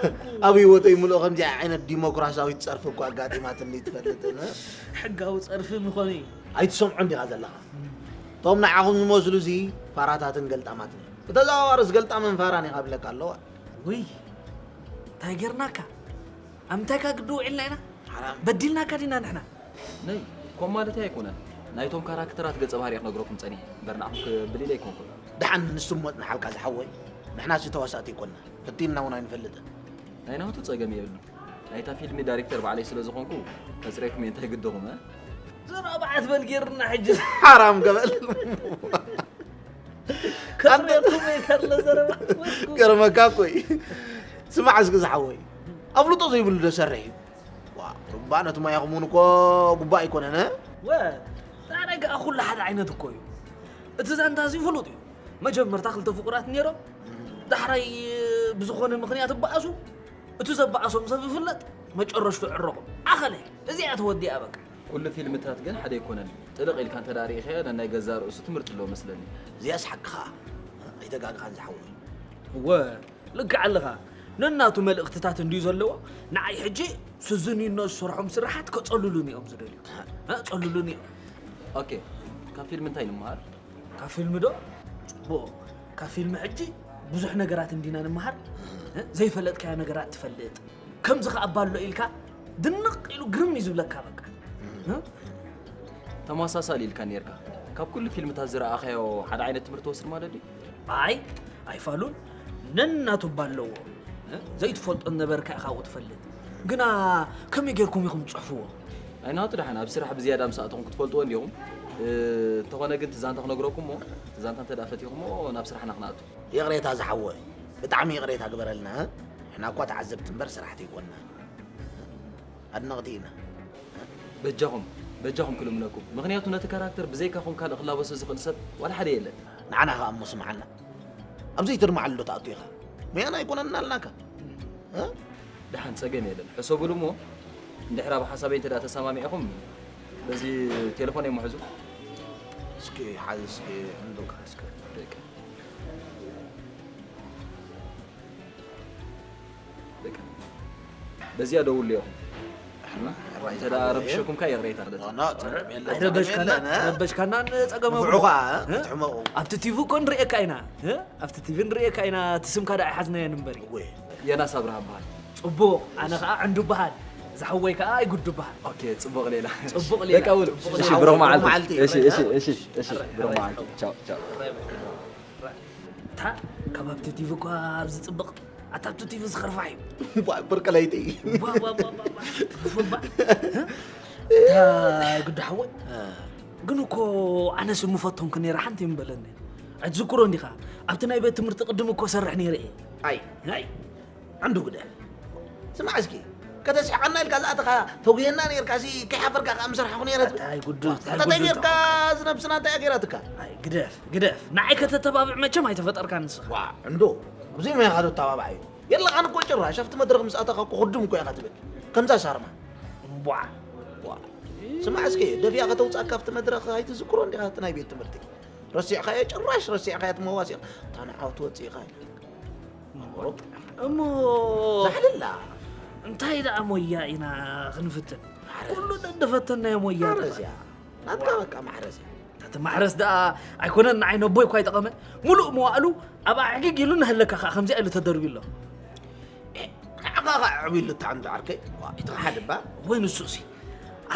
ኣብ ህይወተይ ምሉእ ከምዚኣ ዓይነት ዲሞክራሲያዊት ጸርፊ እኮ ኣጋጢማትኒ ትፈልጥን? ሕጋዊ ጸርፊ ምኾነ እዩ። ኣይትሰምዖን ዲኻ ዘለኻ? እቶም ንዓኹም ዝመስሉ እዚ ፋራታትን ገልጣማትን እዮም። ብተዘዋዋሪስ ገልጣምን ፋራን ኢኻ ብለካ ኣለዋ። ውይ፣ እንታይ ጌርናካ? ኣብ ምንታይ ካ ግዲ ውዒልና ኢና? ሓራም። በዲልናካ ዲና ንሕና? ነይ፣ ከምኡ ማለተይ ኣይኮነን። ናይቶም ካራክተራት ገጸ ባህሪ እየ ክነግረኩም ጸኒሐ። እምበር ንዓኹም ክብል ኢለ ኣይኮንኩን። ደሓን ንሱ እሞ ጽንሓልካ ዝሓወይ። ንሕናሲ ተዋሳእቲ ኣይኮንና። ፈቲንና እውን ኣይንፈልጥን። ናይ ናቱ ጸገም የብሉን። ናይታ ፊልሚ ዳይሬክተር ባዕለይ ስለ ዝኾንኩ፣ ከጽርየኩም እየ እንታይ ግድኹም፣ እ? ዘረባ ኣትበል ጌርና ሕጂ። ሓራም ገበል። ከጽርየኩም እየ ከሎ ዘረባ ኣትበልኩ። ገርመካ እኮ እዩ። ስማዕ እስኪ ዝሓወይ። ኣፍልጦ ዘይብሉ ዶ ሰርሕ እዩ? ዋ፣ ሩባ ነቲ ሞያኹም እውን እኮ ጉባእ ኣይኮነን፣ እ? ወ፣ ዳረጋ ኩሉ ሓደ ዓይነት እኮ እዩ። እቲ ዛንታ እዚ ፍሉጥ እዩ። መጀመርታ ክልተ ፍቑራት ነይሮም፣ ዳሕራይ ብዝኾነ ምኽንያት እበኣሱ፣ እቲ ዘበኣሶም ሰብ ይፍለጥ፣ መጨረሽቱ ዕረቑ። ኣኸለ፣ እዚኣ ተወዲኣ በቃ። ኩሉ ፊልምታት ግን ሓደ ኣይኮነን። ጥልቕ ኢልካ እንተ ደኣ ርኢኻዮ፣ ነናይ ገዛእ ርእሱ ትምህርቲ ኣለዎ መስለኒ። እዚኣስ ሓቅኻ፣ ኣይተጋግኻን ዝሓወይ። እወ፣ ልክዕ ኣለኻ። ነናቱ መልእኽትታት እንድዩ ዘለዎ። ንዓይ ሕጂ ስዝንዩኖ ዝሰርሖም ስራሓት ከጸልሉኒ እዮም ዝደልዩ። እ፣ ጸልሉኒ እዮም። ኦኬ፣ ካብ ፊልም እንታይ ንምሃር? ካብ ፊልም ዶ? ጽቡቕ። ካብ ፊልም ሕጂ ብዙሕ ነገራት እንዲና ንምሃር። እ፣ ዘይፈለጥካዮ ነገራት ትፈልጥ። ከምዚ ከኣ እባ ኣሎ ኢልካ ድንቕ ኢሉ ግርም እዩ ዝብለካ በቃ። እ? ተመሳሳሊ ኢልካ ኔርካ። ካብ ኩሉ ፊልምታት ዝረኣኻዮ ሓደ ዓይነት ትምህርቲ ትወስድ ማለት ድዩ? ኣይ፣ ኣይፋሉን። ነናቱ እባ ኣለዎ። እ? ዘይትፈልጦ ነበርካ ኢኻ ኣብኡ ትፈልጥ። ግና ከመይ ጌርኩም ኢኹም ትጽሕፍዎ? ኣይናቱ ደሓን ኣብ ስራሕ ብዝያዳ ምስ ኣተኹም ክትፈልጥዎ እንዲኹም። እ፣ እንተኾነ ግን እቲ ዛንታ ክነግረኩም እሞ፣ እቲ ዛንታ እንተ ደኣ ፈቲኹሞ ናብ ስራሕና ክንኣቱ። ይቕሬታ ዝሓወይ፣ ብጣዕሚ ይቕሬታ ግበረልና፣ እ? ንሕና እኳ ተዓዘብቲ እምበር ሰራሕቲ ኣይኮንና። ኣድነቕቲ ኢና። በጃኹም፣ በጃኹም ክልምነኩም። ምኽንያቱ ነቲ ካራክተር ብዘይካኹም ካልእ ክላበሶ ዝኽእል ሰብ ዋላ ሓደ የለን። ንዓና ኸኣ እሞ ስምዓና። ኣብ ዘይተድምዓሉ ዶ ትኣቱ ኢኻ? ሞያና ኣይኮነን እናልናካ። እ? ደሓን ጸገም የለን። ሕሰቡሉ እሞ እንድሕር ኣብ ሓሳበይ እንተ ደኣ ተሰማሚዕኹም በዚ ቴሌፎን እየ ምሕዙ። እስኪ ሓዝ እስኪ እንዶ ክሓዝካ። ደቂ በዚኣ ደውሉ ኢኹም። እንተ ደኣ ረብሸኩም ከኣ ይቕሬታ። ኣይረበሽካና፣ ረበሽካና ንጸገም ንፍዑ ኸኣ እ? ትሕመቑ። ኣብቲ ቲቪ እኮ ንርእየካ ኢና እ? ኣብቲ ቲቪ ንርእየካ ኢና። እቲ ስምካ ደኣ ኣይሓዝናዮን እምበሪ። እወ። የናስ ኣብርሃ እበሃል። ጽቡቕ፣ ኣነ ኸኣ ዕንዱ እበሃል። ዝሓወይ ከኣ ኣይጉዱ እበሃል። ኦኬ፣ ጽቡቕ ሌላ። ጽቡቕ ሌላ። ደቂ ኣውል። ጽቡቕ እሺ፣ ሌላ። ብሩኽ መዓልቲ። መዓልቲ። እሺ፣ እሺ፣ እሺ፣ እሺ፣ ብሩኽ መዓልቲ። ቻው፣ ቻው። እታ ካብ ኣብቲ ቲቪ እኳ ኣብዚ ጽብቕ፣ ኣታ ኣብቲ ቲቪ ዝኸርፋ እዩ። ዋ፣ ብርቂ ለይቲ። ዋ፣ ዋ፣ ዋ፣ ዋ፣ ዋ። ዋ። እታ ግዳ ሓወይ፣ እ። ግን እኮ ኣነስ ምፈቶምኩ ነይረ፣ ሓንቲ እምበለኒ። ኣይትዝክሮ እንዲኻ? ኣብቲ ናይ ቤት ትምህርቲ ቅድም እኮ ሰርሕ ነይረ እየ። ኣይ፣ ኣይ። ዓንዱ ግደፍ። ስማዕ እስኪ፣ ከተስሕቐና ኢልካ ዝኣተኻ ተጉየና ነይርካ፣ ሲ ከይሓፈርካ ከኣ ምሰርሓኹ ነይረ ትብል። ኣታ ኣይጉዱ፣ ኣታ እንታይ ኣይጉዱ። ጌርካ፣ ዝነብስና እንታይ እያ ጌራትካ? ኣይ፣ ግደፍ፣ ግደፍ። ንዓይ ከተተባብዕ መቸም ኣይተፈጠርካን ንስኻ። ዋ፣ ዕንዱ፣ ኣብዚ ሞያኻ ዶ ተባብዓዮ? የለኻን እኮ ጭራሽ፣ ኣብቲ መድረኽ ምስ ኣተኻ እኮ ክዱም እኮ ኢኻ ትብል። ከምዛ ሳርማ። እምቧዕ። ዋ። ስማዕ እስኪ፣ ደፊኣ ከተውጻእካ ኣብቲ መድረኽ ኣይትዝክሮ እንዲኻ፣ እቲ ናይ ቤት ትምህርቲ። ረሲዕኻዮ ጭራሽ፣ ረሲዕኻዮ እቲ መዋሲቕ። እታ ንዓው ትወጽእ ኢኻ ኢላ። እሞ ዛሕልላ። እንታይ ደኣ ሞያ ኢና ክንፍትን? ማሕረስ። ኩሉ ደደፈተናዮ ሞያ ማሕረስ ጥራይ። እያ። ናትካ በቃ ማሕረስ እያ። እቲ ማሕረስ ደኣ ኣይኮነን ንዓይ ነቦይ እኳ ኣይጠቐመ። ሙሉእ መዋእሉ ኣብ ኣዕጊግ ኢሉ እናሃለካ ኸኣ ከምዚኣ ኢሉ ተደርብዩ ኣሎ። ኤ፣ ንዓኻ ኸኣ ኣዕብዩሉ እታ ዓንዲ ዓርከይ። ዋ፣ እቲ ሓደ እባ። ወይ ንሱሲ።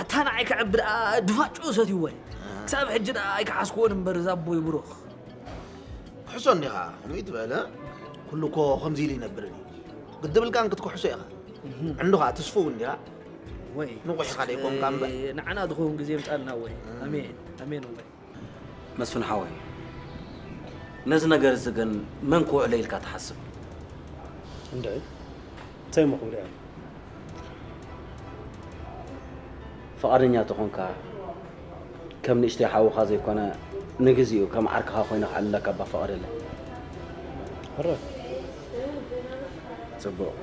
ኣታ ንዓይ ከዕቢ ደኣ ድፋጭኡ ሰትይዎ እየ። እ። ክሳብ ሕጂ ደኣ ኣይከሓስክዎን እምበር እዛ ኣቦይ ብሩኽ። ክሕሶ እንዲኻ፣ ከምኡ ትበለ? ኩሉ እኮ ከምዚ ኢሉ ይነብርን እዩ። ግዲ ብልካን ክትክሕሶ ኢኻ። እህ። ዕንዱ ኸኣ ትስፉው እንዲኻ። ወይ። ንቑሕ ኢኻ ደይኮንካ እምበር። ንዓና ዝኸውን ግዜ ይምጻልና ወይ። እም። ኣሜን፣ ኣሜን ወይ። መስፍን ሓወይ፣ ነዚ ነገር እዚ ግን መን ክውዕሎ ኢልካ ትሓስብ? እንድዒ፣ እንታይ እሞ ክብል እየ? ፍቓደኛ ተኾንካ፣ ከም ንእሽተይ ሓውኻ ዘይኮነ፣ ንግዚኡ ከም ዓርክኻ ኮይነ ከዕልለካ እባ ፍቓደለይ። ሕራይ። ጽቡቕ።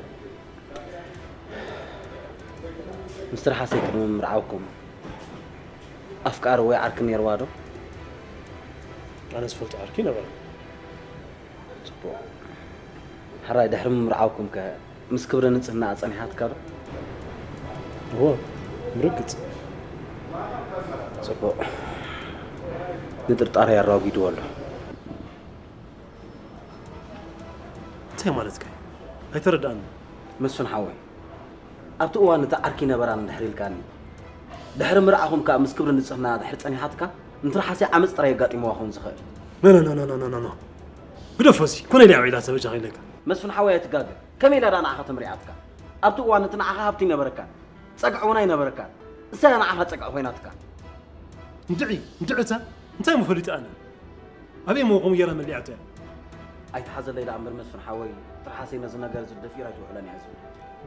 ምስ ትርሓሰይ ቅድሚ ምምርዓውኩም ኣፍቃሪ ወይ ዓርኪ ነይርዋ ዶ? ኣነ ዝፈልጦ ዓርኪ ነበረ። ጽቡቕ። ሕራይ ድሕሪ ምምርዓውኩም ከ ምስ ክብሪ ንጽህናኣ ጸኒሓትካ ዶ? እወ፣ ብርግጽ። ጽቡቕ። ንጥርጣረይ ኣራጒድዎ ኣሎ። እንታይ ማለትካ እዩ? ኣይተረድኣንን። መስፍን ሓወይ፣ ኣብቲ እዋን እቲ ዓርኪ ነበራን እንድሕር ኢልካኒ፣ ድሕሪ ምርዓኹም ከኣ ምስ ክብሪ ንጽህና ድሕሪ ጸኒሓትካ፣ ንትርሓሰይ ዓመጽ ጥራይ የጋጢምዋ ክኸውን ዝኽእል። ኖ፣ ኖ፣ ኖ፣ ኖ፣ ኖ፣ ኖ፣ ኖ። ግደፎ እዚ፣ ኮነ ኢለ ኣውዒላ ተበጃ ከይለካ። መስፍን ሓወይ ኣይትጋገ። ከመይ ኢላ ደኣ ንዓኻ ተመሪዓትካ? ኣብቲ እዋን እቲ ንዓኻ ሃብቲ ይነበረካን፣ ጸግዒ እውን ኣይነበረካን። ንሳ እያ ንዓኻ ጸግዒ ኮይናትካ። እንድዒ፣ እንድዒ እታ፣ እንታይ እሞ ፈሊጠ ኣነ? ኣበይ እሞ ከምኡ ጌራ መሊኣቶ እያ? ኣይትሓዘለይ ደኣ እምበር መስፍን ሓወይ፣ ትርሓሰይ ነዚ ነገር እዚ ደፊራ ኣይትውዕለን እያ ዝብል።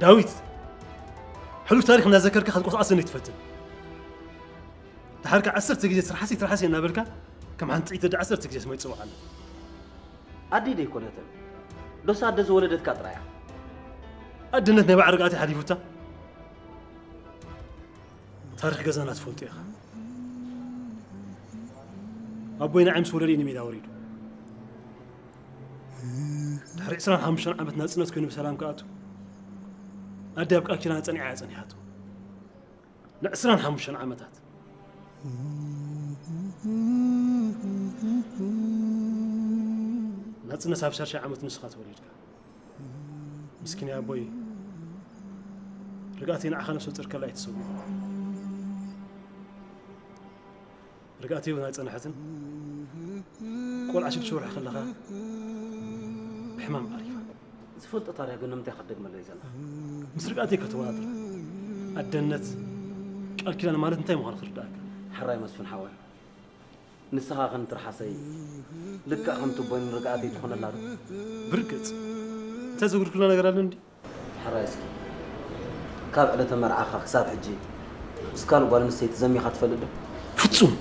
ዳዊት፣ ሕሉፍ ታሪኽ እናዘከርካ ክትቆስቋሰኒ ትፈትን። ደሓር ከኣ ዓሰርተ ግዜ ትርሓሰይ፣ ትርሓሰይ እናበልካ፣ ከም ሓንቲ ጥይት ወዲ ዓሰርተ ግዜ ስመይ ትጽውዓኒ። ኣደይ ደይኮነትን? ዶስ ኣደ ዝወለደትካ ጥራይ እያ? ኣደነት ናይ ባዕሪ ርግኣተይ ሓሊፉታ። ታሪኽ ገዛና ትፈልጦ ኢኻ። ኣቦይ ንዓይ ምስ ወለደይ ንሜዳ ወሪዱ። ድሕሪ ዕስራን ሓሙሽተን ዓመት ናጽነት ኮይኑ ብሰላም ክኣቱ፣ ኣደ ኣብ ቃል ኪዳና ጸኒዓ እያ ጸኒሓቶ። ንዕስራን ሓሙሽተን ዓመታት። ናጽነት ኣብ ሻድሻይ ዓመት ንስኻ ተወሊድካ። ምስኪን ኣቦይ፣ ርግኣተይ ንዓኻ ነብሰ ጡር ከላ ኣይትሰውእ። ርግኣተይ እውን ኣይጸንሐትን። ቆልዓ ሽዱሽተ ወርሒ ከለኻ ብሕማም ዓሪፋ። ዝፈልጦ ታሪኽ ግን ንምንታይ ክትደግመለይ ዘለኻ? ምስ ርግኣተይ ከተወዳድራ። ኣደነት፣ ቃል ኪዳን ማለት እንታይ ምዃኑ ክርድኣካ። ሕራይ መስፍን ሓወይ፣ ንስኻ ከም ትርሓሰይ ልክዕ ከም ትቦይ ንርግኣተይ ትኾነላ ዶ? ብርግጽ። እንታይ ዘጉድልኩላ ነገር ኣሎ እንዲ? ሕራይ እስኪ፣ ካብ ዕለተ መርዓኻ ክሳብ ሕጂ ምስ ካልእ ጓል ኣንስተይቲ ዘሚኻ ትፈልጥ ዶ? ፍጹም፣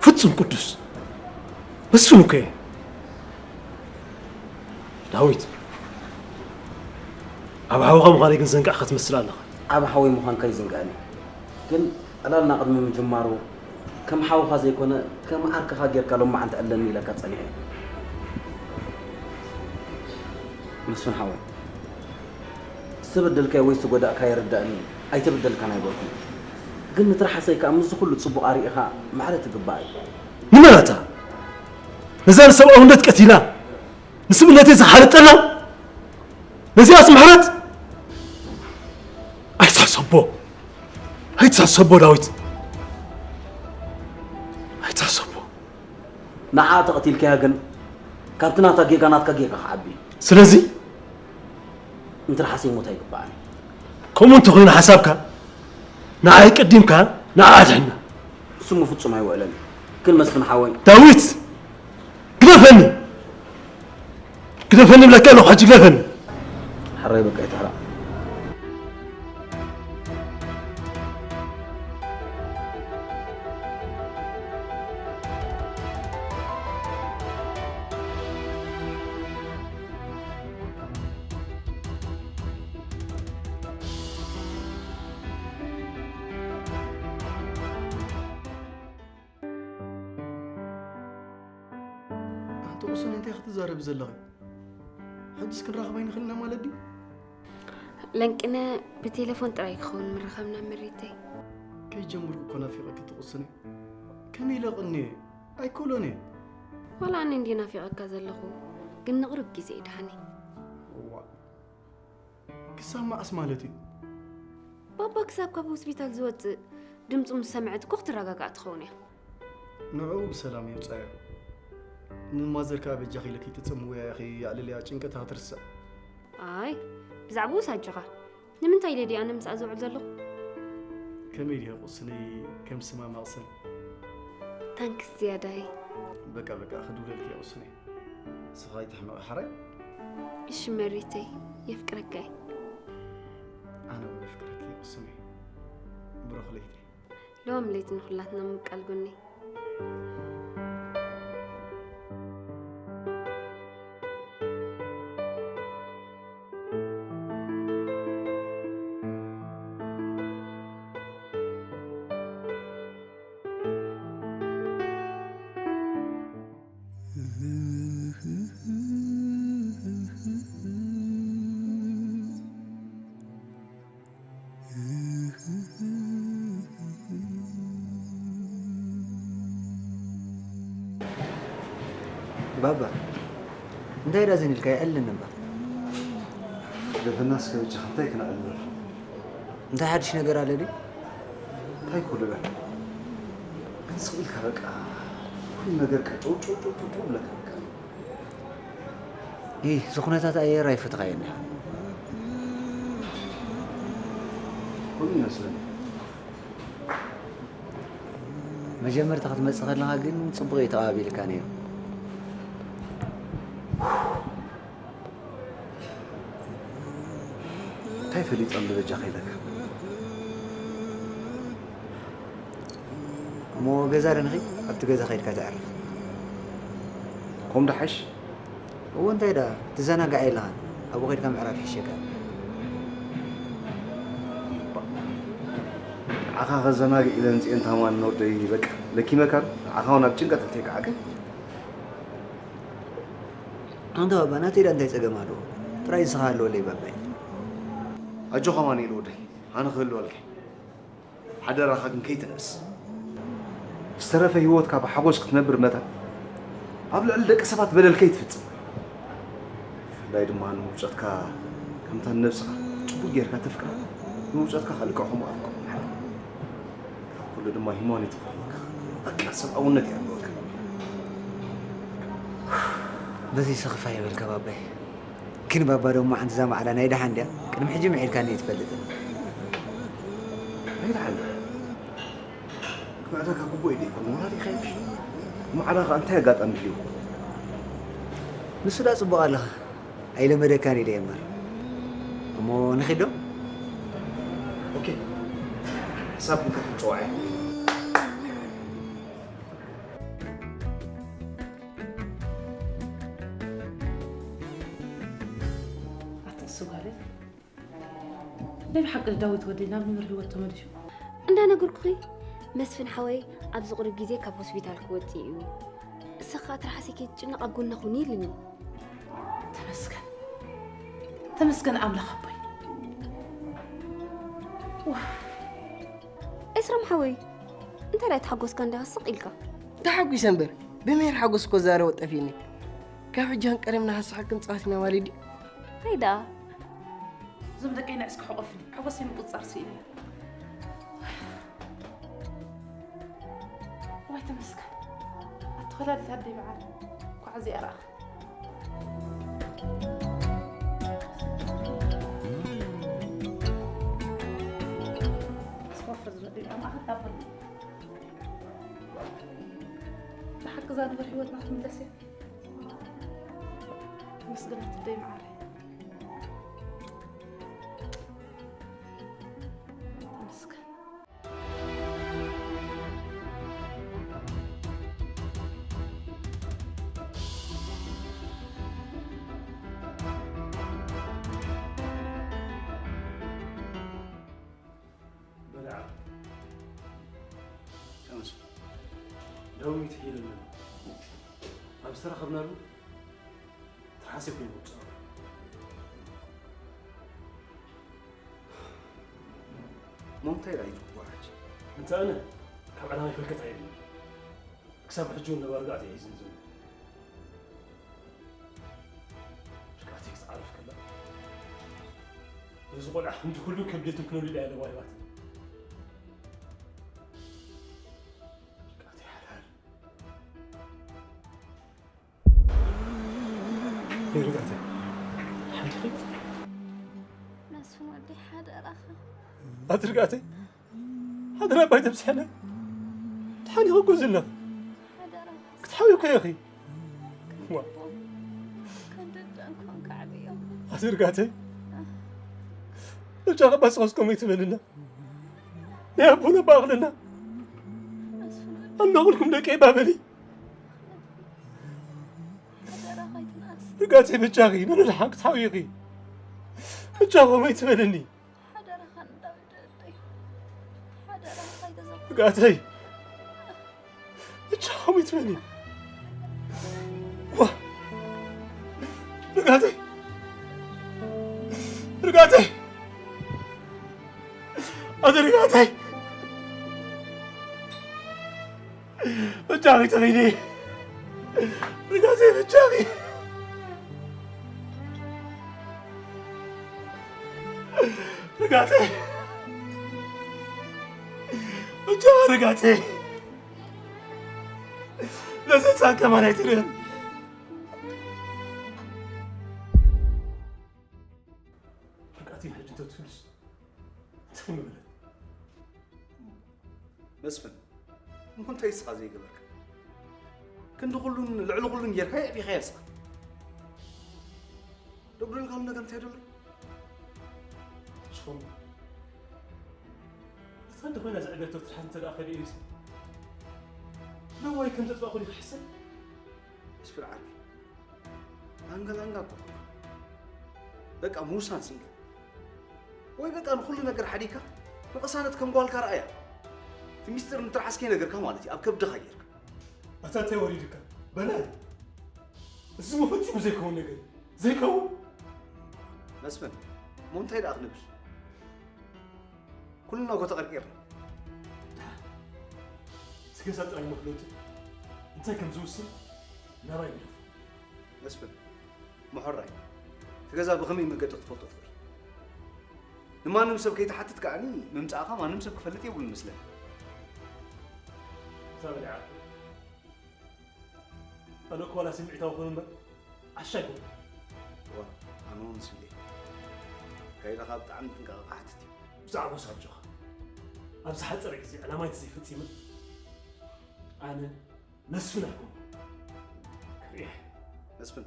ፍጹም ቅዱስ መስፍን እኮ እየ። ዳዊት፣ ኣብ ሓውኻ ምዃነይ ግን ዘንጋዕካ ትመስል ኣለኻ። ዓቢ ሓወይ ምዃንካ ይዝንጋኣኒ። ግን ዕላልና ቅድሚ ምጅማሩ ከም ሓውኻ ዘይኮነ ከም ዓርክኻ ጌርካ ሎማዓንቲ ዕለኒ ኢለካ ጸኒሐ። መስፍን ሓወይ፣ ዝተበደልካዮ ወይ ዝተጎዳእካዮ ይርዳእኒ፣ ኣይተበደልካን ኣይበልኩን። ግን ንትርሓሰይ ከኣ ምስዚ ኩሉ ጽቡቕ ኣርኢኻ ምሕረት ይግባእ እዩ። ንመን ኣታ? ነዛ ንሰብኣውነት ቀቲላ ንስብእነተይ ዝሓለጠላ ነዚኣስ ምሕረት ኣይትሕሰቦ፣ ኣይትሕሰቦ ዳዊት፣ ኣይትሕሰቦ። ንዓ ተቐቲልካያ ግን ካብቲ ናታ ጌጋ ናትካ ጌጋ ክዓቢ እዩ። ስለዚ ንትርሓሰይ ሞት ኣይግባእን። ከምኡ እንተኾይኑ ሓሳብካ ንዓይ ቀዲምካ ንዓ ኣድሕና። ስሙ ፍጹም ኣይውዕልን። ግን መስፍን ሓወይ። ዳዊት! ግደፈኒ! ግደፈኒ ብለካ ኣለኹ ሕጂ ግደፈኒ! ሕራይ በቃ ይትሕራቕ። ኣንቲ ቁሱን እንታይ ክትዛረቢ ዘለኺ? ሕጅስ ክንራኸብ ኣይንኽእልና ማለት ድዩ? ለንቅነ ብቴሌፎን ጥራይ ክኸውን ምረኸብና መሬተይ። ከይጀምርኩ እኮ ናፊቐኪ ትቑስኒ። ከመይ ኢለ ቅንየ? ኣይኮሎን እየ። ዋላ ኣነ እንድየ ናፊቐካ ዘለኹ፣ ግን ንቕሩብ ግዜ እዩ ደሓነይ። እዋ፣ ክሳብ መዓስ ማለት እዩ? ባባ ክሳብ ካብ ሆስፒታል ዝወጽእ ድምጹ ምስ ሰምዐት እኮ ክትረጋጋእ ትኸውን እያ። ንዕኡ ብሰላም የውጻዮ። ንማዘር ከኣ በጃኺ ኢለ ከይትጽምውያ ኢኺ፣ ኣዕልልያ ጭንቀታ ክትርስዕ። ኣይ፣ ብዛዕባኡስ ኣጆኻ። ንምንታይ ኢለ ድየ ኣነ ምስኣ ዝውዕል ዘለኹ? ከመይ ድየ ቁስነይ ከም ስማማ ቅሰን? ታንክስ ዝያዳይ። በቃ በቃ፣ ክድውለልኪ እየ ቁስነይ። ንስኻ ኣይትሕመቒ ሓራይ? እሺ መሬተይ፣ የፍቅረካ እየ። ኣነ እውን የፍቅረኪ እየ ቁስነይ። ብሩኽ ለይቲ። ሎም ለይቲ ንኹላትና ምቃል ጎነይ። ባባ፣ እንታይ ደኣ ዘን ኢልካ የዕልለኒ እባ። ደፈና እስከ በጃኻ እንታይ ክነዕልሎ? እንታይ ሓድሽ ነገር ኣሎ ድዩ? እንታይ ኩሉ በል። ግን ስቕ ኢልካ በቃ ኩሉ ነገር ቀጠው ጨው ጨው ጨው ጨው ብለካ በቃ። ይህ እዚ ኩነታት ኣየር ኣይፈተኻዮን ኢኻ። ኩሉ ይመስለኒ። መጀመርታ ክትመጽእ ከለኻ ግን ጽቡቕ እዩ ተቐባቢልካ ነይሩ። እንታይ ፈሊጦም ብበጃ ከይለካ? እሞ ገዛ ዶ ንኺድ? ኣብቲ ገዛ ከይድካ ተዕርፍ። ከምኡ ዶ ሓይሽ? እወ፣ እንታይ ደኣ፣ ትዘናጋዕ የለኻን። ኣብኡ ከይድካ ምዕራፍ ይሕሸካ። ንዓኻ ከዘናግዕ ኢለ ኣምጺኤ እንታማን ንወደይ፣ በቃ፣ ለኪመካ ዶ? ንዓኻ እውን ኣብ ጭንቀት ኣእትየካ ዓገብ። ኣንታ ባባ፣ ናተይ ደኣ እንታይ ጸገም ኣለዎ? ጥራይ ንስኻ ሃለወለይ ባባይ። ኣጆኻ ኣማኑኤል ወደይ፣ ኣነ ክህልወልካ። ሓደራኻ ግን ከይትንእስ። ዝተረፈ ህይወትካ ብሓጎስ ክትነብር መታን ኣብ ልዕሊ ደቂ ሰባት በደል ከይትፍጽም። ብፍላይ ድማ ንምውጸትካ ከምታ ንነብስኻ ጽቡቕ ጌርካ ተፍቅራ፣ ንምውጸትካ ከኣ ልክዕ ከምኡ ኣፍቅሮ። ካብ ኩሉ ድማ ሂማኖት ይቐድመካ። በቃ ሰብኣውነት ይሃልወካ። በዚ ስኽፍ ኣይበል ባባይ። ግን ባባ ደሞ ሓንቲ እዛ ማዕዳ ናይ ደሓን ድያ? ቅድሚ ሕጂ ምዒድካኒ ኣይትፈልጥን። ናይ ደሓን ድያ? ክምዕደካ ግቡእ እዩ ደይኮን፣ ወላ ዲኻ? ማዕዳ ከኣ እንታይ ኣጋጣሚ ድልዩ? ንሱ ደኣ ጽቡቕ ኣለኻ። ኣይለመደካን እዩ ደይ እምበር። እሞ ንኺድ ዶ? ኦኬ። ክሳብ ክንከፍል ጽዋዕ። ኣታ እሱ ጓለይ፣ ናይ ብሓቂ ዳዊት ወደይ ናብ ንቡር ህይወት ተመሊሱ? እንዳነገርኩኺ፣ መስፍን ሓወይ ኣብዚ ቅሩብ ግዜ ካብ ሆስፒታል ክወጽእ እዩ። ንስኺ ከኣ ትርሓሲ ከይትጭነቕ ኣብ ጎና ኩኒ ኢሉኒ። ተመስገን፣ ተመስገን ኣምላኽ ኣቦይ። ኡፍ። ኤስረም ሓወይ፣ እንታይ ደኣ ተሓጎስካ እንዲኻ ስቕ ኢልካ? ተሓጒሰ እምበር፣ ብሜር ሓጎስ እኮ ዛረቦ ጠፊእኒ። ካብ ሕጂ ኣንቀደምና ሃስሓቅ ክንጻወት ኢና ማለት ድዩ? እንታይ ደኣ? እዞም ደቀይ ንዕስ ክሕቆፍኒ፣ ሓጎሰይ ምቁጽጻር ስኢነ። ዋይ ተመስገን። ኣቲ ወላዲት ኣደይ መዓር፣ እንኳዕ እዚኣ ረኣኻ። ስኮፈ ዝመደብ ኣብ ማእኸል ታቦል። ብሓቂ እዛ ንቡር ህይወትና ክትምለስ እያ። ተመስገን ኣቲ ኣደይ መዓረይ። ተመስገን። በልዓ። ተመስገን። ዳዊት ሄለና ኣብ ዝተረኸብናሉ ትርሓሰ ኮይኑ ውፅኣ። እሞ እንታይ ኢላ እዩ ትጓራች? እንተ ኣነ ካብ ዕላማ ይፈልከት ኣይብልን። ክሳብ ሕጂ እውን ነባር ጋዕት እየ ሒዝን ዘሎ። ርግኣተይ ክትዓርፍ ከላ፣ ነዚ ቆልዓ ክንዲ ኩሉ ከብደትን ክነብሉ ኢላ ኣለዋ ሂባትኒ። ርግኣተይ ሓዳር። ርግኣተይ፣ ሓንቲ ኺድ። መስፍን ወደይ፣ ሓደራኻ። ኣቲ ርግኣተይ፣ ሓደራ ኣባይ ተብስሐና። ድሓን ይኸጎዝልና። ሓደራኻ። ክትሓውዩ እኮ ኢኺ። ዋ። ከም ደደንኮም ከዕብዮም። ኣቲ ርግኣተይ፣ ብጫ ኸባስ ኸስኮም ይትበልና። ናይ ኣቦና ባእኽልና። መስፍን ወደይ። ኣለኹልኩም ደቀይ ባበሊ። ሓደራ ከይትንኣስ። ርጋተይ በጃኺ፣ ነንድሓን ክትሓውይኺ። በጃ ኸመይ ትበልኒ? ሓደራኻ እንዳወደደይ። ሓደራ ከይትዘክሮ። ርጋተይ። በጃ ኸመይ ትበልኒ? ዋ። ርጋተይ። ርጋተይ። ኣቲ ርጋተይ። በጃኺ ተኺኒ። ርጋተይ በጃኺ። ርጋተይ። በጃ ርጋተይ። ነዚ ህፃን ከማን ኣይትርእን። ርጋተይ ሕጂ እንተትህሉስ እንታይ ምበለት? መስፍን፣ እሞ እንታይ ንስኻ ዘይገበርካ? ክንዲ ኩሉን ልዕሊ ኩሉን ጌርካ የዕቢኻያ ንስኻ። ደጉደልካሉ ነገር እንታይ ደሎ? ሽኾም፣ እታ እንደ ኮይና ዘዕበየቶ ትርሓት እንተ ደኣ ከሊኡስ፣ ነዋይ ከም ዘጥፋእኩ ዲኻ ሕሰብ? መስፍን ዓርከይ፣ ኣንገላንጋ እኮ በቃ ምውሳን ስኢንካ። ወይ በቃ ንኹሉ ነገር ሓዲግካ ንቅሳነት ከም ጓልካ ረኣያ። እቲ ሚስጥር ንትርሓስ ከይነገርካ ማለት እዩ፣ ኣብ ከብድኻ ጌርካ። ኣታ እንታይ ወሪድካ? በላይ፣ እዚ እሞ ፈጺሙ ዘይከውን ነገር እዩ። ዘይከውን? መስፍን፣ እሞ እንታይ ደኣ ክንብል? ኩልና እኮ ተቐርቂርና። ደሓን፣ እቲ ገዛ ጥራይ እሞ ፍለጡ። እንታይ ከም ዝውስን ናባይ ግደፉ። መስፍን፣ መሐራይ፣ እቲ ገዛ ብኸመይ መገዲ ክትፈልጦ ትኽእል? ንማንም ሰብ ከይትሓትት ከኣኒ ምምጻእኻ ማንም ሰብ ክፈልጥ የብሉን መስለኒ። እዛ በሊዓኩም። ኣነ እኮ ዋላ ስምዒታዊ ኹን እምበር ዓሻ ኣይኮንኩን። እዋ፣ ኣነ እውን ስለ ካይዳኻ ብጣዕሚ ጥንቃቐ ክሓትት እዩ። ብዛዕባ ኣጆኻ። ኣብ ዝሓጸረ ግዜ ዕላማይ እንተዘይፈጺመ ኣነ መስፍን ኣይኮንኩን። ክርእየ። መስፍን፣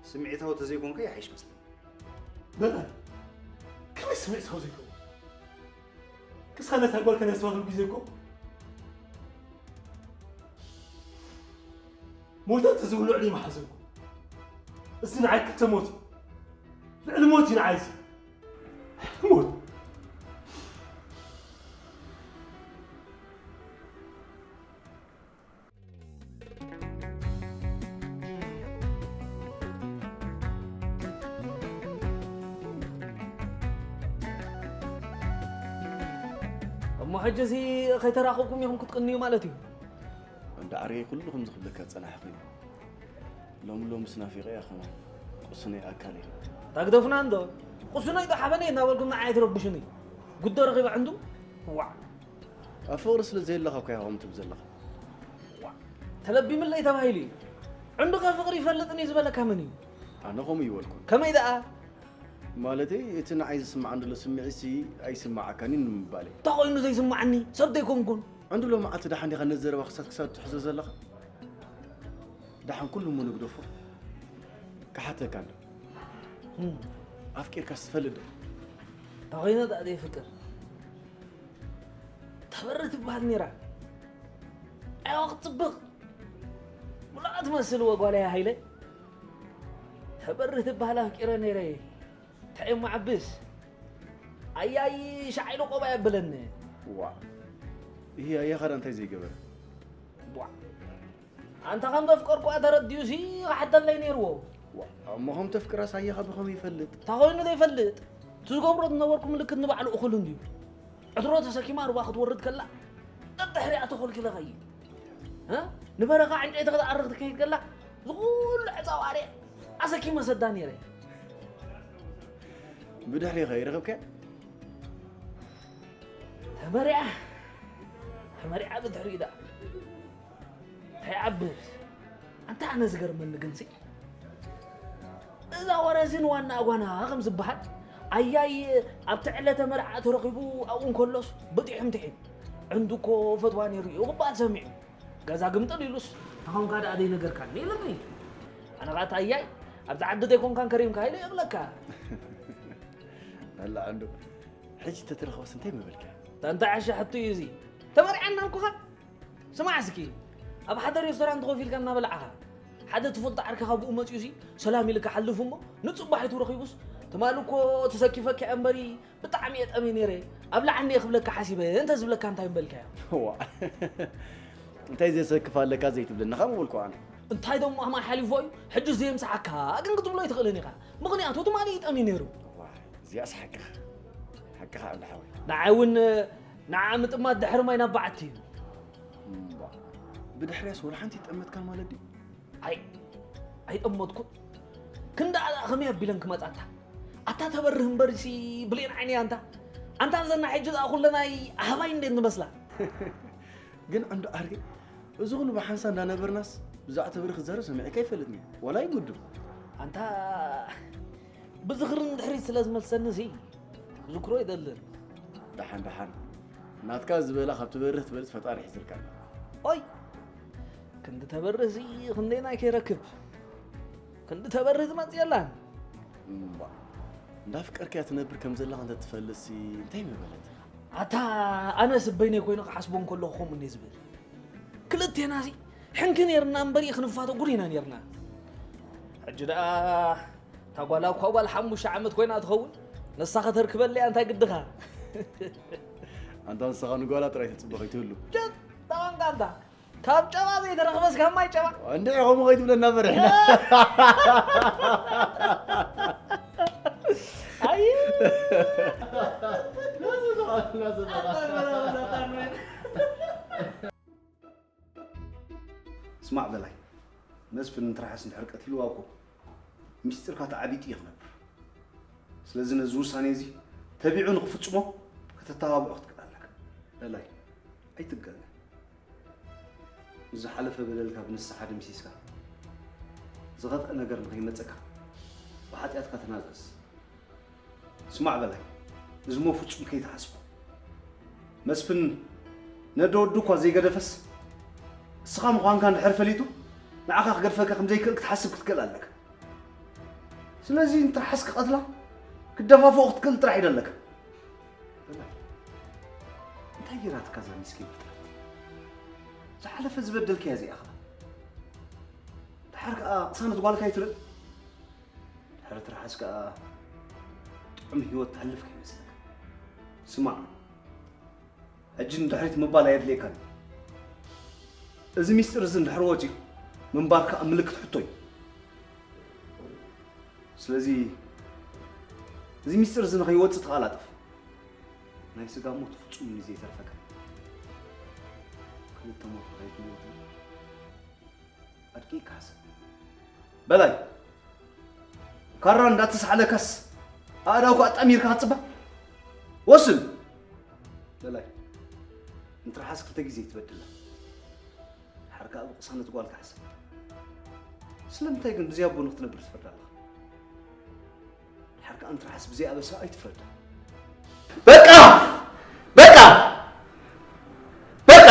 ስምዒታዊ ተዘይኮንካ ይሓይሽ መስለኒ። በላ፣ ከመይ ስምዒታዊ ዘይኮንኩ? እስኻ ነታ ጓል ከነስተዋትሉ ግዜ እኮ ሞታ ተዝብሉ ልዕሊ መሓዘንኩ። እዚ ንዓይ ክልተ ሞት እዩ። ልዕሊ ሞት እዩ ንዓይ እዚ። ሞት። እሞ ሕጂ እዚ ከይተራኸብኩም ኢኹም ክትቅንዩ ማለት እዩ? እንዳ ዓርከይ ኩሉ ከምዚ ክብለካ ዝጸናሕኩ እዩ። ሎሚ ሎምስ ናፊቐያ ከማን። ቁስነይ ኣካለይ። ታግደፉና እንዶ። ቁስነይ ዶ ሓበነይ እናበልኩም ንዓይ ትረብሹኒ። ጉዶ ረኺበ ዕንዱ? ዋዕ። ኣብ ፍቕሪ ስለ ዘየለኻ እኮ ኢኻ ከምኡ ትብል ዘለኻ። ዋዕ። ተለቢምለይ ተባሂሉ እዩ። ዕንዱ ካብ ፍቕሪ ይፈልጥን እዩ ዝበለካ መን እዩ? ኣነ ከምኡ ይበልኩን። ከመይ ደኣ? ማለተይ እቲ ንዓይ ዝስምዓኒ ዘሎ ስምዒትሲ ኣይስምዓካን እዩ ንምባለይ። እንታይ ኮይኑ ዘይስምዓኒ? ሰብ ዶ ኣይኮንኩን? ዕንዱ ሎምዓንቲ ደሓን ዲኻ ነዚ ዘረባ ክሳብ ክሳብ ትሕዞ ዘለኻ? ደሓን ኩሉ እሞ ንግደፎ። ክሓተካ እንዶ። እም። ኣፍቂርካስ ትፈልጥ ዶ? እንታይ ኮይነ ደኣ ዘይፍቅር? ተበሪ ትበሃል ነይራ። ኣይዋ ክትጽብቕ። ሙሉኣ ትመስል ወ ጓለይ ሃይለ። ተበሪ ትበሃል ኣፍቂረ ነይረ። እንታይ እሞ ዓብስ? ኣያይ ሻዕ ኢሉ ቆባ የብለኒ። ዋ። ይሄ ኣያኻ ዳ እንታይ ዘይገበረ? ዋ። ኣንታ ከም ዘፍቀርኩዋ ተረዲኡሲ ክሓተለይ ነይርዎ። ዋ፣ እሞ ከም ተፍቅራስ ኣያኻ ብኸመይ ይፈልጥ? እንታይ ኮይኑ ዘይፈልጥ? እቲ ዝገብሮ ዝነበርኩ ምልክት ንባዕሉ እኹል እንድዩ። ዕትሮ ተሰኪማ ሩባ ክትወርድ ከላ፣ ደድሕሪኣ ተኾልኪለ ኸይድ። እ? ንበረኻ ዕንጨይቲ ክትኣርግ ትከይድ ከላ፣ ዝኹሉ ዕፃ ዋርየ ኣሰኪመ ሰዳ ነይረ። ብድሕሪኸ ይረኸብካያ? ተመሪዓ፣ ተመሪዓ ብድሕሪኡ ደኣ። እንታይ ዓብስ? ኣንታ ኣነ ዝገርመኒ ግንሲ፣ እዛ ወረ እዚ ንዋና ጓና ከም ዝበሃል፣ ኣያይ ኣብቲ ዕለተ መርዓ ተረኺቡ ኣብኡ እንከሎስ በጢሑ ምትሒት። ዕንዱ እኮ ፈትዋ ነይሩ እዩ ክበሃል ሰሚዑ። ገዛ ግምጥል ኢሉስ፣ ተኾንካ ደኣ ዘይነገርካኒ ኢሉኒ። ኣነ ኸኣ ኣታ ኣያይ፣ ኣብዚ ዓዲ ዘይኮንካን ከሪምካ ኢለ የብለካ። ኣላ ዕንዱ፣ ሕጂ ተትረኽቦስ እንታይ ምበልካ? እንታይ ዓሻ ሕቶ እዩ እዚ? ተመሪዓና ኣልኩኻ? ስማዕ እስኪ፣ ኣብ ሓደ ሬስቶራንት ኮፍ ኢልካ እናበላዕኻ፣ ሓደ ትፈልጦ ዓርክኻ ብኡ መጺኡሲ፣ ሰላም ኢሉ ክሓልፍ እሞ፣ ንጽባሒቱ ረኺቡስ፣ ትማሊ እኮ ተሰኪፈኪ እምበሪ፣ ብጣዕሚ እየ ጠምየ ነይረ፣ ኣብልዓኒ እየ ክብለካ ሓሲበ፣ እንተ ዝብለካ እንታይ ምበልካዮ? ዋ፣ እንታይ ዘሰክፍ ኣለካ ዘይትብለኒ፣ ከምኡ በልኩ ኣነ። እንታይ ደሞ ኣማሓሊፎ እዩ፣ ሕጂ ዘየምስሓካ ግን ክትብሎ ኣይትኽእልን ኢኻ፣ ምኽንያቱ ትማሊ እዩ ጠምዩ ነይሩ። ዋ፣ እዚኣስ ሓቅኻ፣ ሓቅኻ እንዳ ሓወይ። ንዓይ እውን ንዓ ምጥማት ድሕሪ ማይ ናብ በዓቲ እዩ። እምባ፣ ብድሕሪያስ ወላ ሓንቲ ይጠመትካ ማለት ድዩ? ኣይ፣ ኣይጠመትኩን። ክንዳ ደኣ ከመይ ኣቢለን ክመጻታ? ኣታ ተበርህ እምበርሲ ብሌን ዓይነይ ኣንታ። ኣንታ ዘና ሕጂ ደኣ ኩለናይ ኣህባይ እንዴት ንመስላ? ግን ዕንዱ ዓርከይ፣ እዚ ኩሉ ብሓንሳ እንዳነበርናስ ብዛዕባ ተበርህ ክዛረብ ሰሚዐካ ኣይፈልጥን እየ። ዋላ ይጉድም። ኣንታ ብዝኽሪ ንድሕሪት ስለ ዝመልሰኒ ሲ ዝክሮ ይደልን። ደሓን ደሓን። ናትካ ዝበላ ካብ ትበርህ ትበልጽ ፈጣሪ ሒዝልካ ኣሎ። ኦይ! ክንዲ ተበርህ ሲ ክንደይ ናይ ከይረክብ። ክንዲ ተበርህ ዝመጽእ የላን። እምባ። እንዳፍቀርካያ ትነብር ከም ዘለኻ እንተ ትፈልጥ ሲ እንታይ ምበለት? ኣታ ኣነስ በይነይ ኮይነ ክሓስቦ እንከለኹ ከምኡ እንድየ ዝብል። ክልቴና ሲ ሕንኪ ነይርና እምበር ክንፋቶ ጉድ ኢና ነይርና። ሕጂ ደኣ እታ ጓላ እኳ ጓል ሓሙሽተ ዓመት ኮይና ትኸውን። ንሳ ከተርክበለይ እንታይ ግድኻ? ኣንታ ንስኻ ንጓላ ጥራይ ትጽበ ከይትህሉ። ጀት፣ ተወንካ ኣንታ። ካብ ጨባ ዘይተረኽበስ ካብ ማይ ጨባ። እንድዒ ከምኡ ከይትብለና ፈሪሕና። ኣይ። ስማዕ በላይ፣ መስፍን ንትርሓስ እንድሕር ቀቲልዋ እኮ፣ ምስጢርካ ተዓቢጡ እዩ ክነብር። ስለዚ ነዚ ውሳኔ እዚ ተቢዑ ንኽፍጽሞ ከተተባብዖ ክትክእል ኣለካ። በላይ፣ ኣይትጋገ። ንዝሓለፈ በደልካ ብንስሓ ደምሲስካ፣ ዝኸፍአ ነገር ንኸይመጸካ፣ ብሓጢኣትካ ተናዘዝ። ስማዕ በላይ፣ እዚ እሞ ፍጹም ከይትሓስቦ። መስፍን ነደ ወዱ እኳ ዘይገደፈስ፣ እስኻ ምዃንካ እንድሕር ፈሊጡ፣ ንዓኻ ክገድፈካ ከም ዘይክእል ክትሓስብ ክትክእል ኣለካ። ስለዚ ንትርሓስ ክቐትላ፣ ክትደፋፍኦ ክትክእል ጥራሕ እዩ ደለካ። በላይ፣ ኣየራትካ እዛ ምስኪን ፍጥረት። ዝሓለፈ ዝበደልካያ እዚኣ ኸ? ደሓር ከኣ ቅሳነት ጓልካ ኣይትርኢ? ድሕሪ ትርሓስ ከኣ ጥዑም ህይወት ተሕልፍ ከይመስለካ። ስማዕ፣ ሕጂ ንድሕሪት ምባል ኣየድልየካን። እዚ ሚስጥር እዚ እንድሕር ወጺኡ ምንባር ከኣ ምልክት ሕቶ እዩ። ስለዚ እዚ ሚስጥር እዚ ንኸይወጽእ ተቓላጠፍ። ናይ ስጋ ሞት ፍጹም እዩ ዘይተርፈካ። ክልተ ሞት ንኸይትሞት ኣድቂቕካ ሕሰብ። በላይ፣ ካራ እንዳተሳሕለካስ ኣእዳውካ ኣጣሚርካ ክትጽባእ? ወስን! በላይ፣ ንትርሓስ ክልተ ግዜ ትበድላ። ሓርካ ኣብ ቅሳነት ጓልካ ሕሰብ። ስለምንታይ ግን ብዘይ ኣቦ ንክትነብር ትፈርድ ኣለኻ? ሓርካ ኣንትርሓስ ብዘይ ኣበሳ ኣይትፍረዳ። በቃ! በቃ! በቃ!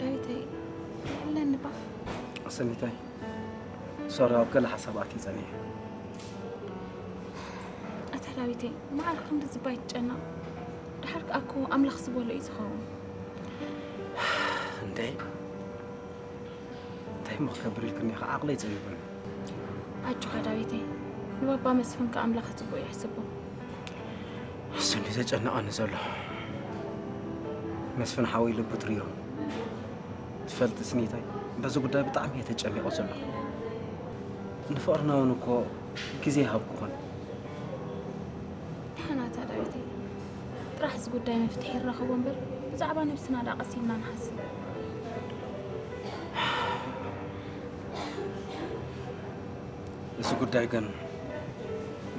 ዳዊተይ፣ ኣለኒ ባ። ሰኒታይ፣ ሶሪ፣ ኣብ ገለ ሓሳብ ኣትየ ጸኒሐ። ኣታ ዳዊተይ፣ መዓር ክንድዚ ባይ ትጨነቕ? ደሓር ከኣ እኮ ኣምላኽ ዝበሎ እዩ ዝኸውን። እንዴ፣ እንታይ እሞ ክገብር ኢልክኒ ኢኻ? ዓቕለይ ጸቢቡኒ። ኣጆኻ ዳዊተይ፣ ንባባ መስፍን ከኣ ኣምላኽ ጽቡቕ ይሕስቦ። እሱ እንዲ ዘጨንቐኒ ዘሎ። መስፍን ሓወይ ልቡ ትሪሩ። ትፈልጢ ስኒታይ፣ በዚ ጉዳይ ብጣዕሚ እየ ተጨኒቐ ዘለኹ። ንፍቕርና እውን እኮ ግዜ ይሃብኩኹን። ደሓን ኣታ ዳዊተይ፣ ጥራሕ እዚ ጉዳይ መፍትሒ ይረኸቦ እምበር፣ ብዛዕባ ነብስና ደኣ ቀስ ኢልና ንሓስብ። እዚ ጉዳይ ግን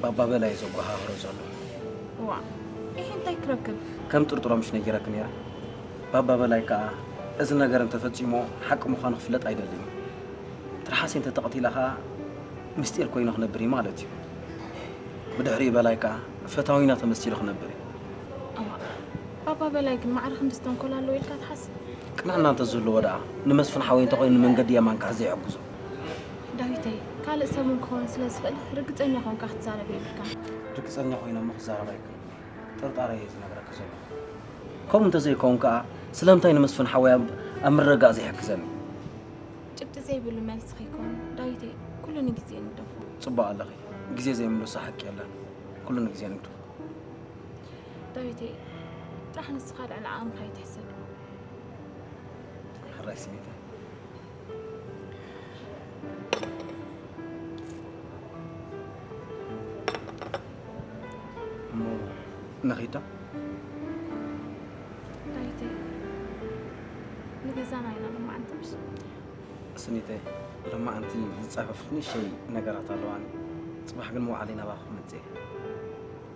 ባባ በላይ እዩ ዘጓሃህሮ ዘሎ። እዋ፣ ይሄ እንታይ ክረክብ? ከም ጥርጥሮ ምሽ ነጊረክ ነይረ። ባባ በላይ ከኣ እዚ ነገር እንተፈጺሞ ሓቂ ምዃኑ ክፍለጥ ኣይደልን እዩ። ትርሓስ እንተተቐቲላ ከኣ ምስጢር ኮይኑ ክነብር እዩ ማለት እዩ። ብድሕሪኡ በላይ ከኣ ፈታዊና ተመሲሉ ክነብር እዩ። እዋ፣ ባባ በላይ ግን ማዕረ ክንድዚ ተንኮል ኣለዎ ኢልካ ትሓስብ? ቅንዕና እንተዝህልዎ ደኣ ንመስፍን ሓወይ እንተኾይኑ ንመንገዲ የማን ክሕዞ ይሕግዞ። ዳዊተይ፣ ካልእ ሰብ እውን ክኸውን ስለ ዝኽእል ርግጸኛ ኮንካ ክትዛረብ የብልካን። ርግጸኛ ኮይነ እሞ ክዛረብ ኣይክእልን። ጥርጣረ እየ ዝነግረኪ ዘለኹ። ከምኡ እንተዘይከውን ከኣ ስለምንታይ ንመስፍን ሓወይ ኣብ፣ ኣብ ምርግጋእ ዘይሕግዘኒ? ጭብጢ ዘይብሉ መልሲ ከይከውን ዳዊተይ፣ ኩሉ ንግዜ ንደፎ። ጽቡቕ ኣለኺ። ግዜ ዘይምልሶ ሓቂ የለን። ኩሉ ንግዜ ንግደፎ። ዳዊተይ፣ ጥራሕ ንስኻ ልዕሊ ዓቕምኻ ኣይትሕሰብ። ሕራይ ስኒታ። እሞ ንኺድ ዶ? ዳዊተይ፣ ንገዛና ኢና ሎማዓንቲ ምሽ? ስኒተይ፣ ሎማዓንቲ ዝጻፈፍኒ ሸይ ነገራት ኣለዋኒ። ጽባሕ ግን መውዓሊ ናባኺ ክመጽእ እየ።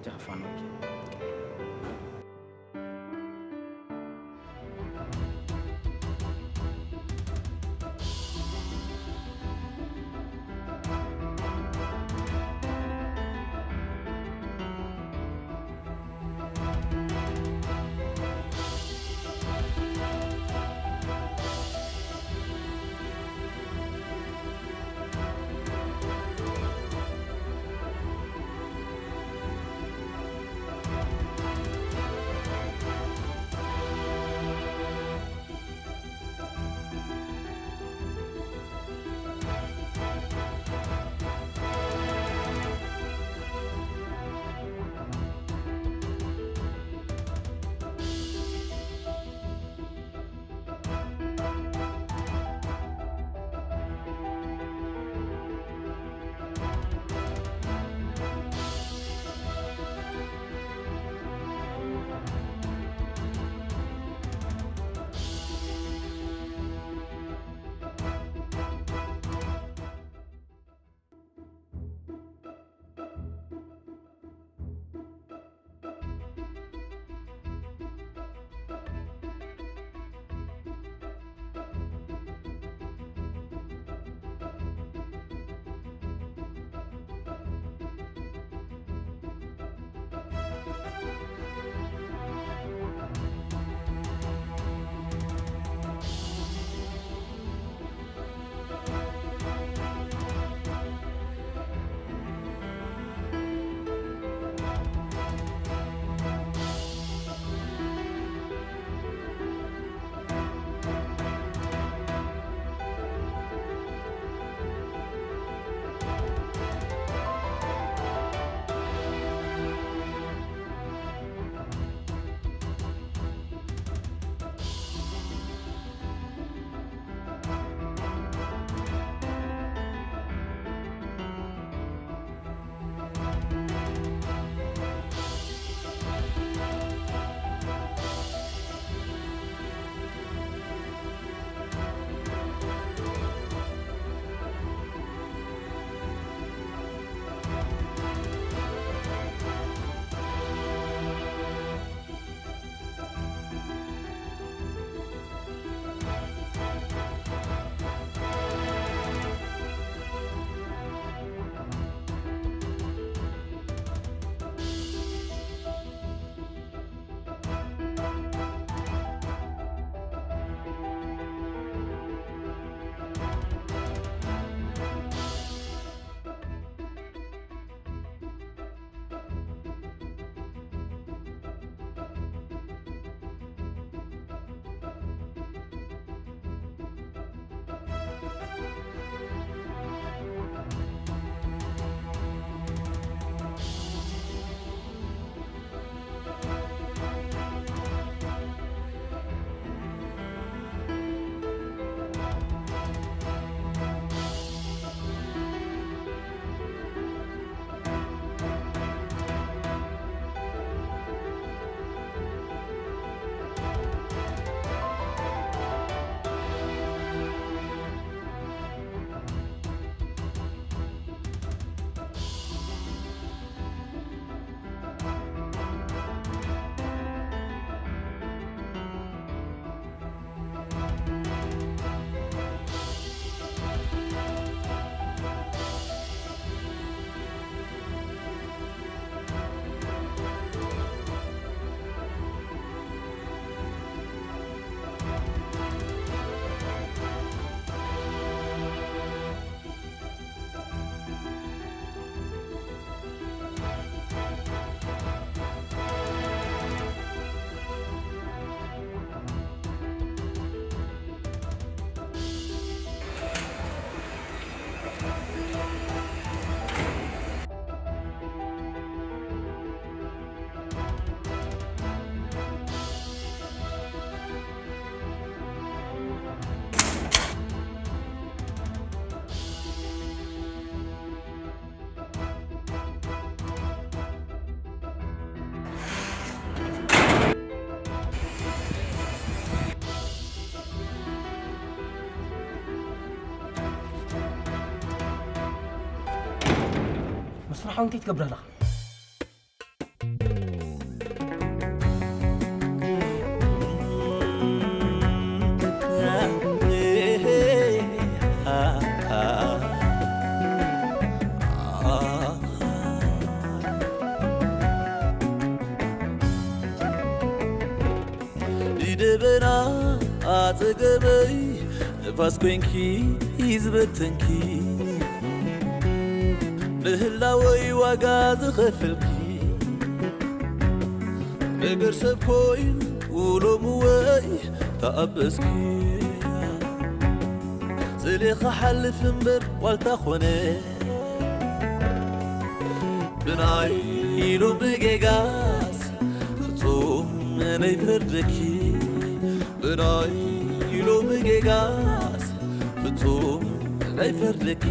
ጀኸፋኖኪ። ስራሕ እንታይ ትገብር ኣለኻ? ንደበና ኣጸገበይ ንፋስ ኮንኪ ዝበተንኪ፣ ንህላወይ ዋጋ ዝኸፈልኪ፣ ነገር ሰብ ኮይኑ ሎምወይ ተኣበስኪ። ስለ ክሓልፍ እምበር ዋልታ ኾነ፣ ብናይ ኢሉ ብጌጋስ ፍጹም ነይፈርደኪ። ብናይ ኢሉ ብጌጋስ ፍጹም ነይፈርደኪ።